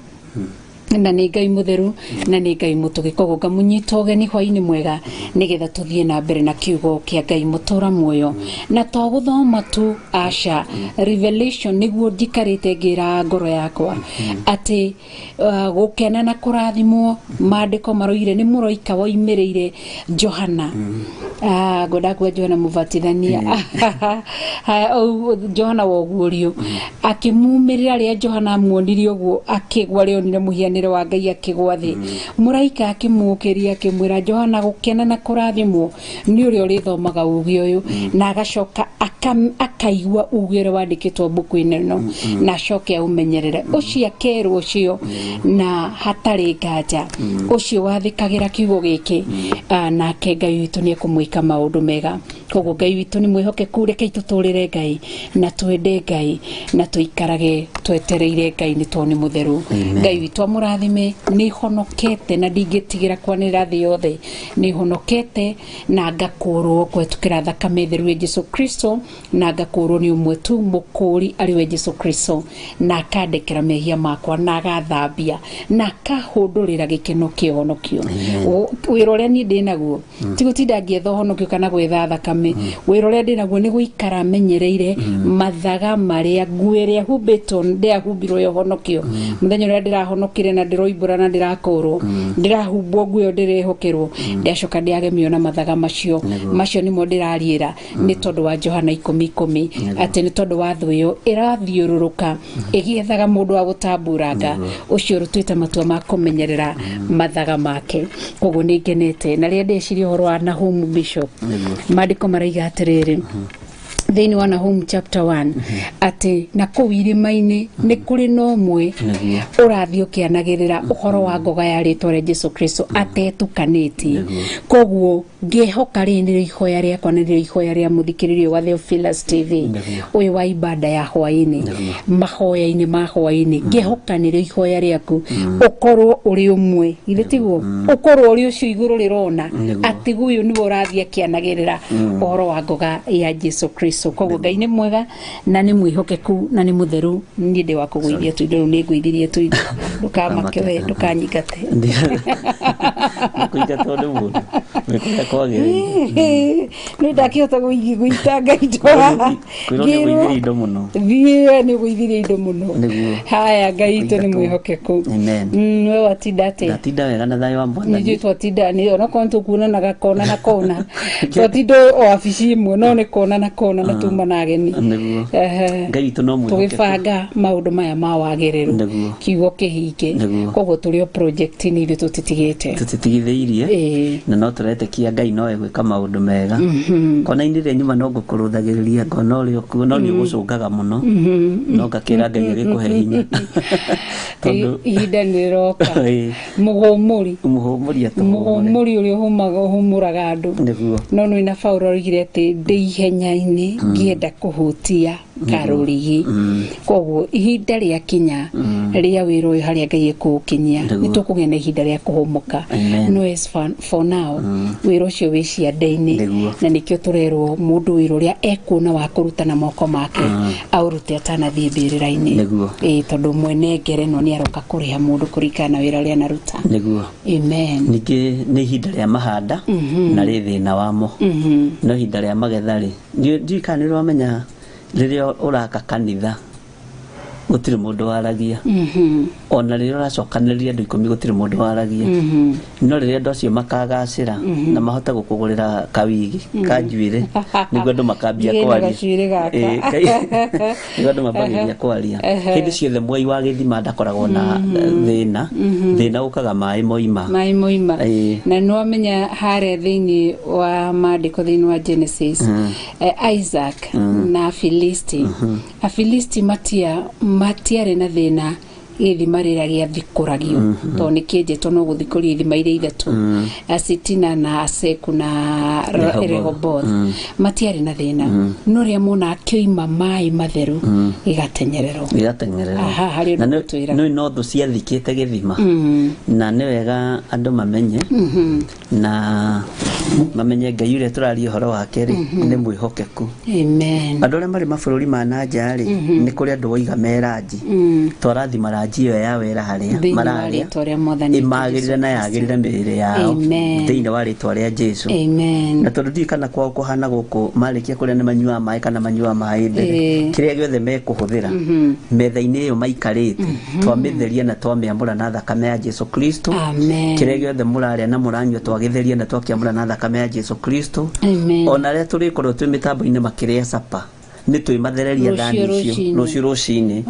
na nĩ Ngai mũtheru na nĩ Ngai mũtũgĩ. Koguo ngamũnyita ũgeni hwainĩ mwega nĩgetha tũthiĩ na mbere na kiugo kĩa Ngai mũtũra muoyo, na to gũthoma tu, aca. Revelation nĩguo njikarĩte ngĩra ngoro yakwa atĩ gũkena na kũrathimwo. Maandĩko maroire nĩ mũraika woimĩrĩire Johana. Ngwenda kuga Johana Mũbatithania. Haya, Johana wa ũguũrio akĩmumĩrĩra. Rĩrĩa Johana amuonirie ũguo, akĩgwa, rĩonire mũhianĩre wa Ngai, akĩgwa thĩ. Mũraika akĩmũũkĩria, akĩmwĩra, "Johana, gũkena na kũrathimwo nĩ ũrĩa ũrĩthomaga uge ũyũ na agacoka akaigua uge ũrĩa wandĩkĩtwo mbuku-inĩ ĩno na acoke aũmenyerere." Ũcio akerwo ũcio, na hatarĩ nganja ũcio wathĩkagĩra kiugo gĩkĩ, nake Ngai witũ nĩ ekũmwĩka maũndũ mega. Koguo Ngai witũ nĩ mwĩhokeku. Rekei tũtũrĩre Ngai na twende Ngai na tũikarage twetereire Ngai, nĩ tondũ nĩ mũtheru. Ngai witũ amũrathime. Nĩ honokete na ndingĩtigĩra kwanĩrĩra thĩ yothe nĩ honokete na ngakũrwo kũhetũkĩra thakame theru ya Jesu Kristo, na ngakũrwo nĩ ũmwe tu mũkũri, arĩ we Jesu Kristo, na akandekera mehia makwa na agathambia na akahũndũrĩra gĩkeno kĩa ũhonokio. Wĩra ũrĩa niĩ ndĩ naguo ti gũtinda ngĩetha ũhonokio kana gwetha thakame. Wĩra ũrĩa ndĩ naguo nĩ gũikara menyereire mathaga marĩa nguo ĩrĩa humbĩtwo, ndĩahumbirwo ya ũhonokio mũthenya ũrĩa ndĩrahonokire, na ndĩroimbũra na ndĩrakũrwo, ndĩrahumbwo nguo ĩyo, ndĩrehokerwo, ndĩracoka ndĩagemio na mathaga macio. Macio nĩmo ndĩrariĩra, nĩ tondũ wa Johana 10:10, atĩ nĩ tondũ wa thũ ĩyo ĩrathiũrũrũka ĩgĩethaga mũndũ wa gũtamburanga ũcio ũrutĩte matua ma kũmenyerera mathaga make. Koguo nĩ ngenete na rĩrĩa ndeciria ũhoro wa Nahumu Bishop. Maandĩko maraiga atĩrĩrĩ thĩinĩ wa Nahum chapter 1, atĩ na kũu irĩma-inĩ nĩ kũrĩ na ũmwe ũrathiĩ ũkĩanagĩrĩra ũhoro wa ngoga ya rĩtwa rĩa Jesu Kristo atetukanĩtie. Koguo ngĩhoka rĩrĩ nĩrĩo ihoya rĩakwa na nĩrĩo ihoya rĩa mũthikĩrĩrio wa Theophilus TV ũyũ wa ibada ya hwaĩ-inĩ, mahoya-inĩ ma hwaĩ-inĩ, ngĩhoka nĩrĩo ihoya rĩaku, ũkorwo ũrĩ ũmwe. Githĩ tiguo? Ũkorwo ũrĩ ũcio igũrũ rĩrona atĩ ũyũ nĩwe ũrathiĩ akĩanagĩrĩra ũhoro wa ngoga ya Jesu Kristo. Koguo Ngai nĩ mwega na nĩ mwĩhokeku na nĩ mũtheru. Niĩ ndĩ wa kũgũithia tu indo, rĩu nĩ ngũithirie tu indo. Ndũkamake we, ndũkanyingate. Kũingatwo nĩ mũndũ nĩ kũrĩa kwagĩrĩire. Nĩ ndakĩhota gũitanga indo haha. Kwĩrwo nĩ ũgũithirie indo mũno. Thiĩ, nĩ ũgũithirie indo mũno. Nĩguo. Haya, Ngai witũ nĩ mwĩhokeku. Amen. We watinda atĩa? Ndatinda wega na thayũ wa Mwathani. Nĩnjũĩ twatinda nĩ onakorwo nĩ tũkuonanaga kona na kona, twatinda o wabici ĩmwe, no nĩ kona na kona na tuma na ageni. Nĩguo. Ehe. Ngai witũ no mwĩhokeku. Tũgĩbanga maũndũ maya ma wagĩrĩru, kiugo kĩhinge. Koguo tũrĩ o project-inĩ ithuĩ, tũtitigĩte. Tũtitigithĩirie. Na no tũretĩkia Ngai no egwĩka maũndũ mega. Kona-inĩ ĩrĩa nyuma no ngũkũrũthagĩrĩria, ngona ũrĩ o kuo, no nĩ ũgũcũngaga mũno, no ngakĩra Ngai agĩkũhe hinya tondũ Ihinda nĩ rĩroka. Mũhũmũri. Mũhũmũri atũhũmũre. Mũhũmũri ũrĩa ũhũmaga, ũhũmũraga andũ. No nĩ na Paulo oigire atĩ ndĩ ihenya-inĩ ngĩenda kũhutia karũrigi. Koguo ihinda rĩakinya rĩa wĩra ũyũ harĩa Ngai ekũũkinyia, nĩ tũkũgĩa na ihinda rĩa kũhũmũka. Amen. No as for now, wĩra ũcio wĩ ciande-inĩ. Na nĩkĩo tũrerwo mũndũ wĩra ũrĩa ekuona wa kũruta na moko make aũrute atanathiĩ mbĩrĩra-inĩ. Ĩĩ, tondũ mwene ngerenwa nĩ aroka kũrĩha mũndũ kũringana na wĩra ũrĩa anaruta. Amen. Ningĩ nĩ ihinda rĩa mahanda na rĩ thĩna wamo, no ihinda rĩa magetha rĩ, ndiũĩ kana nĩ ũramenya, rĩrĩa ũraka kanitha gũtirĩ mũndũ waragia, ona rĩrĩa ũracokanĩrĩria andũ 10 gũtirĩ mũndũ waragia, no rĩrĩa andũ acio makagacĩra na mahote gũkũgũrĩra kawigi ka njuĩrĩ, nĩguo andũ makambia Ndigĩe na kwaria. gacuĩrĩ gaka. Ĩĩ, nĩguo andũ mambagĩrĩria kwaria. Hĩndĩ ciothe mwai wa gĩthima ndakoragwo na thĩna. Thĩna ũkaga maĩ moima. Maĩ moima. Na nĩ wamenya harĩa thĩinĩ wa maandĩko, thĩinĩ wa Genesis, Isaac na Afilisti matia Matiarĩ na thĩna gĩthima rĩrĩa gĩathikũragio tondũ nĩ kĩenjetwo no gũthikũria ithima iria ithatũ, Asitina na Aseku na Rehoboth. Rehoboth. Matiarĩ na thĩna, no rĩrĩa mona akĩoima maĩ matheru gĩgatenyererwo. Gĩgatengererwo. Aha, harĩ ũndũ Na ũtwĩraga. nĩ no thũ ciathikĩte gĩthima, na nĩ wega andũ mamenye na mamenye Ngai ũrĩa tũraria ũhoro wake rĩ nĩ mwĩhokeku. Amen. Andũ arĩa marĩ mabũrũri ma na nja rĩ, nĩ kũrĩ andũ woiga me ranji, twarathima ranji ĩyo ya wera harĩa Thĩinĩ wa mararĩa rĩtwa rĩa Mwathani witũ ĩmagĩrĩre na Jesũ Kristo. yagĩrĩre mĩĩrĩ yao. Amen. Thĩinĩ wa rĩtwa rĩa Jesu. Amen. Na tondũ ndiũĩ kana kwao kũhana gũkũ, marĩkia kũrĩa nĩ manyuaga maĩ kana manyuaga maĩ mbere, kĩrĩa gĩothe mekũhũthĩra metha-inĩ ĩyo maikarĩte, twamĩtheria na twamĩamũra na thakame ya Jesu Kristo. Amen. Kĩrĩa gĩothe mũrarĩa na mũranyua twagĩtheria na twakĩamũra na thakame ya Jesu Kristo. Amen. Ona arĩa tũrĩkorwo twĩ mĩtambo-inĩ makĩrĩa capa, nĩ twĩmathereria Rũciũ thani icio rũcinĩ. rũciũ rũcinĩ.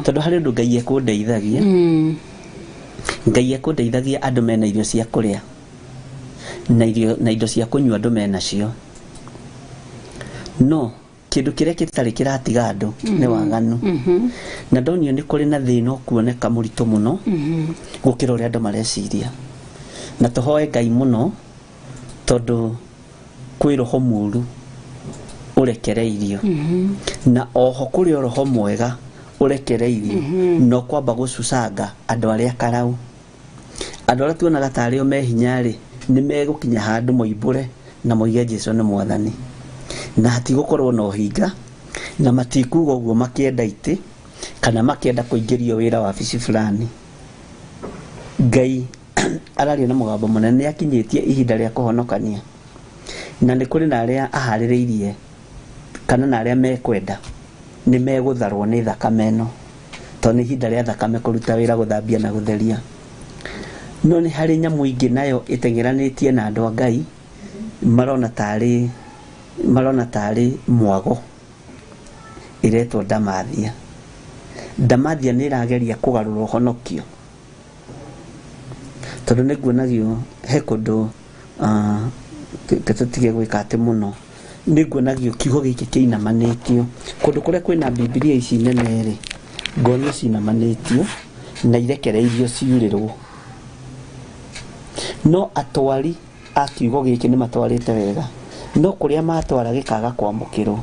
Tondũ harĩ ũndũ Ngai ekũndeithagia. Ngai ekũndeithagia andũ mena irio cia kũrĩa na irio na indo cia kũnyua andũ menacio, no kĩndũ kĩrĩa gĩtarĩ kĩratiga andũ nĩ waganu. Na ndonio nĩ kũrĩ na thĩna ũkuoneka mũritũ mũno gũkĩra ũrĩa andũ mareciria, na tũhoe Ngai mũno tondũ kwĩ roho mũru ũrekereirio, na oho kũrĩ o roho mwega ũrekereirio, no kwamba gũcucanga andũ arĩa karau, andũ arĩa tuonaga tarĩ o me hinya rĩ, nĩ megũkinya handũ moimbũre na moige Jesu nĩ mwathani, na hatigũkorwo na ũhinga, na matikuga ũguo makĩenda itĩ kana makĩenda kũingĩrio wĩra wabici fulani. Ngai araria na mũgambo mũnene, nĩ akinyĩtie ihinda rĩa kũhonokania, na nĩ kũrĩ na arĩa aharĩrĩirie kana na arĩa mekwenda nĩ megũtharwo nĩ thakame ĩno, tondũ nĩ ihinda rĩa thakame kũruta wĩra gũthambia na gũtheria. No nĩ harĩ nyamũ ingĩ nayo ĩteng'eranĩtie na andũ a Ngai, marona tarĩ mwago, ĩretwo ndamathia. Ndamathia nĩ ĩrageria kũgarũra ũhonokio, tondũ nĩ nguonagio he kũndũ tũtige gwĩka atĩ mũno, nĩ nguonagio kiugo gĩkĩ kĩinamanĩtio kũndũ kũrĩa kwĩna Bibilia ici nene rĩ, ngonio cinamanĩtio na irekereirio ciurĩrwo, no atwari a kiugo gĩkĩ nĩ matwarĩte wega, no kũrĩa matwara gĩkaga kwamũkĩrwo.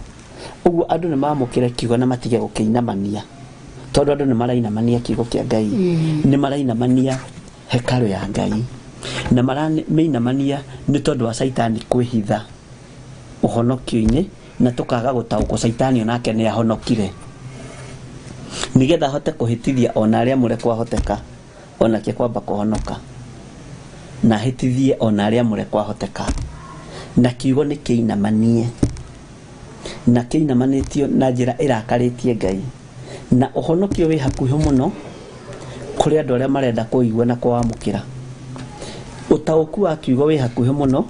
Ũguo andũ nĩ mamũkĩre kiugo na matige gũkĩinamania, tondũ andũ nĩ marainamania kiugo kĩa Ngai, nĩ marainamania hekarũ ya Ngai, na maramĩinamania nĩ tondũ wa caitani kwĩhitha ũhonokio-inĩ, na tũkaga gũtaũkwo caitani onake nĩ ahonokire, nĩgetha ahote kũhĩtithia ona arĩa mũre kwahoteka onake kwamba kũhonoka, na ahĩtithie ona arĩa mũre kwahoteka. Na kiugo nĩ kĩinamanie, na kĩinamanĩtio na njĩra ĩrakarĩtie Ngai, na ũhonokio wĩ hakuhĩ mũno kũrĩ andũ arĩa marenda kũigua na kũwamũkĩra. Ũtaũku wa kiugo wĩ hakuhĩ mũno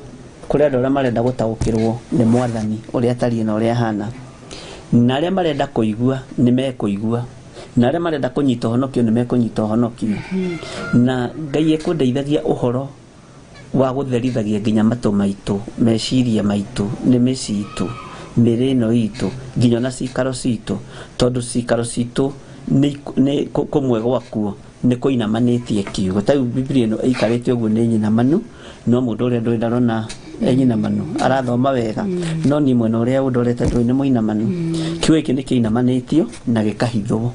kũrĩ andũ arĩa marenda gũtaũkĩrwo nĩ mwathani ũrĩa atariĩ na ũrĩa ahana, na arĩa marenda kũigua nĩ mekũigua, na arĩa marenda kũnyita ũhonokio nĩ mekũnyita ũhonokio. Na Ngai ekũndeithagia ũhoro wa gũtherithagia nginya matũ maitũ, meciria maitũ, nĩmĩ citũ, mĩrĩ ĩno itũ, nginya ona cikaro citũ, tondũ cikaro citũ nĩ kũmwe gwakuo nĩ kũinamanĩtie kiugo. Ta rĩu Bibilia ĩno ĩikarĩte ũguo nĩ nyinamanu, no mũndũ ũrĩa ndũĩ ndarona e nyinamanu, arathoma wega, no niĩ mwena ũrĩa ũndorete ndũĩ nĩ mũinamanu. Kiugo gĩkĩ nĩ kĩinamanĩtio na gĩkahithwo.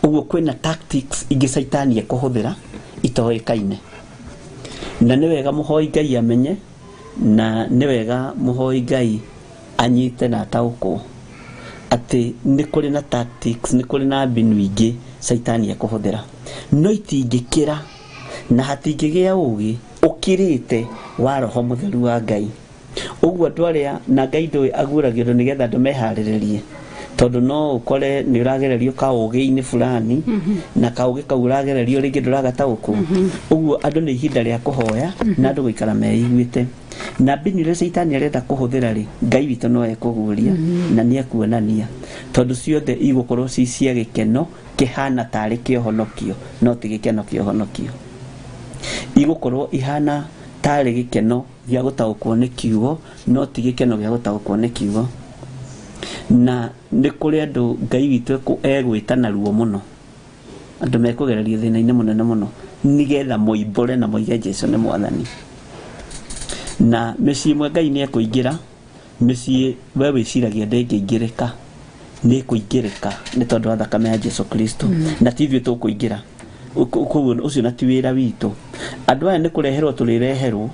Ũguo kwĩna tactics ingĩ caitani ekũhũthĩra itoĩkaine, na nĩ wega mũhoi Ngai amenye, na nĩ wega mũhoi Ngai anyite na ataũkwo atĩ nĩ kũrĩ na tactics, nĩ kũrĩ na mbinu ingĩ caitani ekũhũthĩra, no itingĩkĩra na hatingĩgĩa ũgĩ ũkĩrĩte wa roho mũtheru wa Ngai. Ũguo andũ arĩa na Ngai ndũĩ aguũragia ũndũ nĩgetha andũ meharĩrĩrie, tondũ no ũkore nĩ ũragererio kaũgĩ-inĩ fulani, na kaũgĩ kau ũragererio rĩngĩ ndũragataũkwo. Ũguo andũ nĩ ihinda rĩa kũhoya na andũ gũikara meiguĩte, na mbinu iria caitani arenda kũhũthĩra rĩ, Ngai witũ no ekũguũria na nĩ ekuonania, tondũ ciothe igũkorwo ci cia gĩkeno kĩhana tarĩ kĩohonokio, no ti gĩkeno kĩohonokio. Igũkorwo ihana tarĩ gĩkeno gĩa gũtaũkwo nĩ kiugo, no ti gĩkeno gĩa gũtaũkwo nĩ kiugo. Na nĩ kũrĩ andũ Ngai witũ egwĩta na ruo mũno, andũ mekũgererio thĩna-inĩ mũnene mũno nĩgetha moimbũre na moige Jesu nĩ mwathani. Na mĩciĩ ĩmwe Ngai nĩ ekũingĩra, mĩciĩ we wĩciragia ndĩngĩingĩrĩka, nĩ ĩkũingĩrĩka nĩ tondũ wa thakame ya Jesu Kristo. Na ti ithuĩ tũkũingĩra, koguo ũcio na ti wĩra witũ. Andũ aya nĩ kũreherwo tũrĩreherwo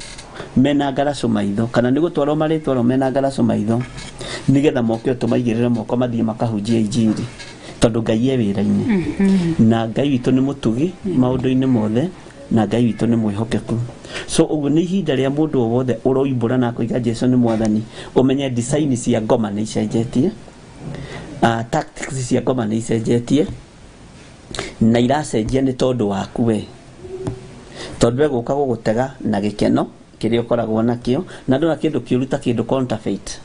mena ngaracũ maitho, kana nĩ gũtwarwo marĩtwarwo mena ngaracũ maitho, nĩgetha moke tũmaigĩrĩre moko mathiĩ makahunjie injiri, tondũ Ngai e wĩra-inĩ. Na Ngai witũ nĩ mũtugi maũndũ-inĩ mothe, na Ngai witũ nĩ mwĩhokeku. So ũguo nĩ ihinda rĩa mũndũ o wothe ũroimbũra na akoiga Jesu nĩ mwathani, ũmenye design cia ngoma nĩ icenjetie, tactics cia ngoma nĩ icenjetie, na iracenjia nĩ tondũ waku we, tondũ egũka gũgũtega na gĩkeno kĩrĩa ũkoragwo nakĩo, na ndona kĩndũ kĩũru ta kĩndũ counterfeit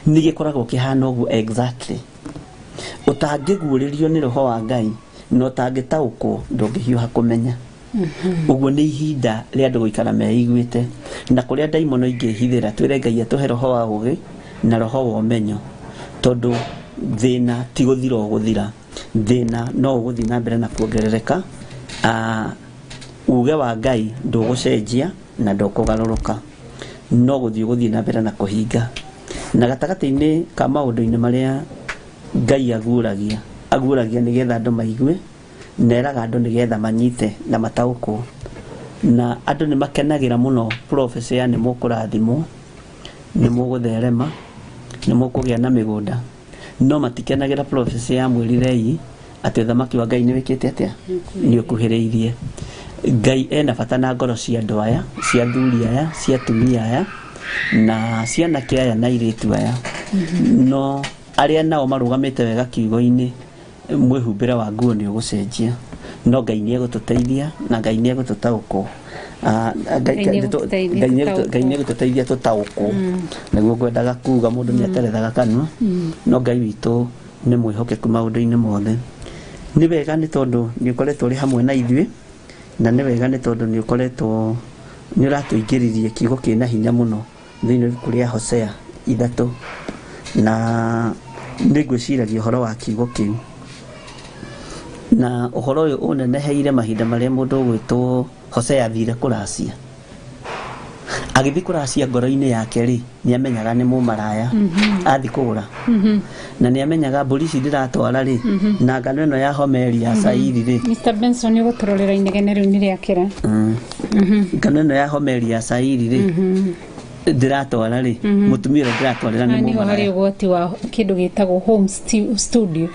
nĩ gĩkoragwo kĩhana ũguo exactly. Ũtangĩguũrĩrio nĩ roho wa Ngai na ũtangĩtaũkwo ndũngĩhiũha kũmenya. Ũguo nĩ ihinda rĩa andũ gũikara meiguĩte, na kũrĩa ndaimono ingĩhithĩra twĩre Ngai atũhe roho wa ũũgĩ na roho wa ũmenyo, tondũ thĩna ti gũthira ũgũthira, thĩna no ũgũthiĩ na mbere na kuongerereka. Uge wa Ngai ndũgũcenjia na ndũkũgarũrũka, no gũthiĩ ũgũthiĩ na mbere na kũhinga. Na gatagatĩ-inĩ ka maũndũ-inĩ marĩa Ngai aguũragia, aguũragia nĩgetha andũ maigue, na eraga andũ nĩgetha manyite na mataũkwo. Na andũ nĩ makenagĩra mũno prophecy ya nĩ mũkũrathimwo, nĩ mũgũtherema, nĩ mũkũgĩa na mĩgũnda, no matikenagĩra prophecy ya mwĩrirei atĩ ũthamaki wa Ngai nĩ wĩkĩte atĩa, nĩ ũkuhĩrĩirie. Ngai ena bata na ngoro cia andũ aya, cia athuri aya, cia atumia aya, na cia anake aya na airĩtu aya. No arĩa nao marũgamĩte wega kiugo-inĩ, mwĩhumbĩre wa nguo nĩ ũgũcenjia, no Ngai nĩ egũtũteithia na Ngai nĩ egũtũtaũkwo. Ngai nĩ egũtũteithia tũtaũkwo, nĩguo ngwendaga kuga mũndũ nĩ aterethaga kanua, no Ngai witũ nĩ mwĩhokeku maũndũ-inĩ mothe. Nĩ wega nĩ tondũ nĩ ũkoretwo ũrĩ hamwe na ithuĩ, na nĩ wega nĩ tondũ nĩ ũkoretwo nĩ ũratũingĩririe kiugo kĩna hinya mũno thĩinĩ wa ibuku rĩa Hosea 3, na nĩ ngwĩciragia ũhoro wa kiugo kĩu. Na ũhoro ũyũ ũneneheire mahinda marĩa mũndũ ũgwĩtwo Hosea athire kũracia. Agĩthiĩ kũracia ngoro-inĩ yake rĩ, nĩ amenyaga nĩ mũmaraya athiĩ kũgũra, na nĩ amenyaga mbũri ici ndĩratwara rĩ, na ngano ĩno ya Homeri ya Sairi rĩ. Mr Benson ũgũtũrorera inegene rĩu nĩ rĩakĩra. Ngano ĩno ya Homeri ya Sairi rĩ, ndĩratwara rĩ, mũtumia ũrĩa ndĩratwarĩra nĩ Nĩho harĩ mũmaraya. ũgwati wa kĩndũ gĩtagwo home studio.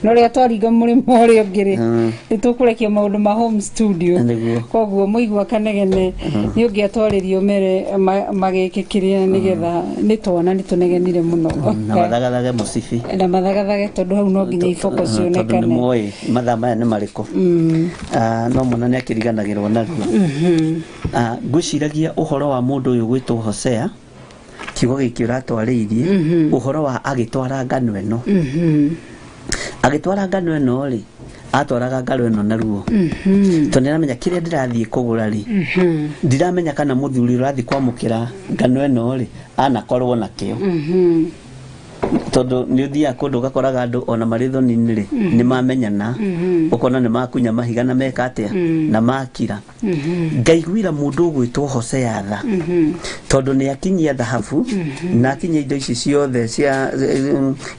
No rĩrĩa twaringa mũrĩmo ũrĩa ũngĩ rĩ, nĩ tũkũrekia maũndũ ma home studio. Nĩguo. Koguo mũigua kanegene nĩ ũngĩatwarĩrio mere magĩke kĩrĩa nĩgetha nĩ twana nĩ tũnegenire mũno. Na mathagathage mũcibi. Na mathagathage tondũ hau no nginya iboko Tondũ nĩ cionekane. moĩ mathaa maya nĩ marĩkũ. No mwana nĩ akĩriganagĩrwo narua. Ngwĩciragia ũhoro wa mũndũ ũyũ gwĩtwo Hosea, kiugo gĩkĩ ũratwarĩirie, ũhoro wa agĩtwara ngano ĩno. Agĩtwara ngano ĩno rĩ, atwaraga ngano ĩno na ruo. Tondũ nĩaramenya kĩrĩa ndĩrathiĩ kũgũra rĩ, ndiramenya kana mũthuri ũrathiĩ kwamũkĩra ngano ĩno rĩ, anakorwo nakĩo. Tondũ nĩ ũthiaga kũndũ ũgakoraga andũ ona marĩ thoni-inĩ rĩ, nĩ mamenyana, ũkona nĩ makunya mahiga na meka atĩa, na makira. Ngaiguĩra mũndũ ũgwĩtwo Hosea tha, tondũ nĩ akinyia thahabu, na akinyia indo ici ciothe cia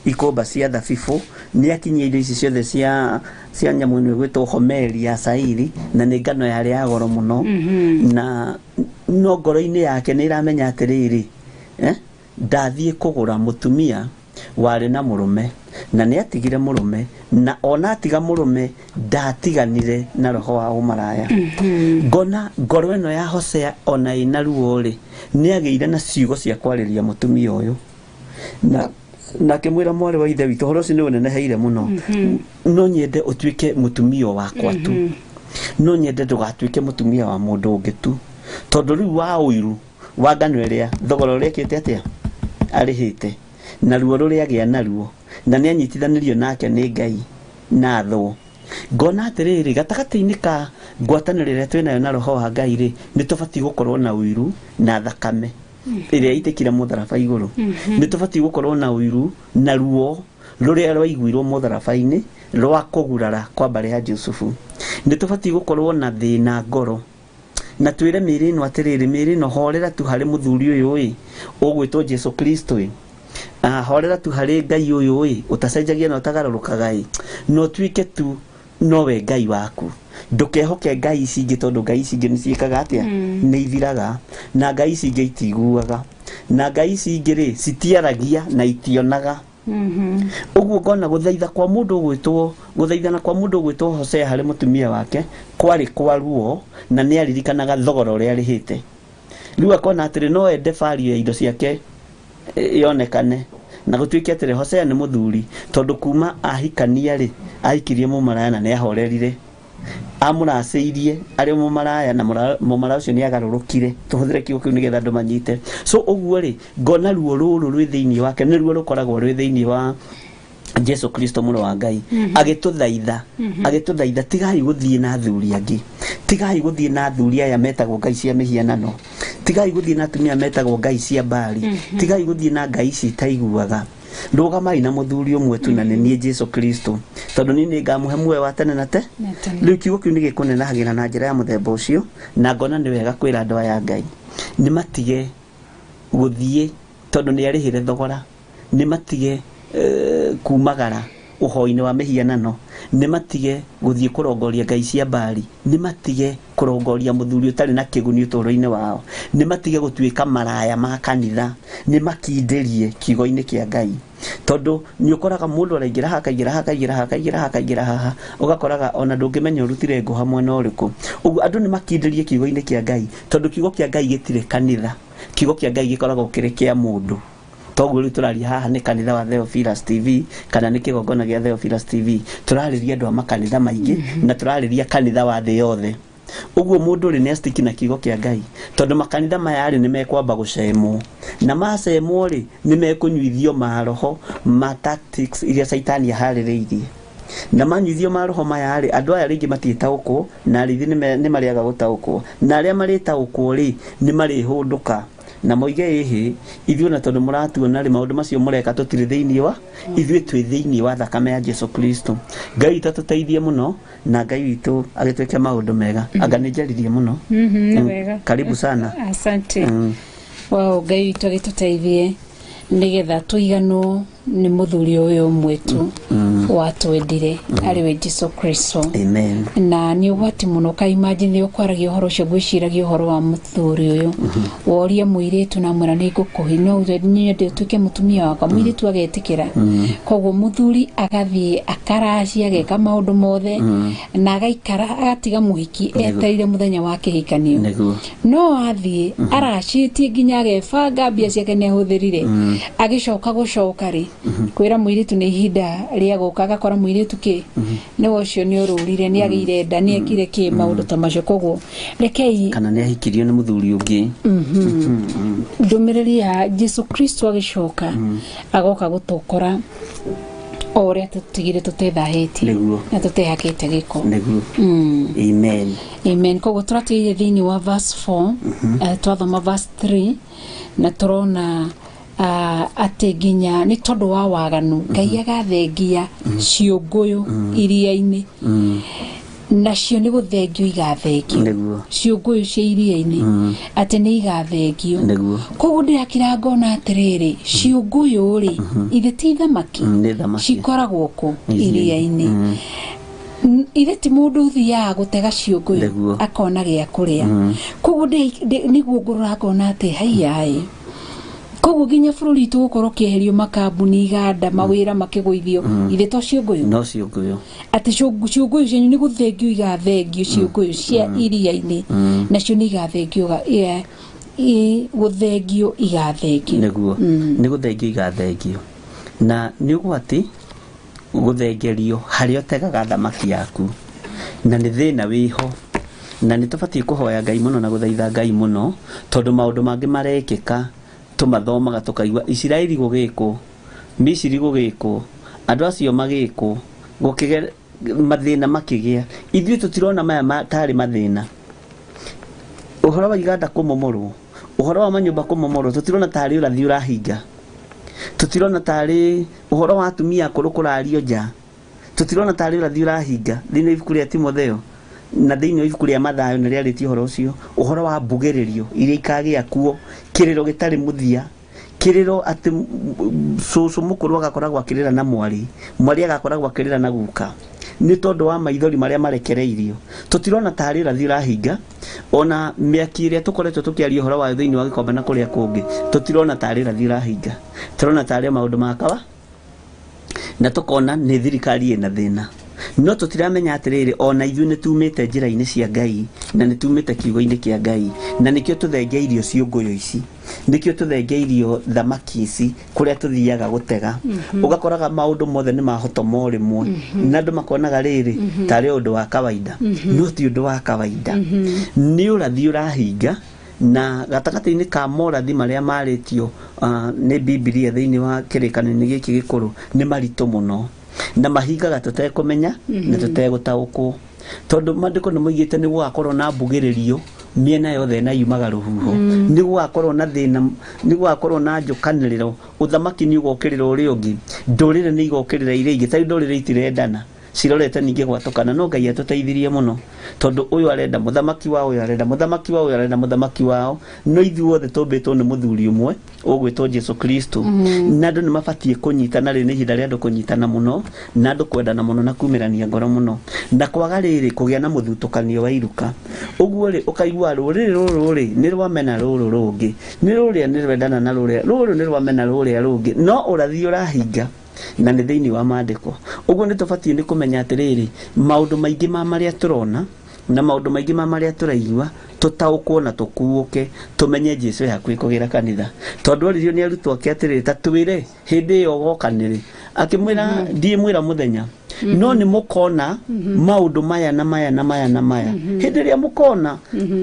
ikũmba cia thabibũ, nĩ akinyia indo ici ciothe cia nyamũ ĩno ĩgwĩtwo Homeri ya Sairi, na nĩ ngano yarĩ ya goro mũno. Na no ngoro-inĩ yake nĩ ĩramenya atĩrĩrĩ, ndathiĩ kũgũra mũtumia warĩ na mũrũme, na nĩ atigire mũrũme, na ona atiga mũrũme ndatiganire na roho wa ũmaraya. Ngona ngoro ĩno ya Hosea ona ĩna ruo rĩ, nĩ agĩire na ciugo cia kwarĩria mũtumia ũyũ, na akĩmwĩra mwarĩ wa ithe witũ, ũhoro ũcio nĩ ũneneheire mũno, no nyende ũtuĩke mũtumia wakwa tu, no nyende ndũgatuĩke mũtumia wa mũndũ ũngĩ tu, tondũ rĩu wa ũiru wa ngano ĩrĩa thogora ũrĩa ĩkĩte atĩa arĩhĩte, na ruo rũrĩa agĩa naruo, na nĩ anyitithanirio nake nĩ Ngai na thũ. Ngona atĩrĩrĩ, gatagatĩ-inĩ ka ngwatanĩro ĩrĩa twĩnayo na roho wa Ngai rĩ, nĩ tũbatiĩ gũkorwo na ũiru na thakame. Ĩrĩa ĩitĩkire mũtharaba igũrũ. Nĩ tũbatiĩ gũkorwo na ũiru na ruo rũrĩa rwaiguirwo mũtharaba-inĩ rwa kũgurara kwa mbarĩ ya Jusufu. Nĩ tũbatiĩ gũkorwo na thĩna ngoro na twĩre mĩĩrĩ ĩno atĩrĩrĩ, mĩĩrĩ ĩno horera tu harĩ mũthuri ũyũ ĩ ũgwĩtwo Jesu Kristo ĩ, horera tu harĩ Ngai ũyũ ĩ ũtacenjagia na ũtagarũrũkaga ĩ, na ũtuĩke tu nowe Ngai waku. Ndũkehoke ngai ici ingĩ tondũ ngai ici ingĩ nĩ ciĩkaga atĩa? Nĩ ithiraga. Na ngai ici ingĩ itiguaga, na ngai ici ingĩ rĩ citiaragia na itionaga. Ũguo ngona gũthaitha kwa mũndũ ũgwĩtwo gũthaithana kwa mũndũ ũgwĩtwo Hosea harĩ mũtumia wake kwarĩ kwa ruo, na nĩ aririkanaga thogora ũrĩa arĩhĩte. Rĩu akona atĩrĩ no ende value ya indo ciake yonekane, na gũtuĩke atĩrĩ Hosea nĩ mũthuri tondũ kuma ahikania rĩ ahikirie mũmaraya na nĩ ahorerire, amũracĩirie arĩ mũmaraya na mũmaraya ũcio nĩ agarũrũkire. Tũhũthĩre kiugo kĩu nĩgetha andũ manyite. So ũguo rĩ ngona ruo rũrũ rwĩ thĩinĩ wake nĩruo rũkoragwo rwĩ thĩinĩ wa Jesu Kristo mũrũ wa Ngai agĩtũthaitha, agĩtũthaitha tigai gũthiĩ na athuri angĩ, tigai gũthiĩ na athuri aya metagwo ngai cia mĩhianano, tigai gũthiĩ na atumia metagwo ngai cia Baali, tigai gũthiĩ na ngai ici itaiguaga. Rũgamai na mũthuri ũmwe tu na nĩ niĩ Jesu Kristo, tondũ niĩ nĩngamũhe muoyo wa tene na te. Rĩu kiugo kĩu nĩgĩkũnenahagĩra na njĩra ya mũthemba ũcio, na ngona nĩ wega kwĩra andũ aya Ngai nĩ matige gũthiĩ tondũ nĩ arĩhĩre thogora, nĩ matige kumagara ũhoi-inĩ wa mĩhianano, nĩ matige gũthiĩ kũrongoria ngai cia Baali, nĩ matige kũrongoria mũthuri ũtarĩ na kĩguni ũtũũro-inĩ wao, nĩ matige gũtuĩka maraya ma kanitha, nĩ makindĩrie kiugo-inĩ kĩa Ngai. Tondũ nĩ ũkoraga mũndũ araingĩra haha akaingĩra haha akaingĩra haha akaingĩra haha akaingĩra haha, ũgakoraga ona ndũngĩmenya ũrutire ngũ hamwe na ũrĩkũ. Ũguo andũ nĩ makindĩrie kiugo-inĩ kĩa Ngai, tondũ kiugo kĩa Ngai gĩtirĩ kanitha, kiugo kĩa Ngai gĩkoragwo kĩrĩ kĩa mũndũ. Toguo rĩu tũraria haha nĩ kanitha wa Theophilus TV kana nĩ kĩgongona gĩa Theophilus TV, tũrarĩria andũ a makanitha maingĩ na tũrarĩria kanitha wa thĩ yothe. Ũguo mũndũ rĩ nĩ astiki na kiugo kĩa Ngai, tondũ makanitha maya rĩ nĩ mekwamba gũcemwo, na macemwo rĩ nĩ mekũnyuithio maroho ma tactics iria Caitani aharĩrĩirie, na manyuithio maroho maya rĩ andũ aya rĩngĩ matiĩtaũkwo, na arĩithi nĩ marĩaga gũtaũkwo, na arĩa marĩtaũkwo rĩ nĩ marĩhũndũka na moige ĩhĩ ithuĩ na tondũ mũratuona rĩ maũndũ macio mũreka tũtirĩ thĩinĩ wa ithuĩ, twĩ thĩinĩ wa thakame ya Jesu Kristo. Ngai witũ atũteithie mũno na Ngai witũ agĩtwĩke maũndũ mega. Anga nĩ njaririe mũno. Nĩ wega. Karibu sana. Asante. Wow, Ngai witũ agĩtũteithie nĩgetha tũiganwo nĩ mũthuri ũyũ ũmwe tu watwendire arĩ we Jesu Kristo. Amen. Na nĩ ũgwati mũno ka imagine ũkwaragia ũhoro ũcio ngwĩciragia ũhoro wa mũthuri ũyũ, woria mũirĩtu na mwĩra nĩ ngũkũhi no nyende ũtuĩke mũtumia wakwa, mũirĩtu agetĩkĩra. Koguo mũthuri agathiĩ akaracia ageka maũndũ mothe na agaikara agatiga mũhiki etereire mũthenya wa kĩhikanio. Nĩguo. No athiĩ aracĩtie nginya agebanga mbia ciake nĩ ahũthĩrire, agĩcoka gũcoka rĩ kwĩra mũirĩtu nĩ ihinda rĩa gũka, agakora mũirĩtu kĩ nĩwe ũcio nĩ ũrũrire, nĩ agĩire nda, nĩ ekire kĩ maũndũ ta macio. Koguo rekei kana nĩ ahikirio nĩ mũthuri ũngĩ. Ndũmĩrĩri ya Jesu Kristo agĩcoka agoka gũtũkora o ũrĩa tũtigire tũtethahĩtie Nĩguo. na tũtehakĩte gĩko. Nĩguo. Amen. Amen. Koguo tũratigire thĩinĩ wa verse 4, twathoma verse 3 na tũrona atĩ nginya nĩ tondũ wa waganu Ngai agathengia ciũngũyũ iria-inĩ, nacio nĩ gũthengio igathengio. Nĩguo. Ciũngũyũ cia iria-inĩ atĩ nĩ igathengio. Nĩguo. Koguo ndĩrakira ngona atĩrĩrĩ, ciũngũyũ rĩ ithe ti thamaki? Nĩ thamaki. Cikoragwo kũ? Iria-inĩ. Iria-inĩ. Ithe ti mũndũ ũthiaga gũtega ciũngũyũ Nĩguo. akona gĩa kũrĩa. Koguo nĩguo ngũrora ngona atĩ haiyaĩ, koguo nginya bũrũri witũ gũkorwo ũkĩeherio makambuni, iganda, mawĩra makĩgũithio, ithe to ciũngũyũ? No ciũngũyũ. Atĩ ciũngũyũ cianyu nĩ gũthengio igathengio, ciũngũyũ cia iria-inĩ nacio nĩ igathengio gũthengio igathengio. Nĩguo. Nĩ gũthengio igathengio, na nĩ ũgwati gũthengerio harĩa ũtegaga thamaki yaku, na nĩ thĩna wĩho, na nĩ tũbatiĩ kũhoya Ngai mũno na gũthaitha Ngai mũno, tondũ maũndũ mangĩ marekĩka tũmathomaga tũkaigua Isiraeli gũgĩkwo, Misiri gũgĩkwo, andũ acio magĩkwo, gũkĩge mathĩna makĩgĩa. Ithuĩ tũtirona maya tarĩ mathĩna. Ũhoro wa iganda kũmomorwo, Ũhoro wa manyũmba kũmomorwo tũtirona tarĩ ũrathi ũrahinga. Tũtirona tarĩ ũhoro wa atumia akũrũ kũrario nja, tũtirona tarĩ ũrathi ũrahinga. Thĩinĩ wa ibuku rĩa Timotheo na thĩinĩ wa ibuku rĩa Mathayo nĩ rĩarĩtie ũhoro ũcio, ũhoro wa mbugĩrĩrio iria ikagĩa kuo, kĩrĩro gĩtarĩ mũthia, kĩrĩro atĩ cũcũ mũkũrũ agakoragwo akĩrĩra na mwarĩ, mwarĩ agakoragwo akĩrĩra na guka, nĩ tondũ wa maithori marĩa marekereirio. Tũtirona tarĩ ũrathi ũrahinga. Ona mĩaki ĩrĩa tũkoretwo tũkĩaria ũhoro wayo thĩinĩ wa gĩkombe na kũrĩa kũngĩ, tũtirona tarĩ ũrathi ũrahinga. Tũrona tarĩ maũndũ ma kawa, na tũkona nĩ thirikari ĩna thĩna. No tũtiramenya atĩrĩrĩ, ona ithuĩ nĩ tumĩte njĩra-inĩ cia Ngai na nĩ tumĩte kiugo-inĩ kĩa Ngai, na nĩkĩo tũthengeirio ciũngũyũ ici, nĩkĩo tũthengeirio thamaki ici kũrĩa tũthiaga gũtega. Ũgakoraga maũndũ mothe nĩ mahotomo rĩmwe, na andũ makonaga rĩrĩ tarĩ ũndũ wa kawaida, no ti ũndũ wa kawaida. Nĩ ũrathi ũrahinga. Na gatagatĩ-inĩ ka morathi marĩa marĩtio nĩ Bibilia thĩinĩ wa kĩrĩkanĩro gĩkĩ gĩkũrũ nĩ maritũ mũno, na mahingaga tũtekũmenya na tũtegũtaũkwo, tondũ maandĩko nĩ moigĩte nĩ gũgakorwo na mbugĩrĩrio mĩena yothe na yumaga rũhuho, nĩ gũgakorwo na thĩna, nĩ gũgakorwo na njũkanĩrĩro, ũthamaki nĩ ũgokĩrĩra ũrĩa ũngĩ, ndũrĩrĩ nĩ igokĩrĩra iria ingĩ. Tarĩu ndũrĩrĩ itirendana, cirorete ningĩ gwatũkana, no Ngai atũteithirie mũno, tondũ ũyũ arenda mũthamaki wao, ũyũ arenda mũthamaki wao, ũyũ arenda mũthamaki wao, no ithuothe tũmbĩtwo nĩ mũthuri ũmwe ũgwĩtwo Jesu Kristo. Na andũ nĩ mabatiĩ kũnyitana. Rĩ nĩ ihinda rĩa andũ kũnyitana mũno, na andũ kwendana mũno, na kumĩrania ngoro mũno, na kwaga rĩrĩ kũgĩa na mũthutũkanio wa iruka. Ũguo rĩ, ũkaigua rũrĩrĩ rũrũ rĩ nĩ rwamena rũrũ rũngĩ, nĩ rũrĩa nĩ rwendana na rũrĩa, rũrũ nĩ rwamena rũrĩa rũngĩ, no ũrathi ũrahinga na nĩ thĩinĩ wa maandĩko. Ũguo nĩ tũbatiĩ nĩ kũmenya atĩrĩrĩ, maũndũ maingĩ ma marĩa tũrona na maũndũ maingĩ ma marĩa tũraigua, tũtaũkwo na tũkuũke, tũmenye Jesu e hakuhĩ kũgĩra kanitha. Tondũ oririo nĩ arutwo ake atĩrĩrĩ, ta twĩre hĩndĩ ĩyo ũgoka nĩrĩ, akĩmwĩra ndiĩmwĩra mũthenya, no nĩ mũkona maũndũ maya na maya na maya na maya. Hĩndĩ ĩrĩa mũkona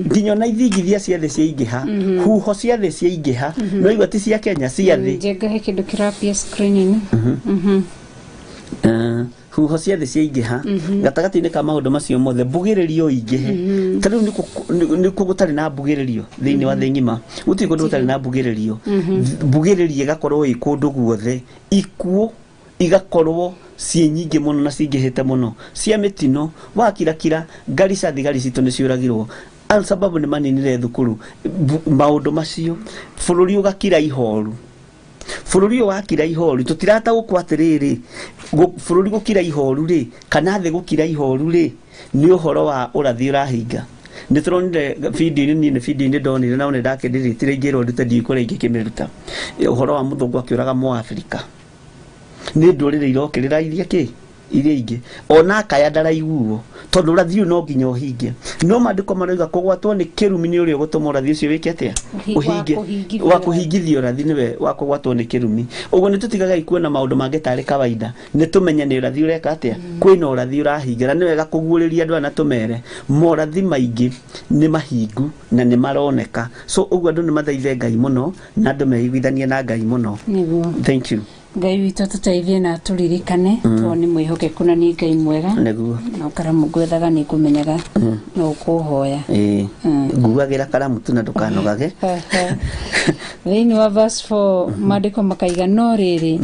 nginya ona ithingithia cia thĩ ciaingĩha, huho cia thĩ ciaingĩha, no igua ti cia Kenya, cia thĩ. Njenga he kĩndũ kĩrapia screen-inĩ. Huho cia thĩ ciaingĩha, gatagatĩ-inĩ ka maũndũ macio mothe mbugĩrĩrio ingĩhe. Ta rĩu nĩkuo gũtarĩ na mbugĩrĩrio thĩinĩ wa thĩ ng'ima, gũtirĩ kũndũ gũtarĩ na mbugĩrĩrio. Mbugĩrĩrio ĩgakorwo ĩ kũndũ guothe, ikuũ igakorwo ciĩ nyingĩ mũno na cingĩhĩte mũno, cia mĩtino, wakirakira Garissa, thigari citũ nĩ ciũragirwo, Al-Shabaab nĩ maninire thukuru. Maũndũ macio, bũrũri ũgakira ihoru. Bũrũri ũyũ wakira ihoru, tũtirataũkwo atĩrĩrĩ, bũrũri gũkira ihoru rĩ, kana thĩ gũkira ihoru rĩ, nĩ ũhoro wa ũrathi ũrahinga. Nĩ tũronire video-inĩ, niĩ nĩ video-inĩ ndonire, na nĩ ndakĩndiritire ingĩrwo ndute ndiũĩ kũrĩa ingĩkĩmĩruta, ũhoro wa mũthũngũ akĩũraga Mũafrika. Nĩ ndũrĩrĩ irokĩrĩra iria kĩ iria ingĩ, ona akaya ndaraiguo, tondũ ũrathi ũyũ no nginya ũhinge. No maandĩko maroiga kũgwatwo nĩ kĩrumi nĩ ũrĩa ũgũtũma ũrathi ũcio wĩke atĩa? Ũhinge. Wa Wa kũhingithia ũrathi nĩwe wa kũgwatwo nĩ kĩrumi. Ũguo nĩ tũtigagai kuona maũndũ mangĩ tarĩ kawaida, nĩ tũmenye nĩ ũrathi ũreka atĩa, kwĩna ũrathi ũrahinga. Na nĩ wega kũguũrĩria andũ aya na tũmere morathi maingĩ nĩ mahingu na nĩ maroneka. So ũguo andũ nĩ mathaithe Ngai mũno, na andũ meiguithanie na Ngai mũno. Nĩguo. Thank you. Ngai witũ tũteithie na tũririkane, tondũ nĩ mwĩhokeku na nĩ Ngai mwega. Nĩguo. Na karamu ngwethaga nĩ ngũmenyaga no ũkũhoya. Ĩĩ, nguagĩra karamu tu na ndũkanogage. Thĩinĩ wa verse 4 maandĩko makaiga, no rĩrĩ,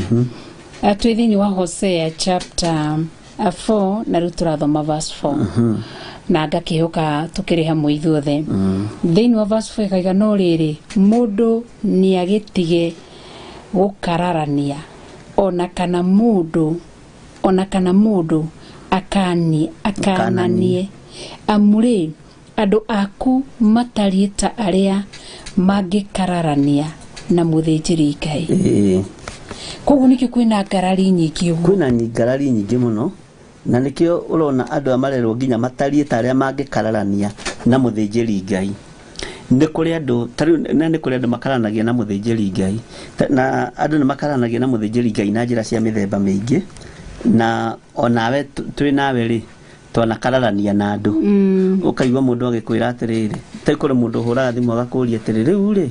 twĩ thĩinĩ wa Hosea chapter 4 na rĩu tũrathoma verse 4, na ngakĩhoka tũkĩrĩ hamwe ithuothe. Thĩinĩ wa verse 4 ĩkaiga, no rĩrĩ, mũndũ nĩ agĩtige gũkararania, ona kana mũndũ, ona kana mũndũ akani akananie, amu rĩ, andũ aku matariĩ ta arĩa mangĩkararania na mũthĩnjĩri Ngai. Koguo nĩkĩo kwĩna ngarari nyingĩ ũguo. Kwĩna ngarari nyingĩ mũno, na nĩkĩo ũrona andũ aya marerwo nginya matariĩ ta arĩa mangĩkararania na mũthĩnjĩri Ngai. Nĩ kũrĩ andũ ta rĩu, na nĩ kũrĩ andũ makaranagia na mũthĩnjĩri Ngai, na andũ nĩ makaranagia na mũthĩnjĩri Ngai na njĩra cia mĩthemba mĩingĩ. Na onawe twĩ nawe rĩ, twanakararania na andũ, ũkaigua mũndũ agĩkwĩra atĩrĩrĩ, ta kũrĩ mũndũ ũhũraga thimũ agakũria atĩrĩ, rĩu rĩ,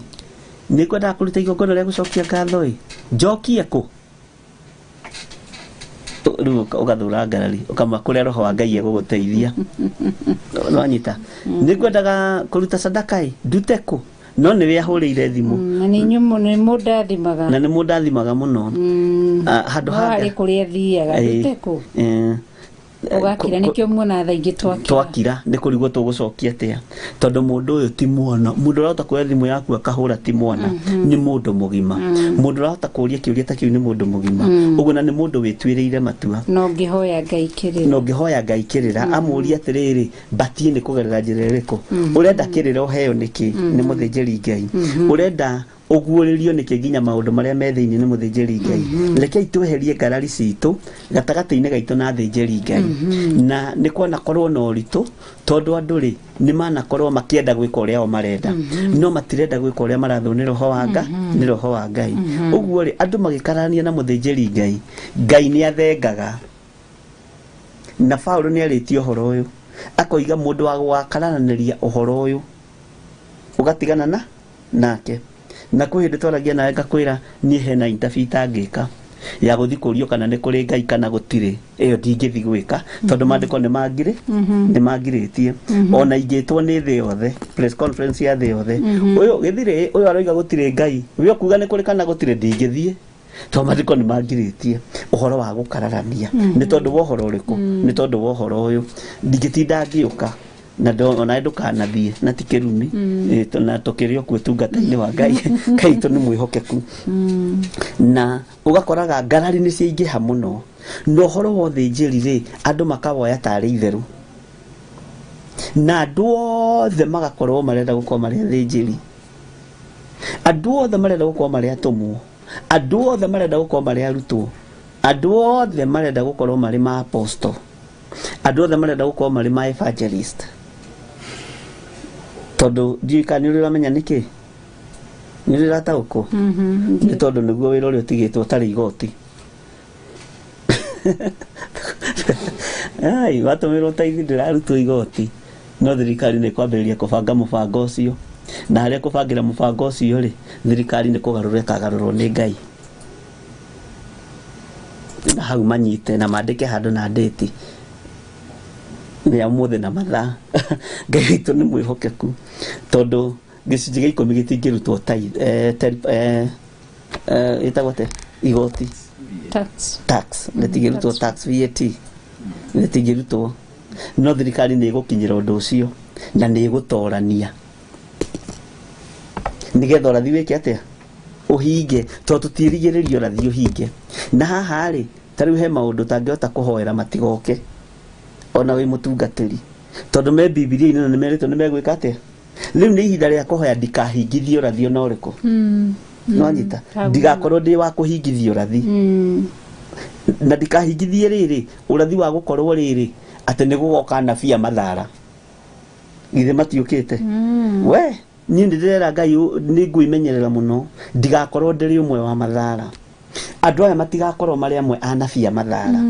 nĩ ngwendaga kũruta igongona rĩa gũcokia ngatho ĩ, njokie kũ? Rĩu ũgathũra ngarari, ũkama kũrĩa roho wa Ngai egũgũteithia. Nĩwanyita? Nĩ ngwendaga kũruta sadaka ĩ, ndute kũ? No nĩwe ahũrĩire thimũ. Na nĩ inyuĩ nĩ mũndathimaga. Na nĩ mũndathimaga mũno. Handũ No harĩ kũrĩa thiaga ndute kũ ũgakira nĩkĩo muona thaa ingĩ twakira. Twakira nĩ kũrigwo tũgũcokia atĩa tondũ mũndũ ũyũ ti mwana. Mũndũ ũrahota kuoya thimũ yaku akahũra ti mwana, nĩ mũndũ mũgima. Mũndũ ũrahota kũũria kĩũria ta kĩu nĩ mũndũ mũgima. Ũguo na nĩ mũndũ wĩtuĩrĩire matua. No ngĩhoya Ngai kĩrĩra. No ngĩhoya Ngai kĩrĩra amũrie atĩrĩrĩ batie nĩ kũgerera njĩra ĩrĩkũ. Ũrenda kĩrĩra ũheo nĩkĩ nĩ mũthĩnjĩri Ngai. Ũrenda ũguũrĩrio nĩkĩ nginya maũndũ marĩa me thĩinĩ nĩ mũthĩnjĩri Ngai. Rekei tweherie ngarari citũ gatagatĩ-inĩ gaitũ na athĩnjĩri Ngai. Na nĩ kwanakorwo na ũritũ tondũ andũ rĩ nĩ manakorwo makĩenda gwĩka ũrĩa o marenda, no matirenda gwĩka ũrĩa marathwo nĩ roho wa Ngai, nĩ roho wa Ngai. Ũguo rĩ andũ magĩkararania na mũthĩnjĩri Ngai, Ngai nĩ athengaga. Na Paũlũ nĩ arĩtie ũhoro ũyũ akoiga mũndũ wa gwakararanĩria ũhoro ũyũ ũgatigana na nake. Na kwĩ hĩndĩ twaragia nawe ngakwĩra niĩ hena interview itangĩka ya gũthiĩ kũrio kana nĩ kũrĩ Ngai kana gũtirĩ, ĩyo ndingĩthiĩ gwĩka tondũ maandĩko nĩ mangirĩ nĩ mangirĩtie. Ona ingĩtwo nĩ thĩ yothe, press conference ya thĩ yothe, ũyũ gĩthirĩ ũyũ aroiga gũtirĩ Ngai, we ũkuga nĩ kũrĩ kana gũtirĩ, ndingĩthiĩ tondũ maandĩko nĩ mangirĩtie ũhoro wa gũkararania. Nĩ tondũ wa ũhoro ũrĩkũ? Nĩ tondũ wa ũhoro ũyũ ndingĩtinda ngĩũka na onawe ndũkanathiĩ na ti kĩrumi, na tũkĩrĩ o kuo ũtungata-inĩ wa Ngai. Ngai witũ nĩ mwĩhokeku. Na ũgakoraga ngarari nĩ ciaingĩha mũno. Na ũhoro wa ũthĩnjĩri rĩ andũ makawoya tarĩ itherũ, na andũ othe magakorwo marenda gũkorwo marĩ athĩnjĩri, andũ othe marenda gũkorwo marĩ atũmwo, andũ othe marenda gũkorwo marĩ arutwo, andũ othe marenda gũkorwo marĩ ma apostle, andũ othe marenda gũkorwo marĩ ma evangelist. Tondũ ndiũĩ kana nĩ ũrĩ ũramenya nĩkĩ, nĩ ũrĩ ũrataũkwo? Nĩ tondũ nĩguo wĩra ũrĩa ũtigĩtwo ũtarĩ igoti. Ai, watũmĩrwo taithi ndĩrarutwo igoti, no thirikari nĩ kwambĩrĩria kũbanga mũbango ũcio. Na harĩa kũbangĩra mũbango ũcio rĩ, thirikari nĩ kũgarũrwo ĩkagarũrwo nĩ Ngai. Na hau manyite na mandĩke handũ na ndĩti ya ũmũthĩ na mathaa. Ngai witũ nĩ mwĩhokeku tondũ gĩcunjĩ gĩa ikũmi gĩtingĩrutwo ĩtagwo atĩa? Igoti. Tax. Tax. Gĩtingĩrutwo tax, VAT. Gĩtingĩrutwo. No thirikari nĩ ĩgũkinyĩra ũndũ ũcio na nĩ ĩgũtorania nĩgetha ũrathi wĩke atĩa? Ũhinge, tondũ tũtiĩrigĩrĩria ũrathi ũhinge. Na haha rĩ ta rĩu he maũndũ ũtangĩhota kũhoera matigoke ona wĩ mũtungatĩri, tondũ me Bibilia-inĩ na nĩ merĩtwo nĩ megwĩka atĩa. Rĩu nĩ ihinda rĩa kũhoya ndikahingithie ũrathi ona ũrĩkũ. Nwanyita ndigakorwo ndĩ wa kũhingithia ũrathi. Na ndikahingithie rĩrĩ ũrathi wa gũkorwo rĩrĩ atĩ nĩ gũgoka anabii a mathara. Githĩ matiũkĩte? We niĩ nĩ ndĩrera Ngai nĩ ngwĩmenyerera mũno ndigakorwo ndĩrĩ ũmwe wa mathara. Andũ aya matigakorwo marĩ amwe a anabii a mathara.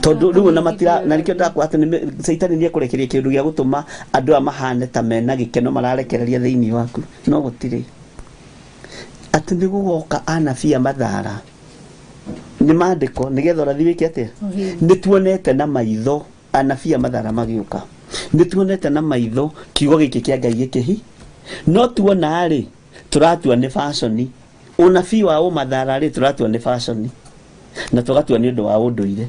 Tondũ rĩu ona matira, na nĩkĩo ndakwa atĩ Caitani nĩ ekũrekereria kĩndũ gĩa gũtũma andũ aya mahane ta mena gĩkeno mararekereria thĩinĩ waku, no gũtirĩ. Atĩ nĩ gũgoka anabii a mathara nĩ maandĩko nĩgetha ũrathi wĩke atĩa? Nĩ tuonete na maitho anabii a mathara magĩũka, nĩ tuonete na maitho kiugo gĩkĩ kĩa Ngai gĩkĩhi, no tuona rĩ tũratua nĩ fashion. Ũnabii wa ũmathara rĩ tũratua nĩ fashion na tũgatua nĩ ũndũ wa ũndũire.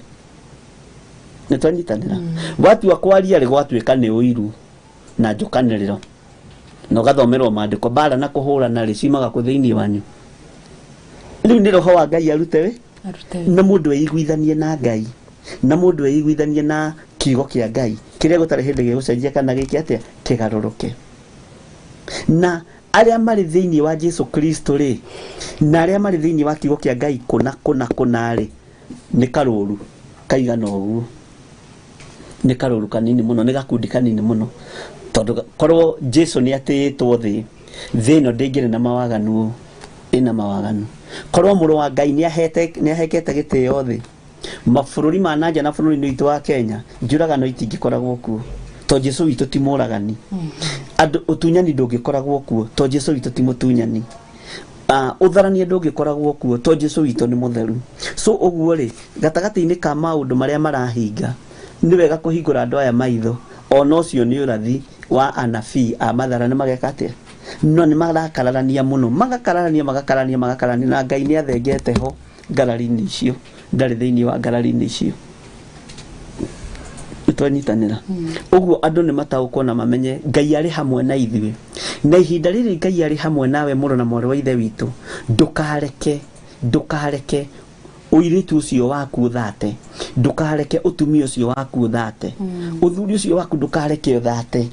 Nĩ twanyitanĩra. Watua kwaria rĩ gwatuĩka nĩ ũiru na njũkanĩrĩro na ũgathomerwo maandĩko mbara na kũhũrana rĩ ciumaga kũ thĩinĩ wanyu. Rĩu nĩ roho wa Ngai arute wĩ na mũndũ eiguithanie na Ngai, na mũndũ eiguithanie na kiugo kĩa Ngai kĩrĩa gũtarĩ hĩndĩ gĩgũcenjia kana gĩke atĩa kĩgarũrũke. Na arĩa marĩ thĩinĩ wa Jesu Kristo rĩ na arĩa marĩ thĩinĩ wa kiugo kĩa Ngai kũna kũna kũna rĩ nĩ karũru kaigana ũguo, nĩ karũru kanini mũno, nĩ gakundi kanini mũno. Tondũ korwo Jesu nĩ atĩĩtwo thĩ, thĩ ĩno ndĩngĩrĩ na mawaganu, ĩna mawaganu. Korwo mũrũ wa Ngai nĩ ahekete gĩtĩo thĩ, mabũrũri ma nanja na bũrũri-inĩ witũ wa Kenya njũragano itingĩkoragwo kuo, tondũ Jesu witũ ti mũragani. Andũ ũtunyani ndũngĩkoragwo kuo, tondũ Jesu witũ ti mũtunyani. Ũtharania ndũngĩkoragwo kuo, tondũ Jesu witũ nĩ mũtheru. So ũguo rĩ gatagatĩ-inĩ ka maũndũ marĩa marahinga nĩ wega kũhingũra andũ aya maitho. Ona ũcio nĩ ũrathi wa anabii a mathara nĩ mageka atĩa? No nĩ marakararania mũno, magakararania magakararania magakararania, na Ngai nĩ athengete ho ngarari-inĩ icio, ndarĩ thĩinĩ wa ngarari-inĩ icio. Twanyitanĩra ũguo andũ nĩ mataũkwo na mamenye Ngai arĩ hamwe na ithuĩ, na ihinda rĩrĩ Ngai arĩ hamwe nawe mũrũ na mwarĩ wa ithe witũ, ndũkareke ndũkareke ũirĩtu ũcio waku ũthate, ndũkareke ũtumia ũcio waku ũthate, ũthuri ũcio waku ndũkareke ũthate.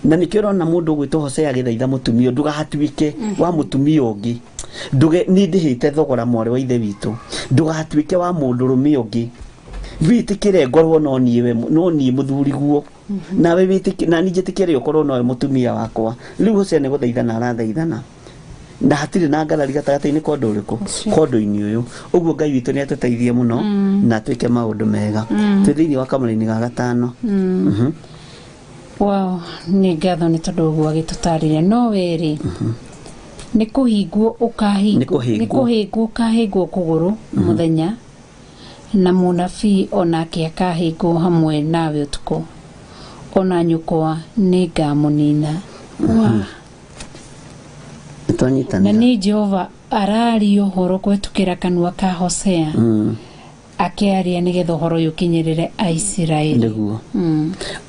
Na nĩkĩo ũrona mũndũ ũgwĩtwo Hosea agĩthaitha mũtumia, ndũgatuĩke wa mũtumia ũngĩ, nduge niĩ ndĩhĩte thogora mwarĩ wa ithe witũ, ndũgatuĩke wa mũndũrũme ũngĩ, wĩtĩkĩre ngorwo no niĩ we no niĩ mũthuri guo, nawe wĩtĩkĩre na niĩ njĩtĩkĩre ũkorwo nowe mũtumia wakwa. Rĩu Hosea nĩ gũthaithana arathaithana, na hatirĩ na ngarari gatagatĩ-inĩ ka ũndũ ũrĩkũ, ka ũndũ-inĩ ũyũ. Ũguo Ngai witũ nĩ atũteithie mũno na atwĩke maũndũ mega. Twĩ thĩinĩ wa kamũra-inĩ ga gatano. Wow, nĩ ngatho nĩ tondũ ũguo agĩtũtarĩria. No werĩ nĩ kũhingwo ũkahingwo, Nĩ kũhĩngwo. nĩ kũhĩngwo ũkahĩngwo kũgũrũ mũthenya, na mũnabii onake akahĩngwo hamwe nawe ũtukũ, ona nyũkwa nĩ ngamũnina. Wow. Nĩtwanyitanĩra. Na nĩ Jehova araria ũhoro kũhetũkĩra kanua ka Hosea, akĩaria nĩgetha ũhoro ũyũ ũkinyĩrĩre Aisiraeli. Nĩguo.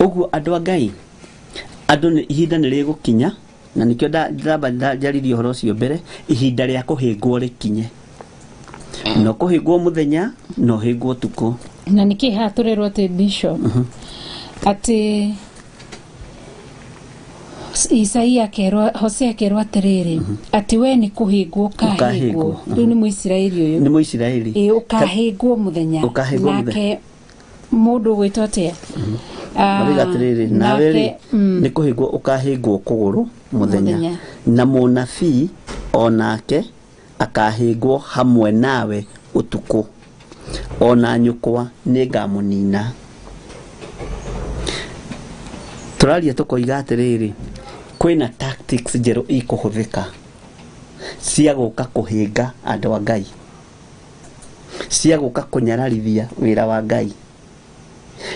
Ũguo andũ a Ngai, andũ nĩ ihinda nĩ rĩgũkinya, na nĩkĩo ndamba njaririe ũhoro ũcio mbere, ihinda rĩa kũhĩngwo rĩkinye. No kũhĩngwo mũthenya, no hĩngwo ũtukũ. Na nĩkĩ haha tũrerwo atĩ bishop, atĩ Isaia akerwo, Hosea akerwo atĩrĩrĩ, atĩ we nĩ kũhĩngwo ũkahĩngwo. Ũkahĩngwo. Rĩu nĩ Mũisiraeli ũyũ. Nĩ Mũisiraeli. Ĩ, ũkahĩngwo mũthenya. Ũkahĩngwo mũthenya. Nake mũndũ ũgwĩtwo atĩa? Marauga atĩrĩrĩ, nawe rĩ, nĩ kũhĩngwo ũkahĩngwo kũgũrũ mũthenya, Mũthenya. na mũnabii onake akahĩngwo hamwe nawe ũtukũ, ona nyũkwa nĩ ngamũnina. Tũraria tũkoiga atĩrĩrĩ, kwĩna tactics njerũ ikũhũthĩka cia gũka kũhĩnga andũ a Ngai, cia gũka kũnyararithia wĩra wa Ngai,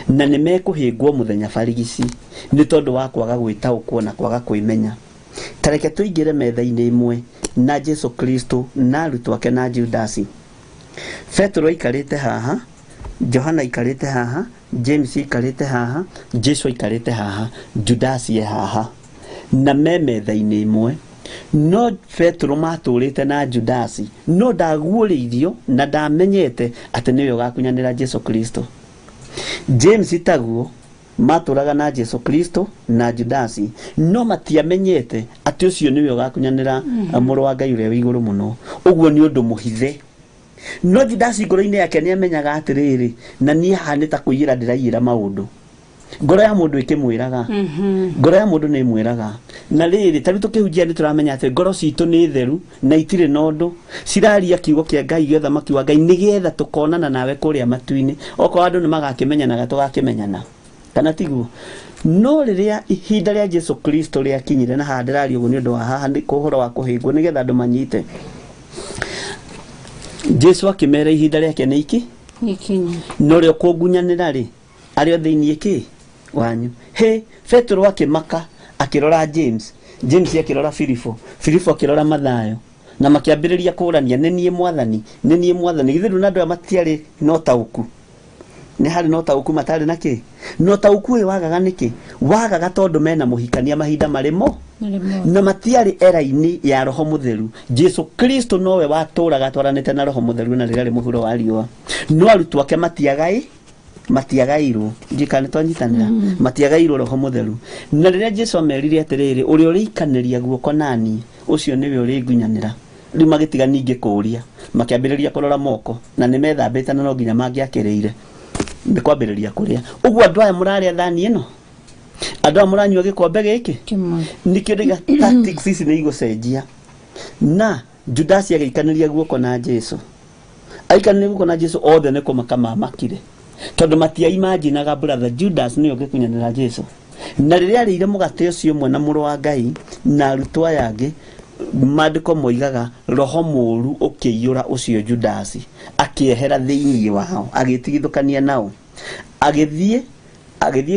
na nĩ mekũhĩngwo mũthenya barigici nĩ tondũ wa kwaga gwĩtaũkwo na kwaga kwĩmenya. Ta reke tũingĩre metha-inĩ ĩmwe na Jesu Kristo na arutwo ake na Judasi. Petero aikarĩte haha, Johana aikarĩte haha, James aikarĩte haha, Jesu aikarĩte haha, Judasi e haha, na me metha-inĩ ĩmwe. No Petero matũrĩte na Judasi, no ndaguũrĩirio na ndamenyete atĩ nĩwe ũgakunyanĩra Jesu Kristo. James taguo matũraga na Jesu Kristo na Judasi, no matiamenyete atĩ ũcio nĩwe ũgakunyanĩra mũrũ wa Ngai ũrĩa wĩ igũrũ mũno. Ũguo nĩ ũndũ mũhithe. No Judasi ngoro-inĩ yake nĩ amenyaga atĩrĩrĩ, na niĩ haha nĩ ta kũiyĩra ndĩraiyĩra maũndũ. Ngoro ya mũndũ ĩkĩmwĩraga, ngoro ya mũndũ nĩ ĩmwĩraga. Na rĩrĩ, ta rĩu tũkĩhunjia nĩ tũramenya atĩ ngoro citũ nĩ theru na itirĩ na ũndũ, ciraria kiugo kĩa Ngai gĩa ũthamaki wa Ngai nĩgetha tũkonana nawe kũrĩa matu-inĩ. Okorwo andũ nĩ magakĩmenyanaga, tũgakĩmenyana, kana tiguo? No rĩrĩa ihinda rĩa Jesu Kristo rĩakinyire, na haha ndĩraria ũguo nĩ ũndũ wa haha nĩ ũhoro wa kũhĩngwo nĩgetha andũ manyite, Jesu akĩmera ihinda rĩake nĩ iki, Ikinye. no rĩo kũngunyanĩra rĩ, arĩ o thĩinĩ kĩ wanyu. He Petero akĩmaka, akĩrora James, James akĩrora Filipo, Filipo akĩrora Mathayo, na makĩambĩrĩria kũrania, nĩ niĩ mwathani, nĩ niĩ mwathani. Githĩ rĩu na andũ aya matiarĩ na ũtaũku? Nĩ harĩ na ũtaũku matarĩ na kĩ? Na ũtaũku ũyũ wagaga nĩkĩ? Wagaga tondũ mena mũhikania mahinda marĩ mo, na matiarĩ era-inĩ ya Roho Mũtheru. Jesu Kristo nowe watũraga atwaranĩte na Roho Mũtheru na rĩrĩa rĩ mũhuro wa riũa, no arutwo ake matiagairwo. Ndiũĩ kana nĩ twanyitanĩra. Matiagairwo Roho Mũtheru. Na rĩrĩa Jesu amerire atĩrĩrĩ, ũrĩa ũrĩikanĩria guoko nani, ũcio nĩwe ũrĩngunyanĩra. Rĩu magĩtiga ningĩ kũũria, makĩambĩrĩria kũrora moko, na nĩ methambĩte na no nginya mangĩakĩrĩire nĩ kwambĩrĩria kũrĩa. Ũguo andũ aya mũrarĩa thani ĩno, andũ aya mũranyua gĩkombe gĩkĩ, Kĩmwe. nĩkĩo ndĩga tactics ici nĩ igũcenjia. Na Judasi agĩikanĩria guoko na Jesu, aikanĩria guoko na Jesu, othe nĩ kũmaka mamakire, tondũ matiaimaginaga brother Judas nĩwe ũngĩkunyanĩra Jesu. Na rĩrĩa arĩire mũgate ũcio ũmwe na mũrũ wa Ngai na arutwo aya angĩ, maandĩko moigaga roho mũũru ũkĩiyũra ũcio Judasi, akĩehera thĩinĩ wao, agĩtigithũkania nao, agĩthiĩ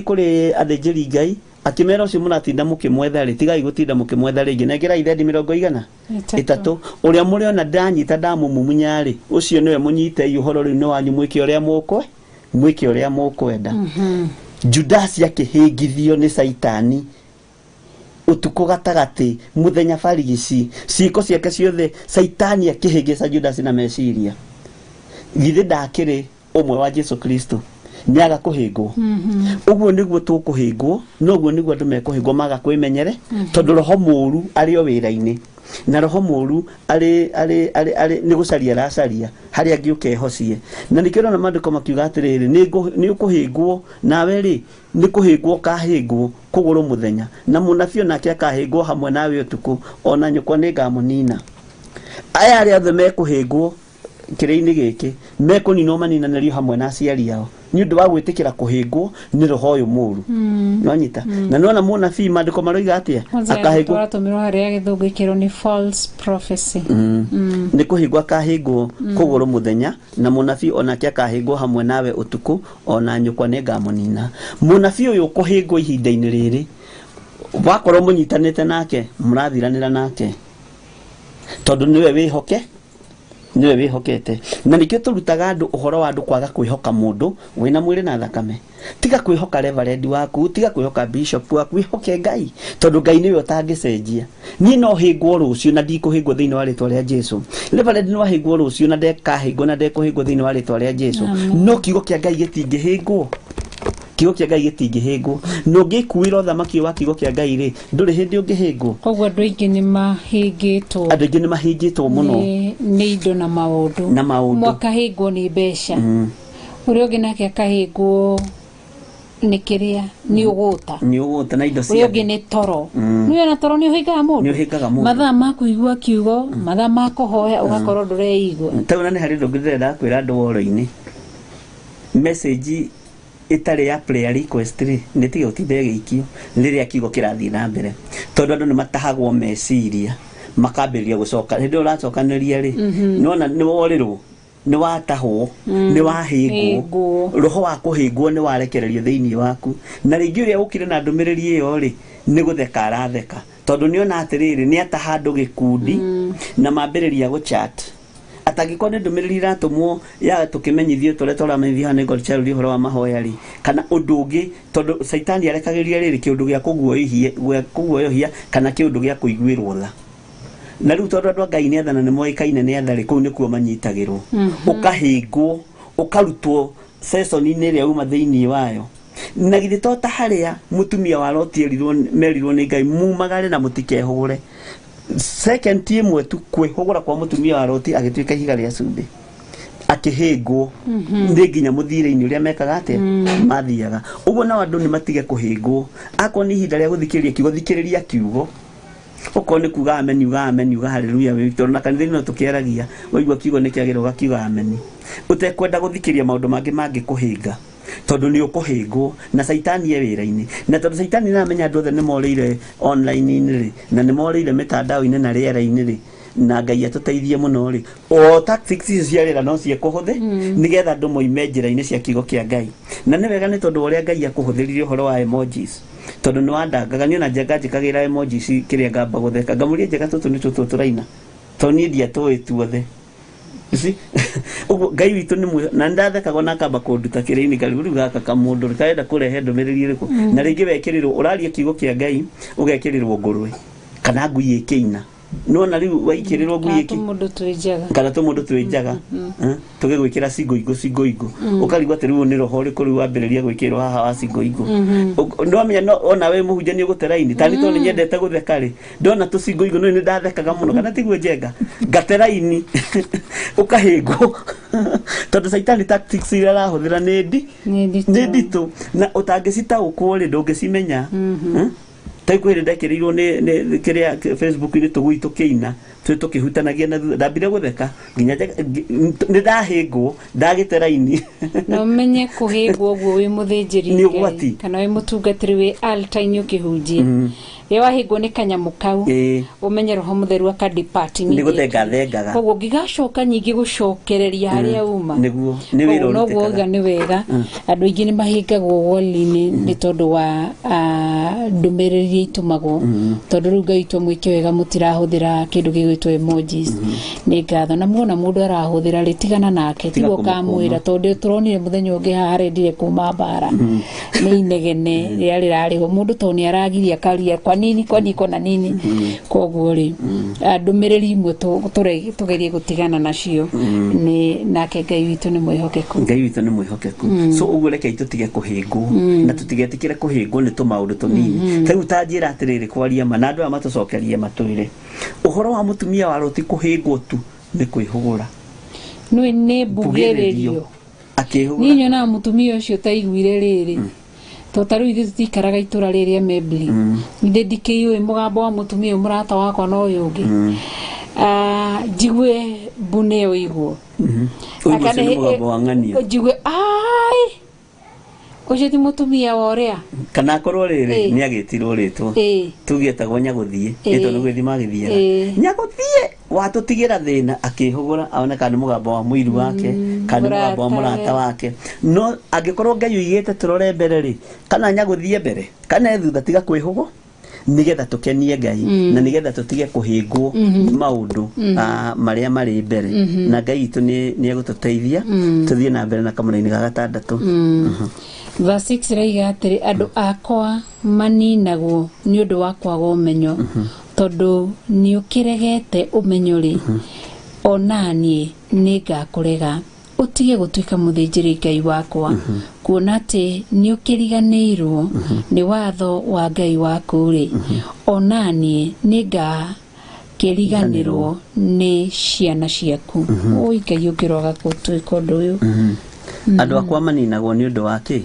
kũrĩ athĩnjĩri Ngai, Akĩmera ũcio mũratinda mũkĩmwetha rĩ, tigai gũtinda mũkĩmwetha rĩngĩ, nengerai thendi 300. Ũrĩa mũrĩona ndanyita ndamũmumunya rĩ, ũcio nĩwe mũnyitei, ũhoro rĩu nĩ wanyu, mwĩke ũrĩa mũkwe mwĩke ũrĩa mũkwenda. Judasi akĩhĩngithio nĩ Caitani ũtukũ gatagatĩ, mũthenya barigici, ciĩko ciake ciothe Caitani akĩhĩngĩca Judasi na meciria. Githĩ ndakĩrĩ ũmwe wa Jesu Kristo, nĩaga kũhĩngwo? Ũguo nĩguo tũkũhĩngwo, noguo nĩguo andũ mekũhĩngwo maga kwĩmenyere, tondũ roho mũru arĩ o wĩra-inĩ, na roho mũru arĩ arĩ arĩ arĩ nĩ gũcaria aracaria harĩa angĩũka ehocie. Na nĩkĩo ũrona maandĩko makiuga atĩrĩrĩ, nĩ ũkũhĩngwo nawe rĩ, nĩ kũhĩngwo ũkahĩngwo kũgũrũ mũthenya, na mũnabii onake akahĩngwo hamwe nawe ũtukũ, ona nyũkwa nĩ ngamũnina. Aya arĩa othe mekũhĩngwo kĩrĩa-inĩ gĩkĩ mekũninwo maninanĩrio hamwe na aciari ao nĩ ũndũ wa gwĩtĩkĩra kũhĩngwo nĩ roho ũyũ mũru. Nonyita na nona mũnabii maandĩko maroiga atĩa? Akahĩngwo. Tũratũmĩrwo harĩa gĩthũngũ ĩkĩrwo nĩ false prophecy. Nĩ kũhĩngwo akahĩngwo kũgũrũ mũthenya, na mũnabii onake akahĩngwo hamwe nawe ũtukũ, ona nyũkwa nĩ ngamũnina. Mũnabii ũyũ ũkũhĩngwo ihinda-inĩ rĩrĩ, wakorwo mũnyitanĩte nake, mũrathiranĩra nake, tondũ nĩwe wĩhoke, nĩwe wĩhokete. Na nĩkĩo tũrutaga andũ ũhoro wa andũ kwaga kwĩhoka mũndũ wĩna mwĩrĩ na thakame. Tiga kwĩhoka reverend waku, tiga kwĩhoka bishop waku, wĩhoke Ngai, tondũ Ngai nĩwe ũtangĩcenjia. Niĩ no hĩngwo rũciũ na ndikũhĩngwo thĩinĩ wa rĩtwa rĩa Jesu. Reverend no ahĩngwo rũciũ na ndekahĩngwo na ndekũhĩngwo thĩinĩ wa rĩtwa rĩa Jesu. No kiugo kĩa Ngai gĩtingĩhĩngwo, kiugo kĩa Ngai gĩtingĩhĩngwo. Na ũngĩkuĩra ũthamaki wa kiugo kĩa Ngai rĩ, ndũrĩ hĩndĩ ũngĩhĩngwo. Koguo andũ aingĩ nĩ mahĩngĩtwo. Andũ aingĩ nĩ mahĩngĩtwo mũno nĩ indo na maũndũ. Na maũndũ. Ũmwe akahĩngwo nĩ mbeca, ũrĩa ũngĩ nake akahĩngwo nĩ kĩrĩa, nĩ ũgũta. Nĩ ũgũta na indo ũrĩa cia ũngĩ nĩ toro. Nĩ ona toro nĩ ũhĩngaga mũndũ. Nĩ ũhĩngaga mũndũ. Mathaa ma kũigua kiugo, mathaa ma kũhoya, ũgakorwo ndũreigua. Tau na nĩ harĩ ũndũ ũngĩ ndĩrenda kwĩra andũ woro-inĩ. Message ĩtarĩ ya prayer request rĩ, nĩ tige gũtinda ĩgĩikio rĩrĩa kiugo kĩrathiĩ na mbere, tondũ andũ nĩ matahagwo meciria makambĩrĩria gũcoka. Hĩndĩ ĩyo ũracokanĩria rĩ, nĩwona nĩ worĩrwo, nĩ watahwo, nĩ wahĩngwo. Hĩngwo. Roho wa kũhĩngwo nĩ warekererio thĩinĩ waku. Na rĩngĩ ũrĩa ũkire na ndũmĩrĩri ĩyo rĩ, nĩ gũtheka aratheka, tondũ nĩona atĩrĩrĩ, nĩ ataha andũ gĩkundi na mambĩrĩria gũchat. Atangĩkorwo nĩ ndũmĩrĩri ĩratũmwo ya tũkĩmenyithio tũrĩa tũramenyithio haha nĩ God Child ũhoro wa mahoya rĩ, kana ũndũ ũngĩ, tondũ Caitani arekagĩria rĩrĩ kĩũndũ gĩa kũguoyohia, gĩa kũguoyohia kana kĩũndũ gĩa kũiguĩrwo tha. Na rĩu tondũ andũ a Ngai nĩ athana, nĩ moĩkaine nĩ atha rĩ, kũu nĩkuo manyitagĩrwo. Ũkahĩngwo, ũkarutwo session-inĩ ĩrĩa uma thĩinĩ wayo. Na githĩ to ta harĩa mũtumia wa Loti erirwo, merirwo nĩ Ngai mumagare na mũtikehũgũre. Second ĩmwe tu kwĩhũgũra kwa mũtumia wa Loti agĩtuĩka ihiga rĩa cumbĩ, akĩhĩngwo nĩ nginya mũthiĩre-inĩ ũrĩa mekaga atĩa, mathiaga ũguo. Nao andũ nĩ matige kũhĩngwo. Akorwo nĩ ihinda rĩa gũthikĩrĩria kiugo, thikĩrĩria kiugo. Okorwo nĩ kuga amen, uga amen, uga haleluya. Tondũ na kanitha-inĩ no tũkĩaragia, waigua kiugo nĩ kĩagĩrĩra ũgakiuga amen, ũtekwenda gũthikĩrĩria maũndũ mangĩ mangĩkũhĩnga, tondũ nĩ ũkũhĩngwo na Caitani e wĩra-inĩ. Na tondũ Caitani nĩ aramenya andũ othe nĩ morĩire online-inĩ rĩ, na nĩ morĩire mĩtandao-inĩ na rĩera-inĩ rĩ, na Ngai atũteithie mũno rĩ, o tactics icio cia rĩera no ciekũhũthĩ nĩgetha andũ moime njĩra-inĩ cia kiugo kĩa Ngai. Na nĩ wega nĩ tondũ wa ũrĩa Ngai akũhũthĩrire ũhoro wa emojis, tondũ nĩ wandangaga niĩ ona Njenga njĩkagĩra emojis kĩrĩa ngamba gũtheka, ngamũria Njenga tũtũ nĩ tũtũ tũraina, tondũ niĩ ndiatũĩ tuothe. You see? Ũguo Ngai witũ nĩ mwega. Na nĩndathekaga ona akamba kũnduta kĩrĩa-inĩ, ngarigwo rĩu gaka kamũndũ rĩ karenda kũrehe ndũmĩrĩri ĩrĩkũ. Na rĩngĩ wekĩrĩrwo ũraria kiugo kĩa Ngai, ũgekĩrĩrwo ngũrwe kana ngui ĩkĩina. Nĩwona rĩu waikĩrĩrwo ngui Kana ĩkĩ tũmũndũ twĩ njaga. Kana tũmũndũ twĩ njaga, tũgĩgwĩkĩra cingoingũ cingoingũ, ũkarigwo atĩ rĩu nĩ roho ũrĩkũ rĩu wambĩrĩria gwĩkĩrwo haha wa cingoingũ. Nĩwamenya no ona wĩ mũhunjia nĩ ũgũte raini. Tani tondũ nĩnyendete gũtheka rĩ, ndona tũcingoingũ no nĩ ndathekaga mũno, kana tiguo Njenga? Ngate raini, ũkahĩngwo, tondũ Caitani tactics iria arahũthĩra nĩ ndi Nĩ nditũ. Nĩ nditũ, na ũtangĩcitaũkwo rĩ, ndũngĩcimenya. Ta kwĩ hĩndĩ ndekĩrĩirwo nĩ kĩrĩa Facebook-inĩ tũgui tũkĩina. Twĩ tũkĩhutanagia na thutha, ndambire gũtheka nginya nĩ ndahĩngwo, ndagĩte raini. Na ũmenye kũhĩngwo ũguo wĩ mũthĩnjĩri Nĩ Ngai, ũgwati. kana wĩ mũtungatĩri wĩ altar-inĩ ũkĩhunjia, rĩrĩa wahĩngwo nĩ kanyamũ kau, ũmenye Roho Mũtheru akadepart. Nĩ gũthenga thengaga. Koguo ngĩgacoka nyingĩ gũcokereria harĩa uma. Nĩguo nĩ wĩra Koguo noguo ũrutĩkaga. uga nĩ wega, andũ aingĩ nĩ mahĩngagwo wall-inĩ nĩ tondũ wa ndũmĩrĩri iria itũmagwo, tondũ rĩu Ngai witũ mwĩke wega, mũtirahũthĩra kĩndũ gĩgwĩtwo emojis. Nĩ ngatho, na muona mũndũ arahũthĩra rĩ, tigana nake. Tiga tiguo kũmũkũma. Kamwĩra tondũ tũronire mũthenya ũngĩ haha arendire kuma mbara nĩ inegene rĩrĩa rĩrarĩho mũndũ, tondũ nĩ aragiria karia kwa nini kwa nini kona nini. Koguo rĩ, ndũmĩrĩri imwe tũgerie gũtigana nacio. Nĩ nake Ngai witũ nĩ mwĩhokeku. Ngai witũ nĩ mwĩhokeku. So ũguo rekei tũtige kũhĩngwo na tũtigetĩkĩre kũhĩngwo nĩ tũmaũndũ tũnini. Ta rĩu ta njĩra atĩrĩrĩ, kwaria ma na andũ aya matũcokerie matwĩre ũhoro wa mũtumia wa Loti kũhĩngwo tu nĩ kwĩhũgũra. Nĩ mbugĩrĩrio. Niĩ Akĩhũgũra. Nyonaga mũtumia ũcio taiguire rĩrĩ, to ta rĩu ithuĩ tũtikaraga itũra rĩrĩa Membli, ithe ndikĩũĩ mũgambo wa mũtumia ũyũ mũrata wakwa na ũyũ ũngĩ. Ah, njigue mbu nĩyo iguo. Ũyũ ũcio nĩ mũgambo wa ng'ania. Njigue ai, ũcio ti mũtumia wa ũrĩa. Kana akorwo rĩrĩ Ĩĩ. nĩ agĩtirwo rĩtwa, tuge etagwo Nyagũthiĩ, ĩtwo nĩ gwĩthi magĩthiaga. Nyagũthiĩ watũtigĩra thĩna, akĩhũgũra aone kana nĩ mũgambo wa mũiru wake kana nĩ mũgambo wa mũratawe. Mũrata wake. No angĩkorwo Ngai oigĩte tũrore mbere rĩ, kana Nyagũthiĩ mbere kana e thutha, tiga kwĩhũgwo, nigetha tũkenie Ngai na nigetha tũtige kũhĩngwo nĩ maũndũ marĩa marĩ mbere. Na Ngai witũ nĩ egũtũteithia tũthiĩ na mbere na kamũraini ga gatandatũ. Verse 6 raiga atĩrĩ, andũ akwa maninagwo nĩ ũndũ wa kwaga ũmenyo. Tondũ nĩ ũkĩregete ũmenyo rĩ, ona niĩ nĩ ngakũrega ũtige gũtuĩka mũthĩnjĩri Ngai wakwa. Kuona atĩ nĩ ũkĩriganĩirwo nĩ watho wa Ngai waku rĩ, ona niĩ nĩ ngakĩriganĩrwo nĩ ciana ciaku. Oi Ngai, ũngĩroga gũtuĩka ũndũ ũyũ. Andũ akwa maninagwo nĩ ũndũ wa kĩ?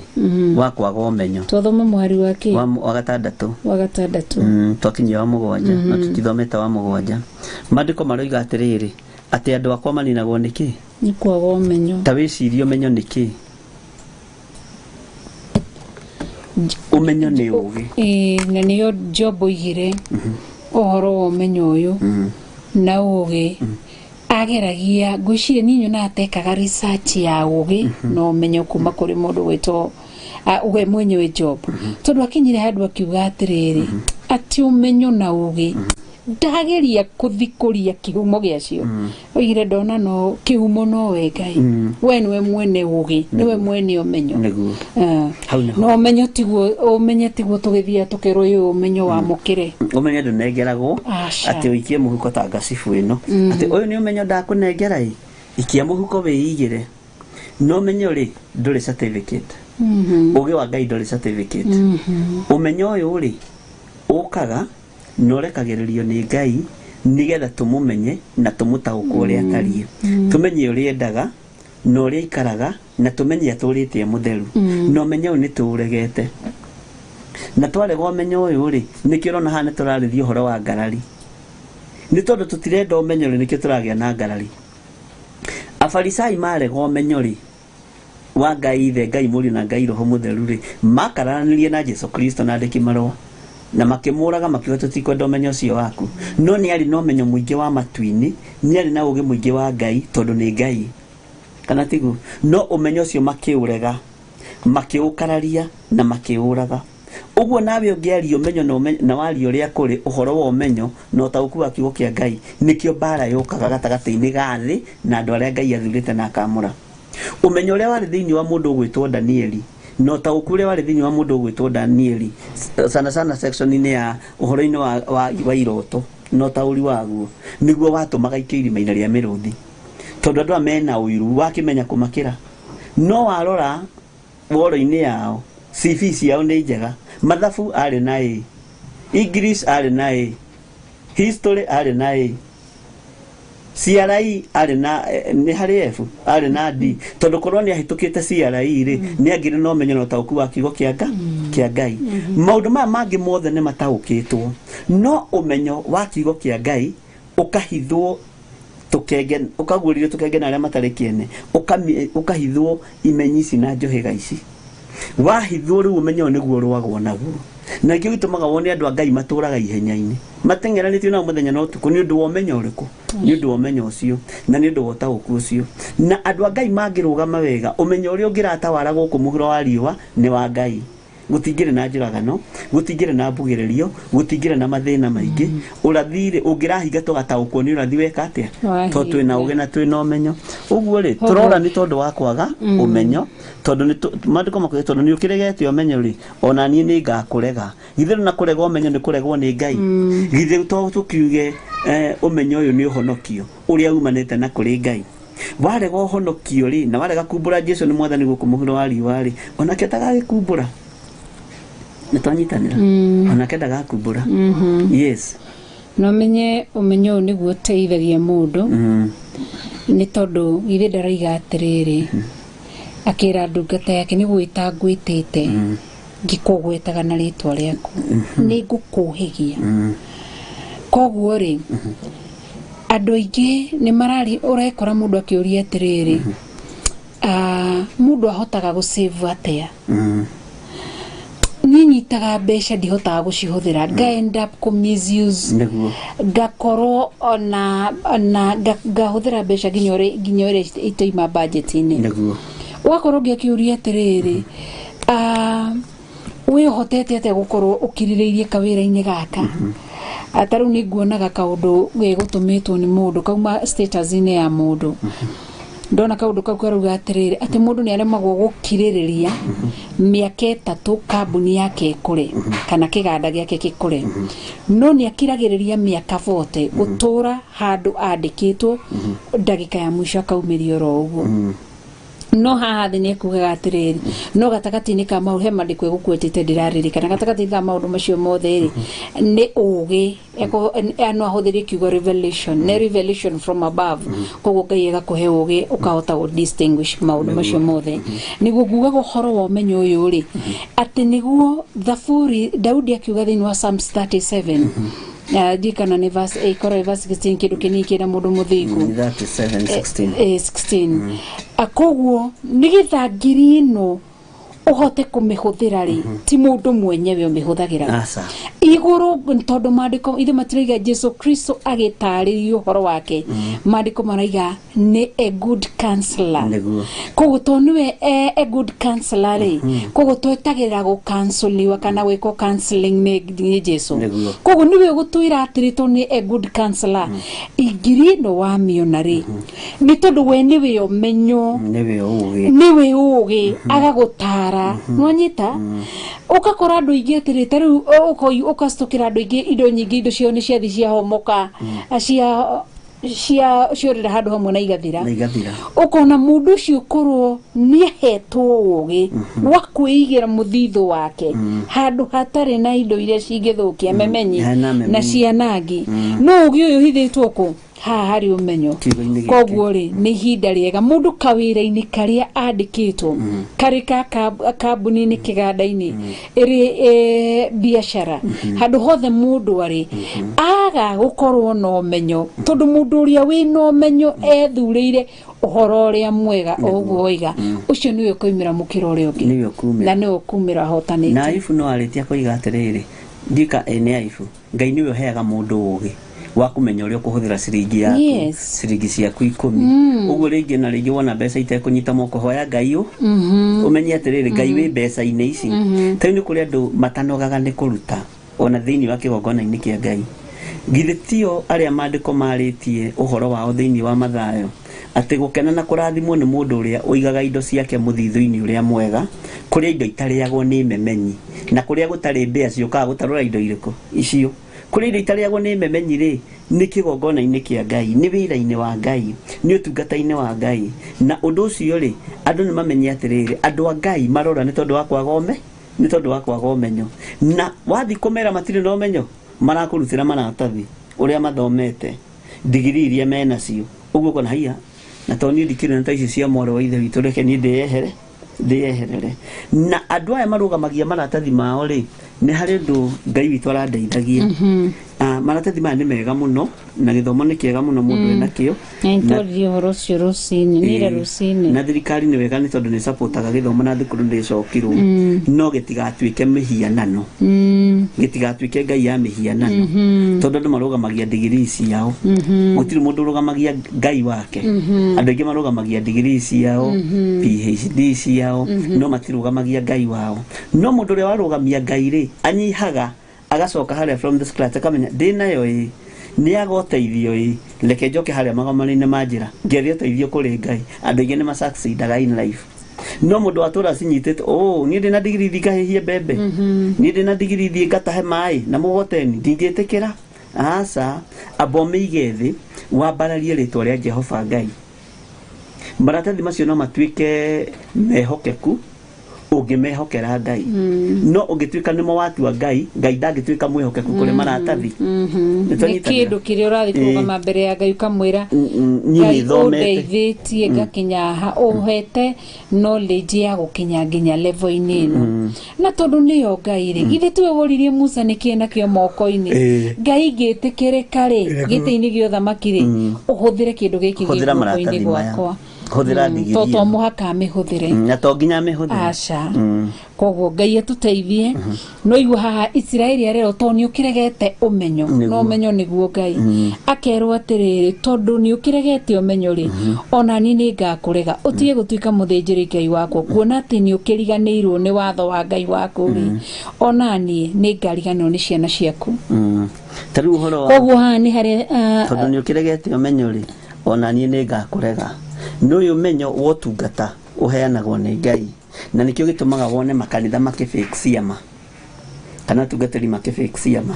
Wa kwaga ũmenyo. Twathoma mũhari wa kĩ? Wa gatandatũ. Wa gatandatũ. Twakinyia wa mũgwanja, no tũtithomete wa mũgwanja. Maandĩko maroiga atĩrĩrĩ, atĩ andũ akwa maninagwo nĩ kĩ? Nĩ kwaga ũmenyo. Ta wĩcirie, ũmenyo nĩ kĩ? Ũmenyo nĩ ũgĩ. Ĩĩ, na nĩyo Job oigire ũhoro wa ũmenyo ũyũ na ũgĩ ageragia. Ngwĩciria niĩ nyonaga atekaga research ya ũgĩ na ũmenyo kuma kũrĩ mũndũ gwĩtwo we mwenyewe Job, tondũ akinyire handũ akiuga atĩrĩrĩ, atĩ ũmenyo na ũgĩ ndageria kũthikũria kĩhumo gĩacio. Oigire ndona no kĩhumo nowe Ngai, we nĩwe mwene ũgĩ, nĩwe mwene ũmenyo. Nĩguo. Hau nĩho. Na ũmenyo tiguo, ũmenye tiguo tũgĩthiaga tũkerwo ũyũ ũmenyo wamũkĩre. Ũmenyo ndũnengeragwo. Aca. Atĩ ũikie mũhuko ta ngacibu ĩno, atĩ ũyũ nĩ ũmenyo ndakũnengera ĩ, ikia mũhuko wĩigĩre. No ũmenyo rĩ, ndũrĩ certificate. Ũgĩ wa Ngai ndũrĩ certificate. Ũmenyo ũyũ rĩ, ũkaga na ũrekagĩrĩrio nĩ Ngai nĩgetha tũmũmenye na tũmũtaũkwo ũrĩa atariĩ, tũmenye ũrĩa endaga na ũrĩa aikaraga, na tũmenye atũrĩte e mũtheru. Na ũmenyo ũyũ nĩ tũũregete, na twarega ũmenyo ũyũ rĩ, nĩkĩo ũrona haha nĩ tũrarĩria ũhoro wa ngarari. Nĩ tondũ tũtirenda ũmenyo rĩ, nĩkĩo tũragĩa na ngarari. Afarisai marega ũmenyo rĩ wa Ngai Ithe, Ngai Mũriũ na Ngai Roho Mũtheru rĩ, makararanirie na Jesu Kristo na andĩki marũa na makĩmũraga, makiuga tũtikwenda ũmenyo ũcio waku. No nĩ arĩ na ũmenyo mũingĩ wa matu-inĩ, nĩ arĩ na ũgĩ mũingĩ wa Ngai tondũ nĩ Ngai, kana tiguo? No ũmenyo ũcio makĩũrega, makĩũkararia na makĩũraga. Ũguo nawe ũngĩaria ũmenyo na waria ũrĩa kũrĩ ũhoro wa ũmenyo na ũtaũku wa kiugo kĩa Ngai, nĩkĩo mbara yũkaga gatagatĩ-inĩ ga thĩ na andũ arĩa Ngai athurĩte na akamũra. Ũmenyo ũrĩa warĩ thĩinĩ wa mũndũ ũgwĩtwo Danieli na ũtaũku ũrĩa warĩ thĩinĩ wa mũndũ ũgwĩtwo Danieli, sana sana section-inĩ ya ũhoro-inĩ wa iroto na ũtaũri waguo, nĩguo watũmaga ikio irima-inĩ rĩa mĩrũthi, tondũ andũ aya mena ũiru wakĩmenya kũmakĩra. No warora woro-inĩ yao, CV ciao nĩ njega. Mathabu arĩ na A, English arĩ na A, history arĩ na A, CRE arĩ na nĩ harĩ F, arĩ na D, tondũ korwo nĩ ahĩtũkĩte CRE rĩ, nĩ angĩrĩ na ũmenyo na ũtaũku wa kiugo kĩa Ngai. Maũndũ maya mangĩ mothe nĩ mataũkĩtwo, no ũmenyo wa kiugo kĩa Ngai. Ũkahithwo tũkenge, ũkaguũrĩrio tũkenge na arĩa matarĩ kĩene, ũkahithwo imenyi ici na njũhĩga ici. Wahithwo rĩu ũmenyo ũyũ nĩguo ũrũagwo naguo, na nĩkĩo gĩtũmaga wone andũ a Ngai matũraga ihenya-inĩ, mateng'eranĩtio nao mũthenya na ũtukũ. Nĩ ũndũ wa ũmenyo ũrĩkũ? Nĩ ũndũ wa ũmenyo ũcio na nĩ ũndũ wa ũtaũku ũcio. Na andũ a Ngai mangĩrũgama wega, ũmenyo ũrĩa ũngĩratawara gũkũ mũhuro wa riũa nĩ wa Ngai. Gũtingĩrĩ na njũragano, gũtingĩrĩ na mbugĩrĩrio, gũtingĩrĩ na mathĩna maingĩ. Ũrathi-rĩ, ũngĩrahinga tũgataũkwo nĩ ũrathi weka atĩa, tondũ twĩna ũgĩ na twĩna ũmenyo. Ũguo rĩ, tũrora nĩ tondũ wa kwaga ũmenyo, tondũ nĩ maandĩko makuga tondũ nĩ ũkĩregete ũmenyo rĩ, ona niĩ nĩ ngakũrega. Githĩ na kũrega ũmenyo nĩ kũregwo nĩ Ngai? Githĩ to tũkiuge ũmenyo ũyũ nĩ ũhonokio ũrĩa umanĩte na kũrĩ Ngai? Warega ũhonokio rĩ, na warega kumbũra Jesu nĩ mwathani gũkũ mũhuro wa riũa rĩ, onake ndagagĩkumbũra. Nĩ twanyitanĩra? Onake ndagakumbũra. Yes. No menye ũmenyo ũyũ nĩguo ũteithagia mũndũ, nĩ tondũ githĩ ndaraiga atĩrĩrĩ, akĩra ndungata yake, nĩ gwĩta ngwĩtĩte ngĩkũgwetaga na rĩtwa rĩaku, nĩ ngũkũhĩgia. Koguo rĩ, andũ aingĩ nĩ marari, ũrekora mũndũ akĩũria atĩrĩrĩ, mũndũ ahotaga gũ-save atĩa? Niĩ nyitaga mbeca ndihotaga gũcihũthĩra, nga end up kũ misuse, ngakorwo ona ona ngahũthĩra mbeca nginya ũrĩa itoima budget-inĩ. Ũgakorwo ũngĩ akĩũria atĩrĩrĩ, wĩ ũhotete atĩa gũkorwo ũkirĩrĩirie kawĩra-inĩ gaka? Ta rĩu nĩ nguonaga kaũndũ gegũtũmĩtwo nĩ mũndũ kauma status-inĩ ya mũndũ, ndona kaũndũ kau karauga atĩrĩrĩ, atĩ mũndũ nĩ aremagwo gũkirĩrĩria mĩaka 3 kambuni yake ĩkũre kana kĩganda gĩake gĩkũre, no nĩ akiragĩrĩria mĩaka 40 gũtũra handũ andĩkĩtwo, ndagĩka ya mũico akaumĩria oro ũguo. No haha thĩ nĩ ekugaga atĩrĩrĩ, no gatagatĩ-inĩ ka maũndũ he mandĩko egũkwetete ndĩraririkana, gatagatĩ-inĩ ka maũndũ macio mothe rĩ, nĩ ũgĩ no ahũthĩrie kiugo revelation, nĩ revelation from above. Koguo Ngai agakũhe ũgĩ ũkahota gũ distinguish maũndũ macio mothe. Nĩguo ngugaga ũhoro wa ũmenyo ũyũ rĩ, atĩ nĩguo Thaburi Daudi akiuga thĩinĩ wa Psalms 37, ndiĩ kana nĩ verse 8, korwo verse 16, kĩndũ kĩnini kĩna mũndũ mũthingu. 37:16. 16. Koguo nĩgetha ngiri ĩno ũhote kũmĩhũthĩra rĩ, ti mũndũ mwenyewe ũmĩhũthagĩra Aca. Igũrũ, tondũ maandĩko ithe matiraiga Jesu Kristo agĩtarĩria ũhoro wake, maandĩko maraiga nĩ a good counselor. Koguo to nĩwe a good counselor rĩ, koguo twetagĩrĩra gũkansoliwa kana gwĩkwo counseling nĩ Jesu. Koguo nĩwe ũgũtwĩra atĩrĩ, to nĩ a good counselor, ngiri ĩno wamĩona rĩ, nĩ tondũ we nĩwe ũmenyo, Nĩwe ũgĩ, nĩwe ũgĩ agagũtara. Nwanyita ũgakora andũ aingĩ atĩrĩ, ta rĩu ũkacitũkĩra andũ aingĩ indo nyingĩ, indo ciao nĩ ciathi ciahomoka, cia ciorĩra handũ hamwe na igathira. Na igathira. Ũkona mũndũ ũcio korwo nĩ ahetwo ũgĩ wa kwĩigĩra mũthithũ wake handũ hatarĩ na indo iria cingĩthũkia memenyi Hena memenyi. Na cianangi, no ũgĩ ũyũ ũhithĩtwo kũ haha harĩ ũmenyo. Kiugo-inĩ gĩkĩ. Koguo rĩ, nĩ ihinda rĩega mũndũ kawĩra-inĩ karĩa andĩkĩtwo, karĩ ka kambuni-inĩ, kĩganda-inĩ, ĩrĩ biacara, handũ hothe mũndũ arĩ, aga gũkorwo na ũmenyo, tondũ mũndũ ũrĩa wĩna ũmenyo ethurĩire ũhoro ũrĩa mwega, o ũguo oiga, ũcio nĩwe ũkoimĩra mũkĩra ũrĩa ũngĩ. Nĩwe ũkumĩra. Na nĩwe ũkumĩra ahotanĩte. Na Ayubu no arĩtia koiga atĩrĩrĩ, ndika nĩ Ayubu, Ngai nĩwe ũheaga mũndũ ũgĩ wa kũmenya ũrĩa ũkũhũthĩra ciringi yaku, ciringi ciaku 10. Ũguo rĩngĩ na rĩngĩ wona mbeca itekũnyita moko, hoya Ngai ũ ũmenye atĩrĩrĩ, Ngai wĩ mbeca-inĩ ici. Ta rĩu nĩ kũrĩ andũ matanogaga nĩ kũruta ona thĩinĩ wa kĩgongona-inĩ kĩa Ngai. Githĩ tio arĩa maandĩko marĩtie ũhoro wao thĩinĩ wa Mathayo, atĩ gũkena na kũrathimwo nĩ mũndũ ũrĩa ũigaga indo ciake mũthithũ-inĩ ũrĩa mwega, kũrĩa indo itarĩagwo nĩ memenyi na kũrĩa gũtarĩ mbĩa ciũkaga gũtarũra indo irĩkũ icio. Kũrĩa indo itarĩagwo nĩ memenyi rĩ, nĩ kĩgongona-inĩ kĩa Ngai, nĩ wĩra-inĩ wa Ngai, nĩ ũtungata-inĩ wa Ngai. Na ũndũ ũcio rĩ, andũ nĩ mamenye atĩrĩrĩ, andũ a Ngai marora nĩ tondũ wa kwaga ũme nĩ tondũ wa kwaga ũmenyo. Na wathiĩ kũmera matirĩ na ũmenyo, marakũrutĩra maratathi ũrĩa mathomete, ndigiri iria menacio, ũguo ũkona haiya, na to niĩ ndikĩrĩ na ta icio cia mwarĩ wa ithe witũ, reke niĩ ndĩyeherere. Na andũ aya marũgamagia maratathi mao rĩ, nĩ harĩ ũndũ Ngai witũ arandeithagia. Maratathi maya nĩ mega mũno na gĩthomo nĩ kĩega mũno mũndũ enakĩo. Nĩtwaririe ũhoro ũcio rũcinĩ nĩire rũcinĩ. Na thirikari nĩ wega nĩ tondũ nĩ supportaga gĩthomo na thukuru nĩ ĩcokirwo, no gĩtigatuĩke mĩhianano, gĩtigatuĩke ngai ya mĩhianano, tondũ andũ marũgamagia digirii ciao. Gũtirĩ mũndũ ũrũgamagia ngai wake. Andũ aingĩ marũgamagia digirii ciao, PhD ciao, no matirũgamagia ngai wao. No mũndũ ũrĩa warũgamia ngai rĩ, anyihaga agacoka harĩa from the scratch, akamenya ndĩnayo ĩ nĩ aga ũteithio ĩ, reke njoke harĩa magomano-inĩ ma njĩra ngethe ũteithio kũrĩ ngai. Andũ aingĩ nĩ ma-succeedaga in life. No mũndũ watũra cinyitĩte, oh, niĩ ndĩna digirii thiĩ ngahĩhie mbembe, niĩ ndĩna digirii thiĩ ngatahe maĩ na mũgogoteni, ndingĩtĩkĩra. Aca, amba ũmĩige thĩ, wambararie rĩtwa rĩa Jehova Ngai. Maratathi macio no matuĩke mehokeku ũngĩmehokera Ngai, no ũngĩtuĩka nĩmo watua Ngai, Ngai ndangĩtuĩka mwĩhokeku kũrĩ maratathi. Nĩ kĩndũ kĩrĩa ũrathiĩ kũrũgama mbere ya Ngai ũkamwĩra, niĩ Ngai nĩthomete, ũndeithĩtie ngakinya haha, ũhete knowledge ya gũkinya nginya level-inĩ ĩno, na tondũ nĩyo Ngai rĩ, githĩ tiwe woririe Musa nĩkĩĩ nakĩo moko-inĩ? Ngai ngĩtĩkĩrĩka rĩ gĩtĩ-inĩ gĩa ũthamaki rĩ, ũhũthĩre kĩndũ gĩkĩ gĩ Hũthĩra guoko-inĩ maratathi maya. gwakwa. Hũthĩra ndigiri To ĩno. mũhaka amĩhũthĩre. Na to nginya amĩhũthĩre. Aca. Koguo Ngai atũteithie. No igua haha Isiraeli arerwo tondũ nĩ ũkĩregete ũmenyo, na ũmenyo nĩguo Ngai, akerwo atĩrĩrĩ, tondũ nĩ ũkĩregete ũmenyo rĩ, ona niĩ nĩ ngakũrega ũtige gũtuĩka mũthĩnjĩri Ngai wakwa, kuona atĩ nĩ ũkĩriganĩirwo nĩ watho wa Ngai waku rĩ, ona niĩ nĩ ngariganĩrwo nĩ ciana ciaku. Ta rĩu ũhoro wa Koguo haha nĩ harĩa tondũ nĩ ũkĩregete ũmenyo rĩ, ona niĩ nĩ ngakũrega. Nĩ ũyũ ũmenyo wa ũtungata ũheanagwo nĩ Ngai, na nĩkĩo gĩtũmaga wone makanitha makĩ-fake ciama, kana atungatĩri makĩ-fake ciama,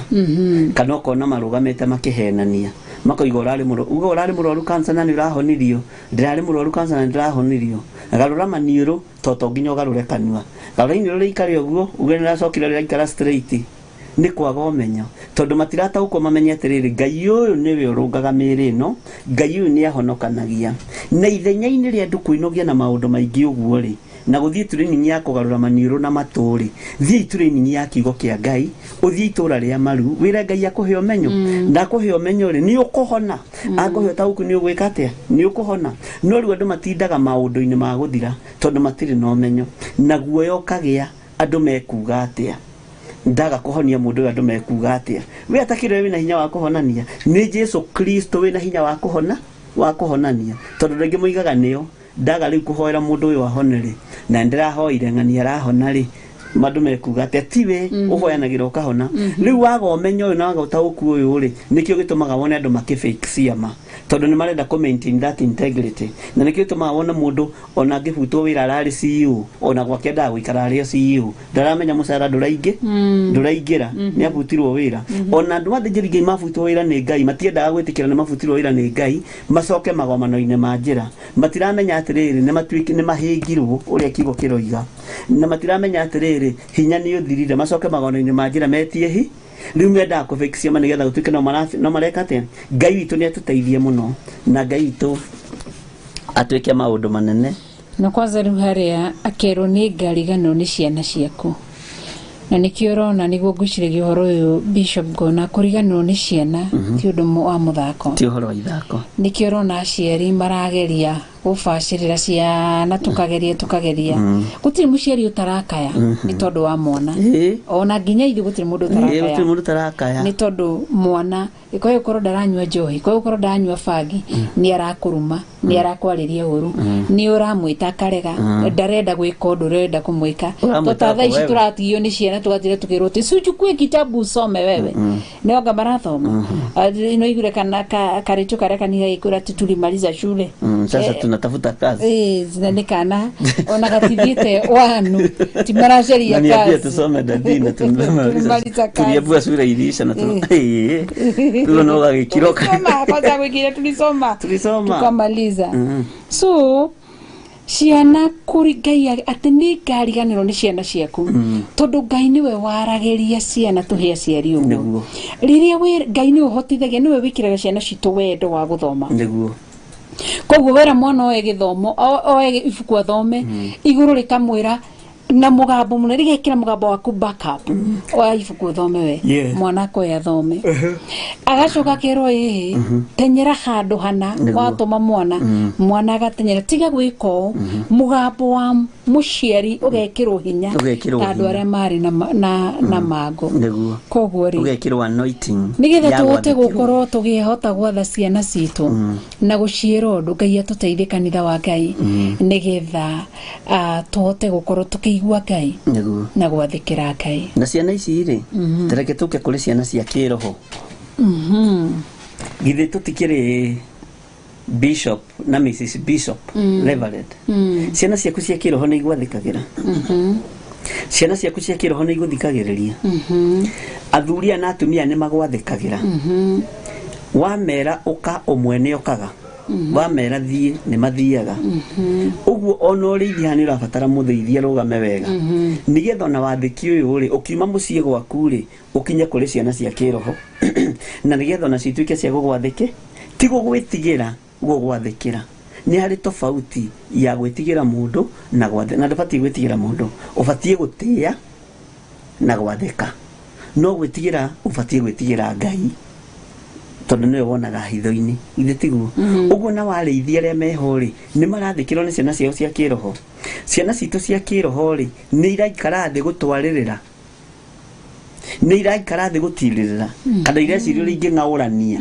kana ũkona marũgamĩte makĩhenania, makoiga ũrarĩ mũrwaru, uga ũrarĩ mũrwaru cancer na nĩ ũrahonirio, ndĩrarĩ mũrwaru cancer na nĩ ndĩrahonirio. Garũra maniũrũ, to nginya ũgarũre kanua, garũra iniũrũ rĩikare ũguo, uge nĩ rĩracokire rĩraikara straight. Nĩ kwaga ũmenyo, tondũ matirataũkwo mamenye atĩrĩrĩ, Ngai ũyũ nĩwe ũrũngaga mĩĩrĩ ĩno, Ngai ũyũ nĩ ahonokanagia. Na ithenya-inĩ rĩa andũ kwĩnogia na maũndũ maingĩ ũguo rĩ, na gũthiĩ training ya kũgarũra maniũrũ na matũ rĩ, thiĩ training ya kiugo kĩa Ngai, ũthiĩ itũra rĩa maru, wĩre Ngai akũhe ũmenyo, na akũhe ũmenyo rĩ, nĩ ũkũhona. Akũhe ũtaũku nĩ ũgwĩka atĩa? Nĩ ũkũhona. No rĩu andũ matindaga maũndũ-inĩ ma gũthira tondũ matirĩ na ũmenyo, na guoya ũkagĩa, andũ mekuga atĩa? Ndaga kũhonia mũndũ ũyũ, andũ mekuga atĩa? We atakĩrĩ wĩna hinya wa kũhonania, nĩ Jesu Kristo wĩna hinya wa kũhona, wa kũhonania, tondũ andũ aingĩ moigaga nĩo ndaga rĩu kũhoera mũndũ ũyũ ahone rĩ, na ndĩrahoire ng'ani arahona rĩ, andũ mekuga atĩa? Tiwe ũhoyanagĩra ũkahona. Rĩu waga ũmenyo ũyũ na waga ũtaũku ũyũ rĩ, nĩkĩo gĩtũmaga wone andũ makĩ fake ciama, tondũ nĩ marenda kũ maintain that integrity. Na nĩkĩo gĩtũmaga wone mũndũ ona angĩbutwo wĩra ararĩ CEO, ona gwake endaga gũikara arĩ o CEO, ndaramenya mũcara ndũraingĩra, nĩ abutirwo wĩra. Ona andũ athĩnjĩri Ngai mabutwo wĩra nĩ Ngai, matiendaga gwĩtĩkĩra nĩ mabutirwo wĩra nĩ Ngai, macoke magomano-inĩ ma njĩra. Matiramenya atĩrĩrĩ, nĩ matuĩki nĩ mahĩngirwo ũrĩa kiugo kĩroiga, na matiramenya atĩrĩrĩ, hinya nĩ ũthirire, macoke magomano-inĩ ma njĩra metie hi. Rĩu mendaga kũ fake ciama nĩgetha gũtuĩke no mareka atĩa. Ngai witũ nĩ atũteithie mũno, na Ngai witũ atuĩke maũndũ manene. Na kwanza rĩu harĩa akerwo nĩ ngariganĩrwo nĩ ciana ciaku, na nĩkĩo ũrona nĩguo ngwĩciragia ũhoro ũyũ, Bishop, ngona kũriganĩrwo nĩ ciana ti ũndũ wa mũthako. Ti ũhoro wa ithako. Nĩkĩo ũrona aciari marageria gũbacĩrĩra ciana, tukageria gũtirĩ mũciari ũtarakaya nĩ tondũ wa mwana. Ona nginya ithuĩ gũtirĩ mũndũ Gũtirĩ ũtarakaya mũndũ ũtarakaya nĩ tondũ mwana ĩkoe gũkorwo ndaranyua njohi, ĩkoe gũkorwo ndaranyua bangi, nĩ arakũruma, nĩ arakwarĩria ũru, nĩ ũramwĩta akarega, ndarenda gwĩka ũndũ ũrenda kũmwĩka. Ũramwĩta Tota thaa ici wewe. tũratigio nĩ ciana, tũgatira tũkĩrwo atĩ "Si uchukue kitabu usome wewe", nĩ anga marathoma. No igure kana karĩtũ karĩa kanitha gĩkwĩra atĩ tulimaliza shule. Sasa tunatafuta kazi. Na nĩ kana ona gatithiĩte wanu ti maracaria Na niambie kazi. tusome dadi na Tulimaliza kazi. Tuliambiwa shule iliisha na tulo no gagĩkiroka. Tulisoma kwanza gwĩkire tulisoma. Tulisoma. Tukamaliza. So ciana kũri Ngai atĩ nĩ ngariganĩrwo nĩ ciana ciaku, tondũ Ngai nĩwe waragĩria ciana tũhe aciari ũguo. Rĩrĩa Ngai nĩwe ũhotithagia, nĩwe wĩkĩraga ciana citũ wendo wa gũthoma. Koguo wera mwana oe gĩthomo, oe ibuku athome, igũrũ rĩkamwĩra Na mugambo muno rigekira mugambo waku backup wa ibuku thome we. Mwana akoya thome agacoka kerwo ĩhĩ tenyera handũ hana watũma mwana mwana agatenyera tiga gwĩka ũũ mugambo wa mũciari ũgekĩrwo hinya ta andũ arĩa marĩ na mango koguo rĩ ũgekĩrwo anointing nigetha tũhote gũkorwo tũkĩhota gwatha ciana citũ na gũciĩra ũndũ Ngai atũteithie kanitha wa Ngai nigetha tũhote gũkorwo tũkĩigua Ngai na gwathĩkĩra Ngai. Na ciana ici rĩ tareke tũke kũrĩ ciana cia kĩroho. Githĩ tũtikĩrĩ Bishop na Mrs. Bishop Reverend. Ciana ciaku cia kĩroho nĩ igwathĩkagĩra. Ciana ciaku cia kĩroho nĩ igũthikagĩrĩria. Athuri na atumia nĩ magwathĩkagĩra. Wamera ũka ũmwe nĩ okaga. Wamera thiĩ nĩ mathiaga. Ũguo ona ũrĩithi haha nĩ ũrabatara mũthĩithia rũgame wega. Nĩgetha ona wathĩki ũyũ rĩ ũkiuma mũciĩ gwaku rĩ ũkinye kũrĩ ciana cia kĩroho. Na nĩgetha ona cituĩke cia gũgwathĩke ti gũgwĩtigĩra gũgwathĩkĩra. Nĩ harĩ tofauti ya gwĩtigĩra mũndũ na gwathĩka. Na ndũbatiĩ gwĩtigĩra mũndũ, ũbatiĩ gũtĩĩa na gwathĩka. No gwĩtigĩra ũbatiĩ gwĩtigĩra Ngai tondũ nĩwe wonaga hitho-inĩ, ithe tiguo? Ũguo na warĩithi arĩa meho rĩ nĩ marathĩkĩrwo nĩ ciana ciao cia kĩroho. Ciana citũ cia kĩroho rĩ nĩ iraikara thĩ gũtwarĩrĩra, nĩ iraikara thĩ gũtirĩrĩra kana ireciria ũrĩa ingĩng'aũrania.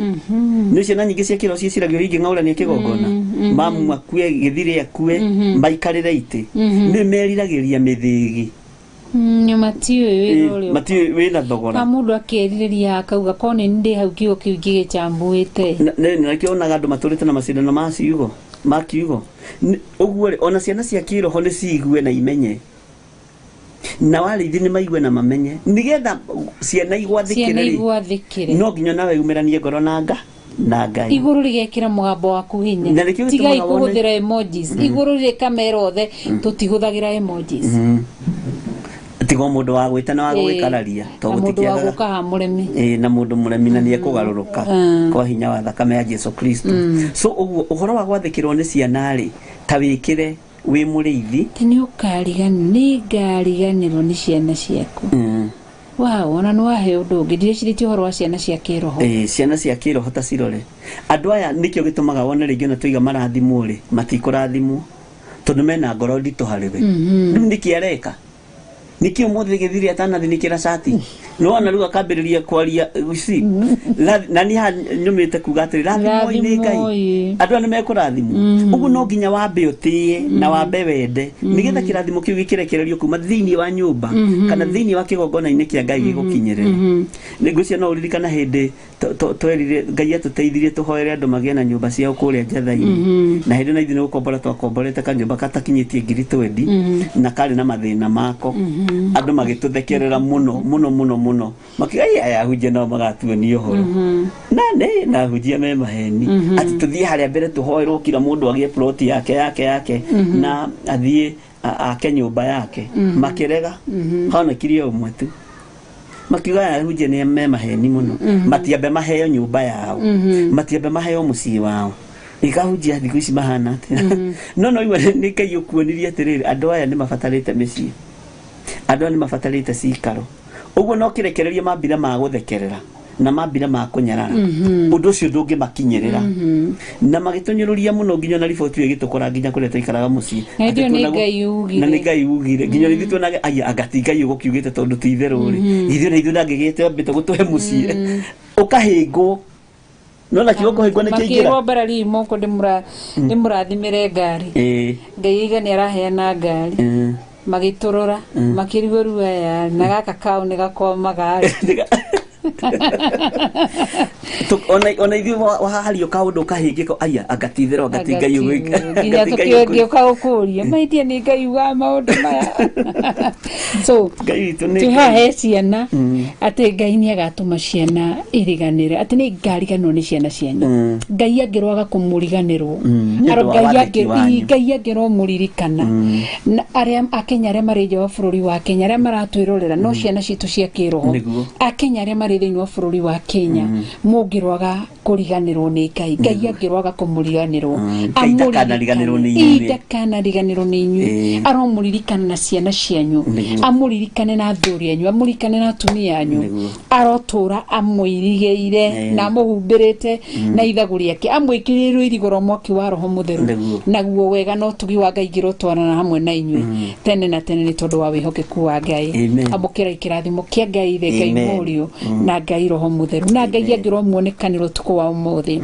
Nĩ ciana nyingĩ cia kĩroho ciĩciragia ũrĩa ingĩng'aũrania kĩgongona, mamu akue gĩthire akue maikarĩre itĩ, nĩ meriragĩria mĩthĩgi. Matiũĩ matiũĩ wĩna thogora. Na mũndũ akĩrirĩria akauga ko nĩ ndĩ hau kiugo kĩu gĩgĩcambuĩte. Nakĩo onaga andũ matũrĩte na macindano ma ciugo ma kiugo. Ũguo rĩ ona ciana cia kĩroho nĩ ciigue na imenye, na warĩithi nĩ maigue na mamenye, nĩgetha ciana igwathĩkĩre no nginya nawe umĩranie ngoro na Ngai. Igũrũ rĩgekĩra mũgambo waku hinya, tigai kũhũthĩra emojis. Igũrũ rĩkamera othe tũtihũthagĩra emojis. Tigo mũndũ wa gwĩta na wa gũgĩkararia to gũtikiaga mũndũ wa gũka ha mũremi na mũndũ mũremi na nĩ ekũgarũrũka kwa hinya wa thakame ya Jesu Kristo. So ũguo ũhoro wa gwathĩkĩrwo nĩ ciana rĩ ta wĩkĩre wĩ mũrĩithi nĩ ũkariganĩrwo nĩ ciana ciaku. Wow, ona nĩ wahe ũndũ ũngĩ ndireciirĩtie ũhoro wa ciana cia kĩroho. Ciana cia kĩroho ta cirore andũ aya nĩkĩo gĩtũmaga wone rĩngĩ ona tũiga marathimwo rĩ matikũrathimwo tondũ mena ngoro nditũ harĩ we. Rĩu nĩkĩ areka? Nĩkĩ ũmũthĩ gĩthiri atanathinĩkĩra cati? No ona rĩu akambĩrĩria kwaria uci na niĩ haha nyũmĩte kuga atĩrĩ rathimwo nĩ Ngai, andũ aya nĩ mekũrathimwo. Ũguo no nginya wambe ũtĩe na wambe wende nĩgetha kĩrathimo kĩu gĩkĩrekererio kuma thĩinĩ wa nyũmba kana thĩinĩ wa kĩgongona-inĩ kĩa Ngai gĩgũkinyĩrĩre. Ngwĩciria no ũririkana hĩndĩ twerire Ngai atũteithirie tũhoere andũ magĩe na nyũmba ciao kũrĩa Njatha-inĩ, na hĩndĩ na ithuĩ nĩ gũkombora twakomborete kanyũmba gatakinyĩtie 20,000 na karĩ na mathĩna mako. Andũ magĩtũthekerera mũno mũno mũno mũno makiuga aya ahunjia nao magatuonia ũhoro na nĩ na ahunjia me maheni atĩ tũthiĩ harĩa mbere tũhoerwo kila mũndũ agĩe ploti yake yake yake na athiĩ ake nyũmba yake. Makĩrega honekire ũmwe tu makiuga aya ahunjia nĩ me maheni mũno, matiambe maheo nyũmba yao, matiambe maheo mũciĩ wao. Ikahunjia thikũ ici mahana atĩa? No no igua nĩ Ngai ũkuonirie atĩrĩrĩ andũ aya nĩ mabatarĩte mĩciĩ, andũ aya nĩ mabatarĩte cikaro. Ũguo no kĩrekererio mambira ma gũthekerera na mambira ma kũnyarara, ũndũ ũcio ndũngĩmakinyĩrĩra. Na magĩtũnyũrũria mũno nginya na riboti ĩyo ĩgĩtũkora nginya kũrĩa twaikaraga mũciĩ. Na nĩ Ngai ugire nginya ithuĩ tuonage aya anga ti Ngai ũgũkiugĩte tondũ ti itherũ rĩ ithuĩ na ithuĩ ndangĩgĩte ambĩte gũtũhe mũciĩ ũkahĩngwo. No na kiugo kũhĩngwo nĩ kĩingĩra makĩrwo mbarari moko ndĩmũrathimĩre ngari. Ngai iga nĩ araheana ngari magĩtũrora makĩrigwo rĩu aya na gaka kao nĩ gakwamaga. Ona ithuĩ wahario kaũndũ kahĩngĩka aya anga ti itherũ anga ti Ngai ũgwĩka nginya tũkĩũka gũkũria maidia nĩ Ngai ugaga maũndũ maya. So Ngai witũ nĩ twĩ haha he ciana atĩ Ngai nĩ agatũma ciana iriganĩre atĩ nĩ ngariganĩrwo nĩ ciana cianyu. Ngai angĩrwaga kũmũriganĩrwo, Ngai angĩrwo mũririkana. Na arĩa Akenya arĩa marĩ nja wa bũrũri wa Kenya arĩa maratwĩrorera no ciana citũ cia kĩroho, Akenya arĩa marĩ thĩinĩ wa bũrũri wa Kenya mũngĩrora Angĩrwaga kũriganĩrwo nĩ Ngai, Ngai angĩrwaga kũmũriganĩrwo, Ngai ndakanariganĩrwo nĩ inyuĩ. Ndakanariganĩrwo nĩ inyuĩ. Aromũririkana na ciana cianyu, amũririkane na athuri anyu, amũririkane na atumia anyu. Arotũra amũirigĩire na amũhumbĩrĩte na ithagu rĩake, amwĩkĩrĩire rũirigo rwa mwaki wa Roho Mũtheru. Naguo wega na ũtugi wa Ngai ngĩrotwarana hamwe na inyuĩ tene na tene, nĩ tondũ wa wĩhokeku wa Ngai. Amen. Amũkĩra kĩrathimo kĩa Ngai Ithe, Ngai Amen. Mũriũ na Ngai Roho Mũtheru, na Ngai angĩrwo muonekanĩra ũtukũ wa ũmũthĩ.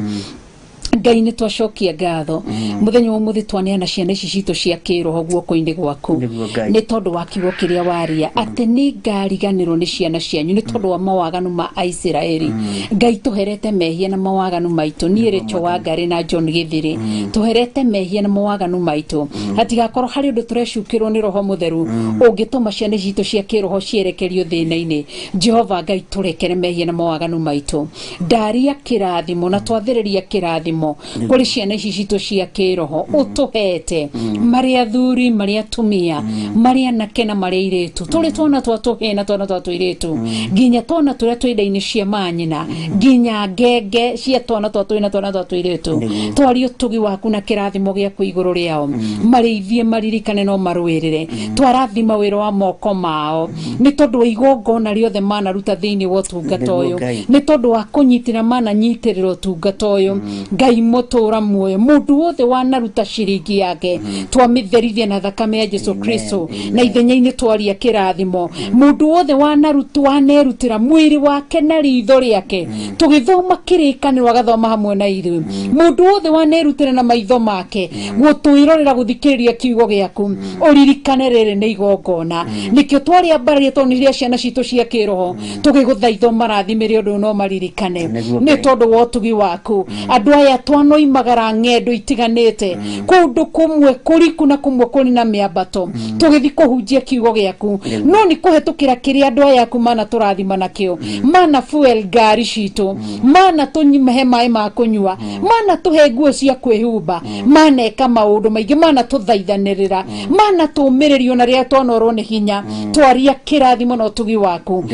Ngai, nĩ twacokia ngatho mũthenya wa ũmũthĩ, twaneana ciana ici citũ cia kĩroho guoko-inĩ gwaku, Nĩguo, Ngai. nĩ tondũ wa kiugo kĩrĩa waria atĩ nĩ ngariganĩrwo nĩ ciana cianyu nĩ tondũ wa mawaganu ma Aisiraeli. Ngai, tũherete mehia na mawaganu maitũ. Niĩ Rachel Wangari na John Gĩthĩrĩ tũherete mehia na mawaganu maitũ, hatigakorwo harĩ ũndũ tũrecukĩrwo nĩ Roho Mũtheru ũngĩtũma ciana citũ cia kĩroho cierekerio thĩna-inĩ. Jehova Ngai, tũrekere mehia na mawaganu maitũ. Ndaria kĩrathimo na twathĩrĩria kĩrathimo kũrĩ ciana ici citũ cia kĩroho ũtũhete, marĩ athuri, marĩ atumia, marĩ anake na marĩ airĩtu, tũrĩ twana twa tũhĩĩ na twana twa tũirĩtu, nginya twana tũrĩa twĩ nda-inĩ cia manyina, nginya ngenge cia twana twa tũhĩĩ na twana twa tũirĩtu. Twarie ũtugi waku na kĩrathimo gĩaku igũrũ rĩao, marĩithie, maririkane no marũĩrĩre. Twarathima wĩra wa moko mao nĩ tondũ wa igongona rĩothe manaruta thĩinĩ wa ũtungata ũyũ, Ngai. nĩ tondũ wa kũnyitĩra mananyitĩrĩra ũtungata ũyũ. Ngai mũtũra muoyo, mũndũ wothe wanaruta ciringi yake twamĩtherithia na thakame ya Jesu Kristo, na ithenya-inĩ twaria kĩrathimo. Mũndũ wothe wanaruta, wanerutĩra mwĩrĩ wake na ritho rĩake tũgĩthoma kĩrĩkanĩro, agathoma hamwe na ithuĩ, mũndũ wothe wanerutĩra na maitho make gũtwĩrorera, gũthikĩrĩria kiugo gĩaku, ũririkane rĩrĩ nĩ igongona, nĩkĩo twarĩambararia, tondũ nĩ rĩa ciana citũ cia kĩroho. Tũgĩgũthaitha ũmarathimĩre ũndũ no maririkane Nĩguo, nĩ Ngai. tondũ wa ũtugi waku. Andũ aya twanoimagara ng'endo itiganĩte, kũndũ kũmwe kũriku na kũmwe kũrĩ na mĩambato, tũgĩthiĩ kũhunjia kiugo gĩaku, no nĩ kũhetũkĩra kĩrĩa andũ aya aku mana tũrathima nakĩo, mana fuel ngari citũ, mana tũhe maĩ ma kũnyua, mana tũhe nguo cia kwĩhumba, maneka maũndũ maingĩ, mana tũthaithanĩrĩra, mana tũmĩrĩrio na rĩrĩa twanorwo nĩ hinya. Twaria kĩrathimo na ũtugi waku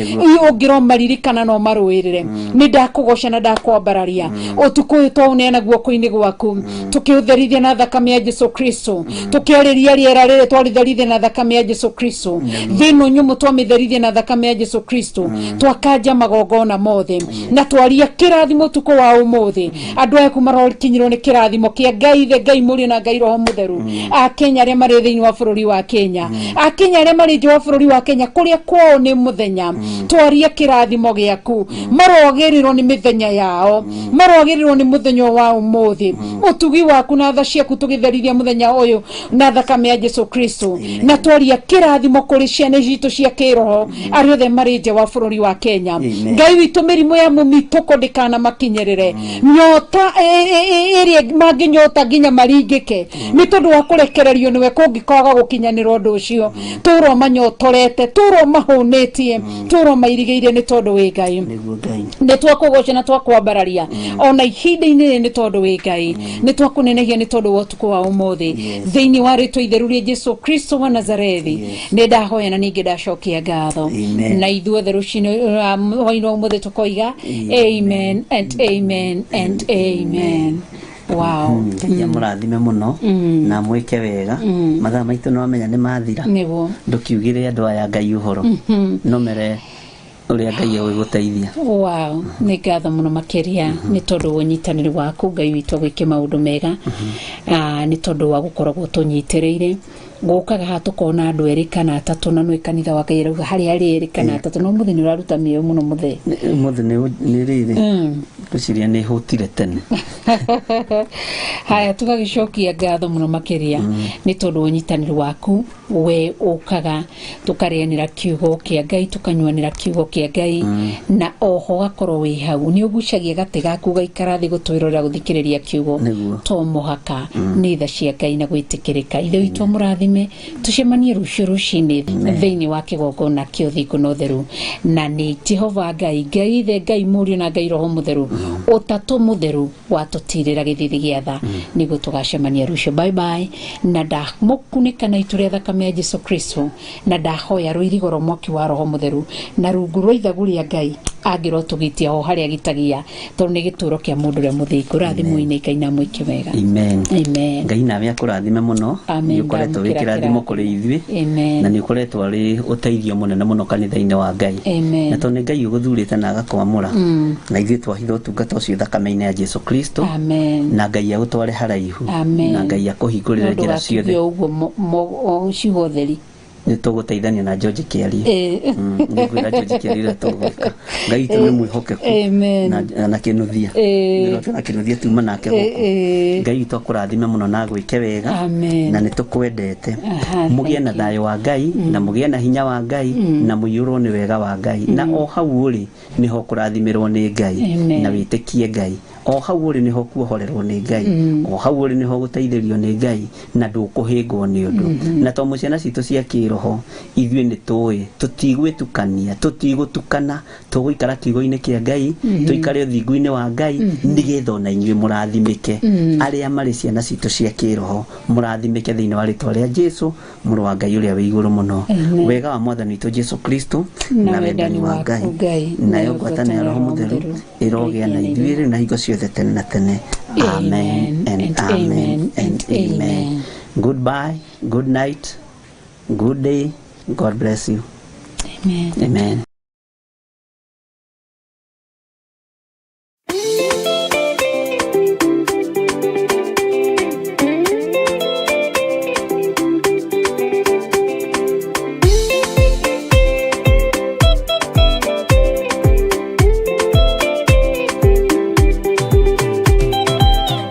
ũngĩro maririkana no marũĩrĩre. Nĩ ndakũgoca na ndakwambararia ũtukũ ũyũ, twaũneana guoko-inĩ gwaku, tũkĩũtherithia na thakame ya Jesu Kristo, tũkĩarĩria rĩera rĩrĩ twarĩtherithia na thakame ya Jesu Kristo, thĩno nyũmũ twamĩtherithia na thakame ya Jesu Kristo, twakanja magongona mothe na twaria kĩrathimo ũtukũ wa ũmũthĩ. Andũ aya marokinyĩrwo nĩ kĩrathimo kĩa Ngai Ithe, Ngai Mũriũ na Ngai Roho Mũtheru. Akenya arĩa marĩ thĩinĩ wa bũrũri wa Kenya, Akenya arĩa marĩ nja wa bũrũri wa Kenya, kũrĩa kwao nĩ mũthenya, twaria kĩrathimo gĩaku, marogĩrĩrwo nĩ mĩthenya yao, marogĩrĩrwo nĩ mũthenya wa ũmũthĩ. Ũtugi waku na tha ciaku, tũgĩtherithia mũthenya ũyũ na thakame ya Jesu Kristo, na twaria kĩrathimo kũrĩ ciana citũ cia kĩroho arĩa othe marĩ nja wa bũrũri wa Kenya. Amen. Ngai witũ, mĩrimũ ya mũmitũko ndĩkanamakinyĩrĩre, nyota ĩrĩa mangĩnyota nginya maringĩke nĩ tondũ wa kũrekererio nĩwe, kũngĩkaga gũkinyanĩra ũndũ ũcio, tũrwo manyotorete, tũrwo mahũnĩtie, tũrwo mairigĩire, nĩ tondũ wĩ Ngai. Nĩguo, Ngai. Nĩ twakũgoca na twakwambararia ona ihinda-inĩ rĩrĩ, nĩ tondũ wĩ Ngai. Nĩ twakũnenehia nĩ tondũ wa ũtukũ wa ũmũthĩ. Thĩinĩ wa rĩtwa itheru rĩa Jesu Kristo wa Nazarethi nĩ ndahoya na ningĩ ndacokia ngatho. Amen. Na ithuothe rũcinĩ, hwainĩ wa ũmũthĩ, tũkoiga amen and amen and amen. Wow. Ngai amũrathime mũno na mwĩke wega. Mathaa maitũ nĩ wamenya nĩ mathira. Nĩguo. Ndũkiugĩre andũ aya Ngai ũhoro, no mere ũrĩa Ngai egũgũteithia. Wow, nĩ ngatho mũno makĩria nĩ tondũ wa ũnyitanĩri waku. Ngai witũ agwĩke maũndũ mega. Nĩ tondũ wa gũkoragwo tũnyitĩrĩire, gũkaga haha tũkona andũ erĩ kana atatũ, na nĩ kanitha wa Ngai arauga harĩa arĩ erĩ kana atatũ, no mũthĩ nĩ ũraruta mĩoyo mũno, mũthee. Ũmũthĩ nĩ rĩrĩ, ngwĩciria nĩ hũtire tene. Haya, tũgagĩcokia ngatho mũno makĩria nĩ tondũ wa ũnyitanĩri waku. We ũkaga tũkarĩanĩra kiugo kĩa Ngai, tũkanyuanĩra kiugo kĩa Ngai, na oho ũgakorwo wĩ hau, nĩ ũgucagia gatĩ gaku ũgaikara thĩ gũtwĩrorera, gũthikĩrĩria kiugo. To mũhaka, nĩ tha cia Ngai na gwĩtĩkĩrĩka. Ithe witũ amũrathime. Tũcemanie rũciũ rũcinĩ thĩinĩ wa kĩgongona kĩa ũthingu na ũtheru, na nĩ Jehova Ngai, Ngai Ithe, Ngai Mũriũ na Ngai Roho Mũtheru, ũtatũ mũtheru watũtirĩra gĩthithi gĩa tha, nĩguo tũgacemania rũciũ. Bye bye, na ndamũkunĩka na itu rĩa thakame ya Jesu Kristo, na ndahoya rũirigo rwa mwaki wa Roho Mũtheru na rungu rwa ithagu rĩa Ngai. Angĩrotũgĩtia o harĩa agitagia, tondũ nĩ gĩtũro kĩa mũndũ ũrĩa mũthingu. Rathimwo-inĩ Ngai na mwĩke wega. Amen. Amen. Ngai nawe akũrathime mũno. Amen. Nĩ ũkoretwo wĩ Ndamũkĩra kĩrathimo kĩrathimo. kũrĩ ithuĩ. Amen. Na nĩ ũkoretwo arĩ ũteithio mũnene mũno kanitha-inĩ wa Ngai. Amen. Na tondũ nĩ Ngai ũgũthurĩte na agakwamũra, na ithuĩ twahitha ũtungata ũcio thakame-inĩ ya Jesu Kristo. Amen. Na Ngai agũtware haraihu. Amen. Na Ngai akũhingũrĩre Nĩ ũndũ njĩra wa ciothe. kiugo ũguo ciugo theri. Nĩ tũgũteithania na George Kĩarie. Nĩngwĩra George Kĩarie ũrĩa tũgwĩka. Ngai witũ nĩ mwĩhokeku. Amen. Na kĩnuthia. Nĩrotio na kĩnuthia tuma nake gũkũ. Ngai witũ akũrathime mũno na agwĩke wega. Amen. Na nĩ tũkwendete. Aha, Mũgĩe na thank you. thayũ wa Ngai, na mũgĩe na hinya wa Ngai, na mũiyũrwo nĩ wega wa Ngai. Na o hau ũrĩ nĩho kũrathimĩrwo nĩ Ngai. Amen. Na wĩtĩkie Ngai. O hau ũrĩ nĩho kuohorerwo nĩ Ngai. O hau ũrĩ nĩho gũteithĩrio nĩ Ngai, na ndũkũhĩngwo nĩ ũndũ. Na to ciana citũ cia kĩroho, ithuĩ nĩ tũĩ tũtigwĩtukania, tũtigũtukana, tũgũikara kiugo-inĩ kĩa Ngai, tũikare ũthingu-inĩ wa Ngai, nĩgetha ona inyuĩ mũrathimĩke. Arĩa marĩ ciana citũ cia kĩroho, mũrathimĩke thĩinĩ wa rĩtwa rĩa Jesu, mũrũ wa Ngai ũrĩa wĩ igũrũ mũno. Amen. Wega wa Mwathani witũ Jesu Kristo, na na wendani wa waku Ngai, Ngai, nayo ngwatanĩro ya Roho Mũtheru ĩrogĩa na ithuĩ rĩu na hingo ciothe tene na tene. Amen and amen and amen. Goodbye, good night, good day. God bless you. Amen. Amen.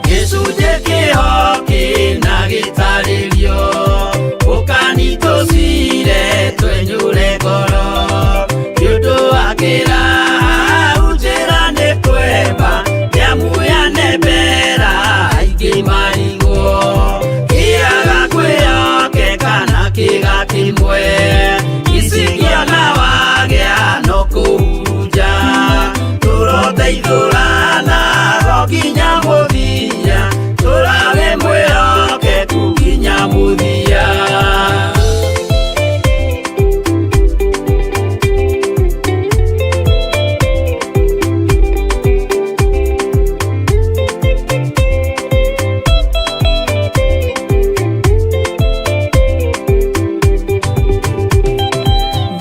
Gĩcunjĩ kĩhoki na gĩtarĩrio ũkani tũcire twenyũre ngoro nĩ ũndũ wa kĩraha njĩra nĩ kwemba nĩamu yanembera aingĩ marigwo kĩaga kwĩyokeka na kĩga kĩmwe icigĩona wagĩa no kũhurunja tũroteithũrana ro nginya mũthia tũrawe mwĩhokeku nginya mũthia.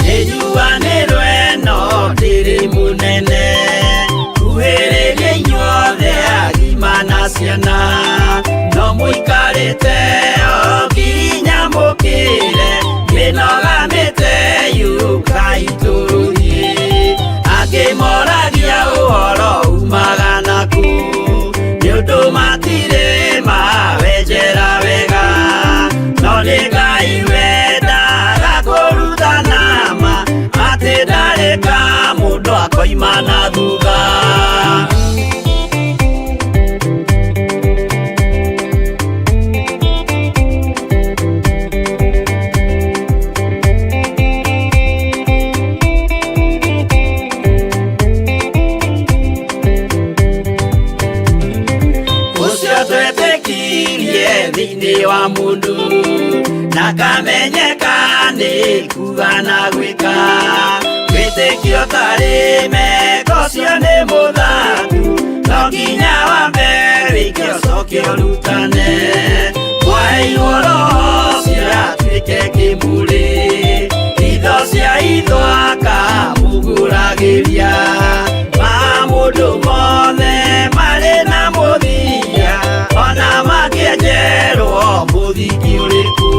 Nĩnjuanĩrwo ĩno ndĩrĩ mũnene kuhĩrĩria inyuothe agima na ciana no mũikarĩte o nginya mũkĩre mĩnoga mĩte yũkai tũrũthiĩ angĩ moragia ũhoro umaga naku nĩ ũndũ matirĩ mawenjera wega no nĩ Ngai wendaga kũrutana ma atĩ ndarĩ ka mũndũ akoima na thutha. Ũcio twetĩkirie thĩinĩ wa mũndũ na kamenyeka nĩ kuga na gwĩka wĩtĩkio tarĩ meko ũcio nĩ mũthaku no nginya wambe wĩke ũcoke ũrutane mwaheirwo roho ũcio atuĩke kĩmũrĩ itho cia itho akamũgũragĩria ma mũndũ mothe marĩ na mũthia ona makĩenjerwo mũthingi ũrĩkũ.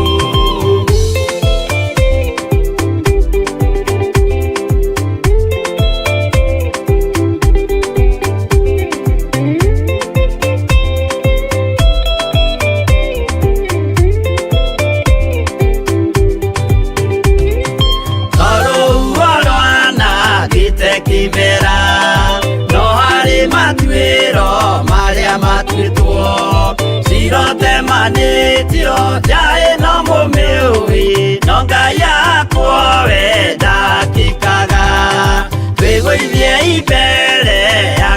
Tondũ rwanangĩte kĩmera no harĩ matuĩro marĩa matuĩtwo cirotemanĩtio njaĩ no mũmĩũĩ no Ngai akwo we ndakĩkaga twĩgũithie imbere ya